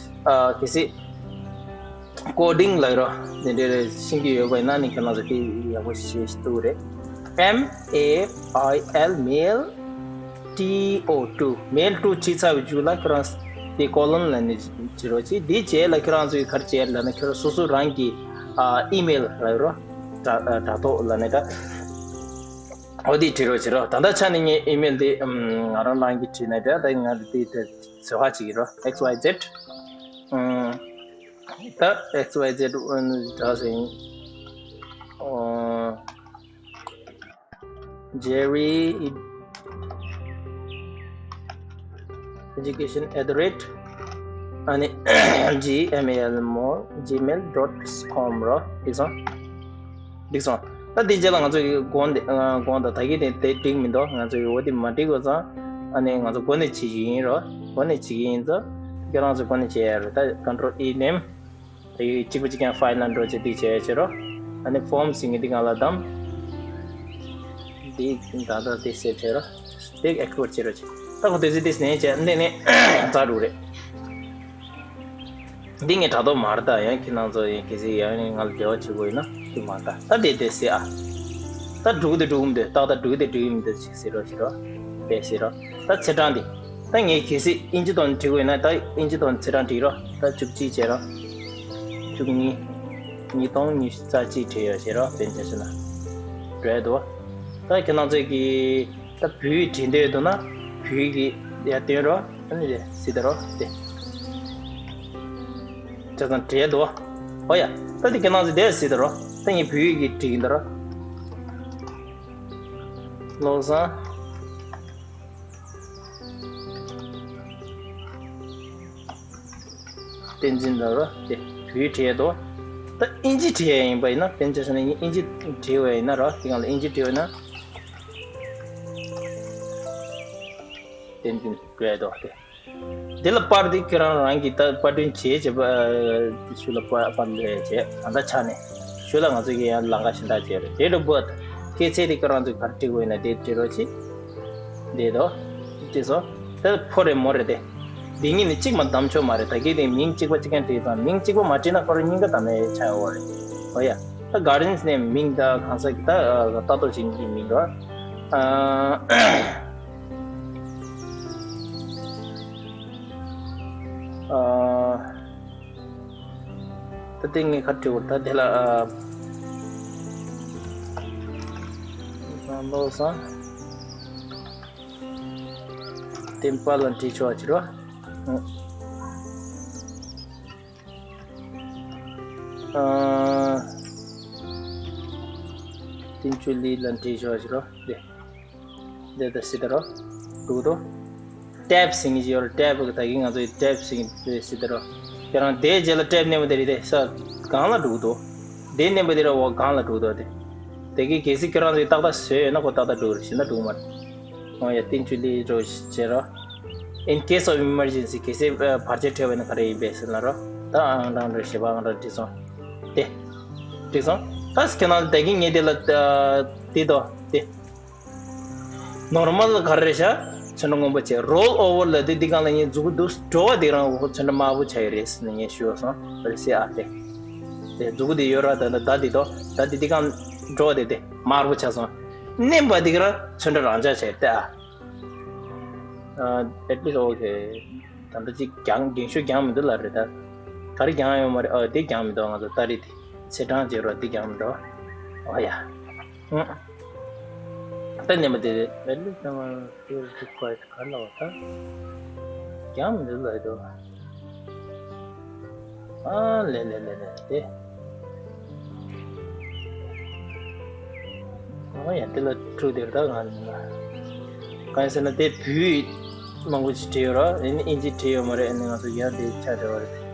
ཨ། གལ་སྲིད་ཀོ་ཌིང་ལབ་རོ། འདི་འདྲ་རེ་ཤེས་ཀྱི་ཡོད་པ་ཡིན་ན་ནི་ཁྱེད་རང་ཚོ་དེ་ཡག་པོ་ཤེས་ཐུབ་རེད། M A I L མེལ། T O ཊུ། མེལ་ཊུ་བྲིས་ཚར་བའི་མཇུག་ལ་ཁྱེད་རང་དེ་ཀོ་ལོན་ལབ་ནས་བྲིས་རོགས་གྱིས། དེ་རྗེས་ལ་ཁྱེད་རང་ཚོས་ག་རེ་བྱེད་ལབ་ན། ཁྱེད་རང་སོ་སོ་རང་གི། ཨ། ཨི་མེལ་ལབ་རོ། དྲ་དྲ་ཐོག་ལབ་ནས་ད། འོ་དེ་བྲིས་རོགས་བྱེད་རོགས། ད་ལྟ་ཆ་ནས་ངའི་ཨི་མེལ་དེ། ཨམ། ང་རང་རང་གིས་བྲིས་ནས་ད་ད་ང་དེ་དེ་བཟོ་ཁ་བྱེད་ཀྱི་རོ། X Y Z། ཨམ། ད་X Y Z། ཨ། ད་ཟིན། ཨོ། Jerry Education at the rate ཨ་ནི་G M A L མོ་G mail dot com རོ། འགྲིག་སོང་། འགྲིག་སོང་། ད་དེ་རྗེས་ལ་ང་ཚོ་གི་གོང་དེ། ཨ། གོང་དང་ད་གི་དེ་དེ་འགྲིག་མི་འདུག་ང་ཚོ་གི་འོ་དེ་མ་འགྲིག་པ་ཙང་། ཨ་ནི་ང་ཚོ་འགོ་ནས་བྱེད་ཀྱི་ཡིན་རོ། འགོ་ནས་བྱེད་ཀྱི་ཡིན་ཙང་། ཁྱེད་རང་ཚོ་འགོ་ནས་བྱེད་ཡ་རེད། ད་ཀོན་ཊོལ་ཨི་མནན། དེ་གཅིག་པ་གཅིག་རྐྱང་ཕའིལ་ནང་འགྲོ་བྱེད། འདི་བྱེད་བྱེད་རོ། ཨ་ནི་ཕོམ་ཟེར་མཁན་འདི་སྒང་ལ་བདམས། འདི་ད་ལྟ་འདི་སེབ་བྱེད་རོ། འདི་ཨེགས་པོར་བྱེད་རོ་བྱེད། ད་ཁོ་དེ་ཚོ་འདི་ནས་བྱས་འདི་ནས་འཛར་འགྲོ་རེད། འདི་ངས་དྲ་ཐོག་མ་རེད། ད་ཡང་ཁྱེད་རང་ཚོ་ཡང་གལ་སྲིད་ཡང་ང་ལ་འབྲེལ་བ་བྱེད་དགོས་ཡིན་ན་འདི་མ་རེད། ད་ད་དེ་དེ་སེ་ཨ། ད་འགྲུག་དེ་འགྲུག་མི་འདུག་ཏག་ཏག་འགྲུག་དེ་འགྲུག་མི་འདུག་ཅིག་ཟེར་རོ་བྱེད་རོ། དེ་ཟེར་རོ། ད་ཚེས་གྲངས་འདི། ད་ངས་གལ་སྲིད་ཨིན་ཇི་ཐོག་ནས་བྲིས་དགོས་ན། ད་ཨིན་ཇི་ཐོག་ནས་ཚེས་གྲངས་བྲིས་རོགས། ད་བཅུ་གཅིག་བྱས་རོགས། བཅུ་གཉིས། ཉིས་སྟོང་ཉི་ཤུ་རྩ་གཅིག་བྲིས་ཡོད་བྱས་རོགས། དཔེར་ན་ཆ་བཞག་ན། འགྲོ་ཡ་འདུག་ད་ཁྱེད་རང་ཚོས་ཀྱི་ད་བོད་ཡིག་བྲིས་འདོད་འདུག་ན་བོད་ཡིག་གི་ཡར་སྟོན་རོགས། ཨ་ནི་རེད་སྲིད་ད་རོགས་དེ། ཆ་ཚང་བྲིས་ཡ་འདུག་ཨོ་ཡ། ད་དེ་ཁྱེད་རང་ཚོས་དེ་སྲིད་ད་རོགས། ད་ངས་བོད་ཡིག་གི་བྲིས་ཡིན་ད་རོགས། བློ་བཟང་བསྟན་འཛིན་ལ་རོ། དེ་བོད་ཡིག་བྲིས་ཡས་དོ། ད་ཨིན་ཇི་བྲིས་ཡས་ཡིན་པ་ཡིན་ན། དཔེར་ན་ཆ་བཞག་ན་ཨིན་ཇི་བྲིས་པ་ཡིན་ན་རོ། དེ་སྒང་ལ་ཨིན་ཇི་བྲིས་པ་ཡིན་ན། བསྟན་འཛིན་བྲིས་ཡས་དོ། དེ་དེ་ལ་པར་དེ་ཁྱེད་རང་རང་གིས་ད་པར་སྐྲུན་བྱེད་བྱེད་པ་ཞུ་ལ་པར་པར་ལས་བྱེད། ད་ལྟ་ཆ་ནས་ཞུ་ལ་ང་ཚོ་གིས་ཡང་ལམ་ཁ་གཞན་དག་བྱེད་རེད། དེ་འདྲ་བོ་སྐྱེད་ཚལ་དེ་ཁྱེད་རང་ཚོས་ག་རེ་བྲིས་དགོས་ཡིན་ན་དེ་བྲིས་རོགས་གྱིས། འདི་དོ། འདི་སོ། ད་ཕོ་རེད་མོ་རེད་དེ། འདི་གཉིས་ནི་གཅིག་མ་བདམས་ཆོག་མ་རེད། ད་གིན་དེ་མིང་གཅིག་པ་གཅིག་རྐྱང་བྲིས་ཙང་མིང་གཅིག་པ་མ་བྲིས་ན་ཁོ་རང་གཉིས་ཀ་བདམས་ཡས་ཆགས་ཡོད་རེད། ཨོ་ཡ། ད་ག་རེ་ནས་མིང་ད་གང་ཟག་གི་ད་ལྟ་རྟོག་བྱེད་མཁན་གྱི་མིང་རོ། ཨ། ཨ། ད་དེ་ངས་ག་རེ་བྲིས་པ་རེད། ད་དེ་ལ་ཨ། བློ་བཟང་བསྟན་པ་ལ་བྲིས་ཆོག་ཅི་རོ། ཨ། བསྟན་ཆོས་གླིང་ལ་བྲིས་ཆོག་ཅི་རོ། དེ། འདི་ལྟར་སྲིད་དོ། འགྲིག་འདུག་ཊེབ་ཟེར་མཁན་ཅིག་ཡོད་རེད། ཊེབ་གི་ད་གིན་ང་ཚོའི་ཊེབ་ཟེར་མཁན་དེ་སྲིད་དོ། ཁྱེད་རང་དེའི་རྗེས་ལ་ཊེབ་མནན་པ་དེ་རེད་དེ། ས་སྒང་ལ་འགྲིག་འདུག་དེ་མནན་པ་དེ་ར་འོག་སྒང་ལ་འགྲིག་འདུག་དེ། དེ་གིས་གལ་སྲིད་ཁྱེད་རང་ཚོས་ཏག་ཏག་བཟོས་ཡོད་ན་ཁོ་ཏག་ཏག་འགྲིག་རེད། གཞན་དག་འགྲིག་མ་རེད། འོ་ཡ། བསྟན་ཆོས་གླིང་འགྲོ་བྱེད་རོགས། In case of emergency གལ་སྲིད་བར་ཆད་འཕྲད་པ་ཡིན་ན་ག་རེ་ཡིན་པས་ཟེར་ན་རོ། ད་ཨང་གྲངས་འདྲ་ཞེས་པ་ཨང་གྲངས་བྲིས་སོང་། དེ། བྲིས་སོང་། ད་ཁྱེད་རང་ད་གིན་ངས་དེ་ལ་དེ་དོ་དེ། ནོར་མལ་ག་རེ་རེད་ཤག་ཚོན་ཁྲ་སྔོན་པོ་བྱས། རོལ་ཨོ་ཝར་ལབ་དུས་འདི་སྒང་ལ་ངས་མཛུ་གུ་འདུག་འགྲོ་བ་དེ་རང་འོ་ཚོན་ཁྲ་དམར་པོ་ཆགས་ཡོད་རེད་ཟེར་ནས་ངས་ཞུས་སོང་། རེད་སེ་ཨ་དེ། དེ་མཛུ་གུ་དེ་ཡོད་ར། ད་ད་ད་འདི་དོ། ད་འདི་འདི་སྒང་འགྲོ་བ་དེ་དེ་དམར་པོ་ཆགས་སོང་། མནན་པ་འདི་ག་ར་ཚོན་ཁྲ་རང་འཇགས་ཆགས་ཡོད་དེ་ཨ། ཨ། at least okay ད་ལྟ་ཅིག་རྒྱང་རྒྱང་ཤོས་རྒྱང་མི་འདུག་ལབ་རེད་ད། ག་རེ་རྒྱང་ཡོད་མ་རེད། ཨ། དེ་རྒྱང་མི་འདུག་ང་ཚོ་ཏ་རིག་དེ་ཚེས་གྲངས་བརྗེ་རོགས། དེ་རྒྱང་མི་འདུག་ཨོ་ཡ། ཨང་། ད་མནན་པ་དེ་རེད། at least ད་ང་ཚོ་ཅིག་ཁོ་ག་ལ་བ་ད་རྒྱང་མི་འདུག་ལབ་འདུག་ཨ་ལེ་ལེ་ལེ་ལེ་དེ། ཨ་ཡ་དེ་ལ་ཕྲུ་དེར་ད་ང་ནི་ན། གང་ཡིན་ཟེར་ན་དེ་བོད་མང་པོ་ཅིག་བྲིས་ཡོད་ར། ཨེ་ནི་ཨིན་ཇི་བྲིས་ཡོད་མ་རེད། ཨེ་ནི་ང་ཚོ་ཡང་དེ་ཆ་འདྲ་བ་རེད།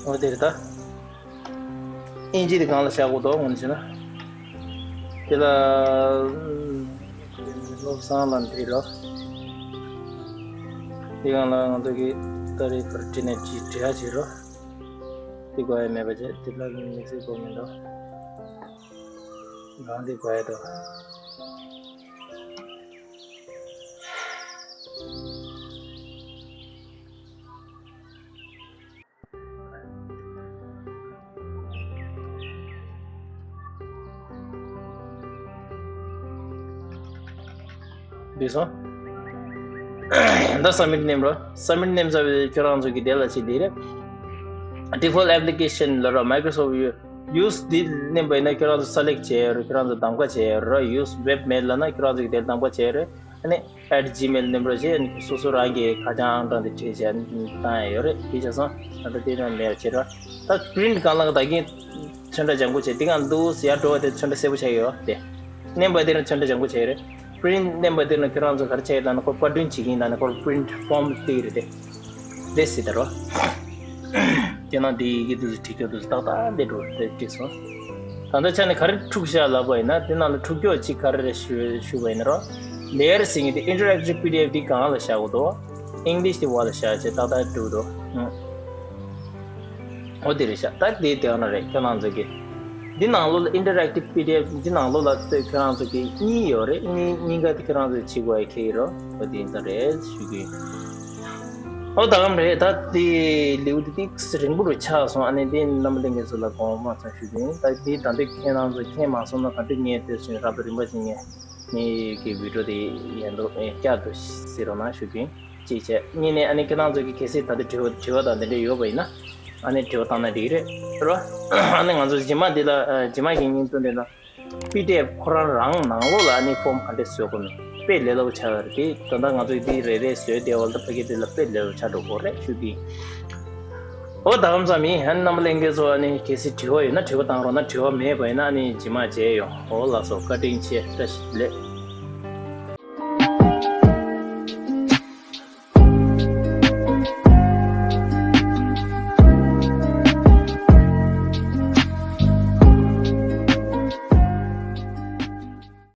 འོ་དེ་རེད་ད། ཨིན་ཇི་དེ་གང་ལ་བཞག་དགོས་འདུག་ངོ་ནས་བྱས་ན། དེ་ལ་བློ་བཟང་ལ་འདྲི་རོགས། དེ་གང་ལ་ང་ཚོ་གི་ཏ་རིག་ཁར་བྲིས་ནས་བྲིས་བྲིས་ཡ་བྱེད་རོགས། དེ་དགོས་ཡ་མེད་པ་བྱས། དེ་ལ་མི་ཚེ་དགོས་མི་འདུག་གང་དེ་དགོས་ཡ་འདུག་འདི་སོང་། ད་སབ་མིཊ་མནན་རོགས། སབ་མིཊ་མནན་ཚར་བའི་ཁྱོད་རང་ཚོ་གི་དེ་ལ་ཅིག་འདི་རེད། Default application ལ་རོ། Microsoft use འདི་མནན་པ་ཡིན་ན་ཁྱོད་རང་ཚོ་སེ་ལེག་བྱས་ཡོད་རེད། ཁྱོད་རང་ཚོ་གདམ་ག་བྱས་ཡོད་རེད། Use web mail ལབ་ན་ཁྱོད་རང་ཚོ་གི་དེ་གདམ་ག་བྱས་ཡོད་རེད། ཨ་ནི་at gmail མནན་རོགས་བྱས། ཨ་ནི་སོ་སོ་རང་གི་ཁ་བྱང་ཨང་གྲངས་དེ་བྲིས་བྱས་བཏང་ཡ་ཡོད་རེད། དེ་བྱས་སོང་། ད་ལྟ་དེ་ན་མེད་པ་བྱས་རོགས། ད་print གང་ལ་ད་གིན་ཚོན་ཁྲ་ལྗང་གུ་བྱས་དེ་གང་འདུག་ཡར་འགྲོ་བ་དེ་ཚོན་ཁྲ་སེར་པོ་ཆགས་ཡོད་དེ། མནན་པ་དེ་ན་ཚོན་ཁྲ་ལྗང་གུ་ཆགས་ཡོད་རེད། Print མནན་པ་དེ་ན་ཁྱོད་རང་ཚོ་ག་རེ་ཆགས་ཡོད་ལབ་ན་ཁོ་པར་སྐྲུན་བྱེད་ཀྱིན་ད་ནི་ཁོ་print form དེ་རེད་དེ། དེ་སྲིད་ད་རོ། དེ་ན་དེ་ཡི་གེ་དུ་བྲིས་རྒྱུ་དུ་ཏག་ཏག་དེ་འགྲོ་དེ་བྲིས་སོང་། ད་ལྟ་ཆ་ནས་ག་རེ་འཁྲུག་བཞག་ལབ་པ་ཡིན་ན། དེ་ནང་ལ་འཁྲུག་རྒྱུ་གཅིག་ག་རེ་རེད་ཞུ་ཞུ་བ་ཡིན་ན་རོ། Layer ཟེར་མཁན་དེ་interactive PDF དེ་གང་ལ་བཞག་དགོས་འདུག English དེ་བ་ལ་བཞག་བྱས་ཏག་ཏག་འགྲོ་འདུག་འོ་དེ་རེད་ཤག་ད་དེ་དེ་ཡང་ན་རེད། ཁྱོད་རང་ཚོ་གི་འདི་ནང་ལོགས་ལ་interactive PDF འདི་ནང་ལོགས་ལ་ཁྱོད་རང་ཚོ་གི་གཉིས་ཡོད་རེད། གཉིས་གཉིས་ཀ་དེ་ཁྱོད་རང་ཚོ་བྱེད་དགོས་ཡ་ཁེལ་རོ། འོ་དེ་ཡིན་ཙང་རེད་ཞུ་གི་ཡིན། འོ་ད་གམ་རེད། ད་དེ་ལེའུ་དེ་ཏིག་རིང་པོ་རུ་ཆགས་སོང་། ཨ་ནི་དེ་རྣམ་པ་ལྷན་རྒྱས་ཚོ་ལ་དགོངས་པ་མ་ཚོམ་ཞུ་གི་ཡིན། ད་དེ་ད་འདི་ཁྱེད་རང་ཚོ་མཁྱེན་མ་སོང་ན། ད་འདི་ངས་དེ་བཞིན་རབ་ཏུ་རིམ་པ་ཅིག་ངས་ངའི་གི་video དེ་ཡན་དུ་བསྐྱར་དུ་གཟིགས་རོགས་གནང་ཞུ་གི་ཡིན། གཅིག་བྱས། གཉིས་ནས་ཨ་ནི་ཁྱེད་རང་ཚོ་གི་གལ་སྲིད་ད་ལྟ་དྲི་བ་དྲི་བ་དང་དེ་འདྲ་ཡོད་པ་ཡིན་ན། ཨ་ནི་དྲི་བ་བཏང་ན་འགྲིག་རེད་རོ། ཨ་ནི་ང་ཚོ་རྗེས་མ་འདི་ལ་ཨ་རྗེས་མ་གི་བརྙན་ཐུང་འདི་ལ་PDF ཁོ་རང་རང་ནང་ལོགས་ལ་ཨ་ནི་form ག་འདྲས་བཟོ་དགོས་མིན་དཔེ་ལས་སླ་པོ་ཆགས་ཡོད་རེད། དེ་ད་ལྟ་ང་ཚོ་འདི་རེ་རེ་བཟོས་བསྡད་པ་ལ་ཕ་གི་འདི་ལ་དཔེ་ལས་སླ་པོ་ཆགས་འགྲོ་གི་རེད་ཞུ་གི་ཡིན། འོ་ད་གམ་ཙམ་ཡིན། ཨ་ནི་རྣམ་པ་ལྷན་རྒྱས་ཚོ་ཨ་ནི་གལ་སྲིད་དྲི་བ་ཡོད་ན་དྲི་བ་བཏང་རོགས་གནང་། དྲི་བ་མེད་པ་ཡིན་ན་ཨ་ནི་རྗེས་མ་མཇལ་ཡོང་། འོ་ལགས་སོ། བཀའ་དྲིན་ཆེ། བཀྲ་ཤིས་བདེ་ལེགས།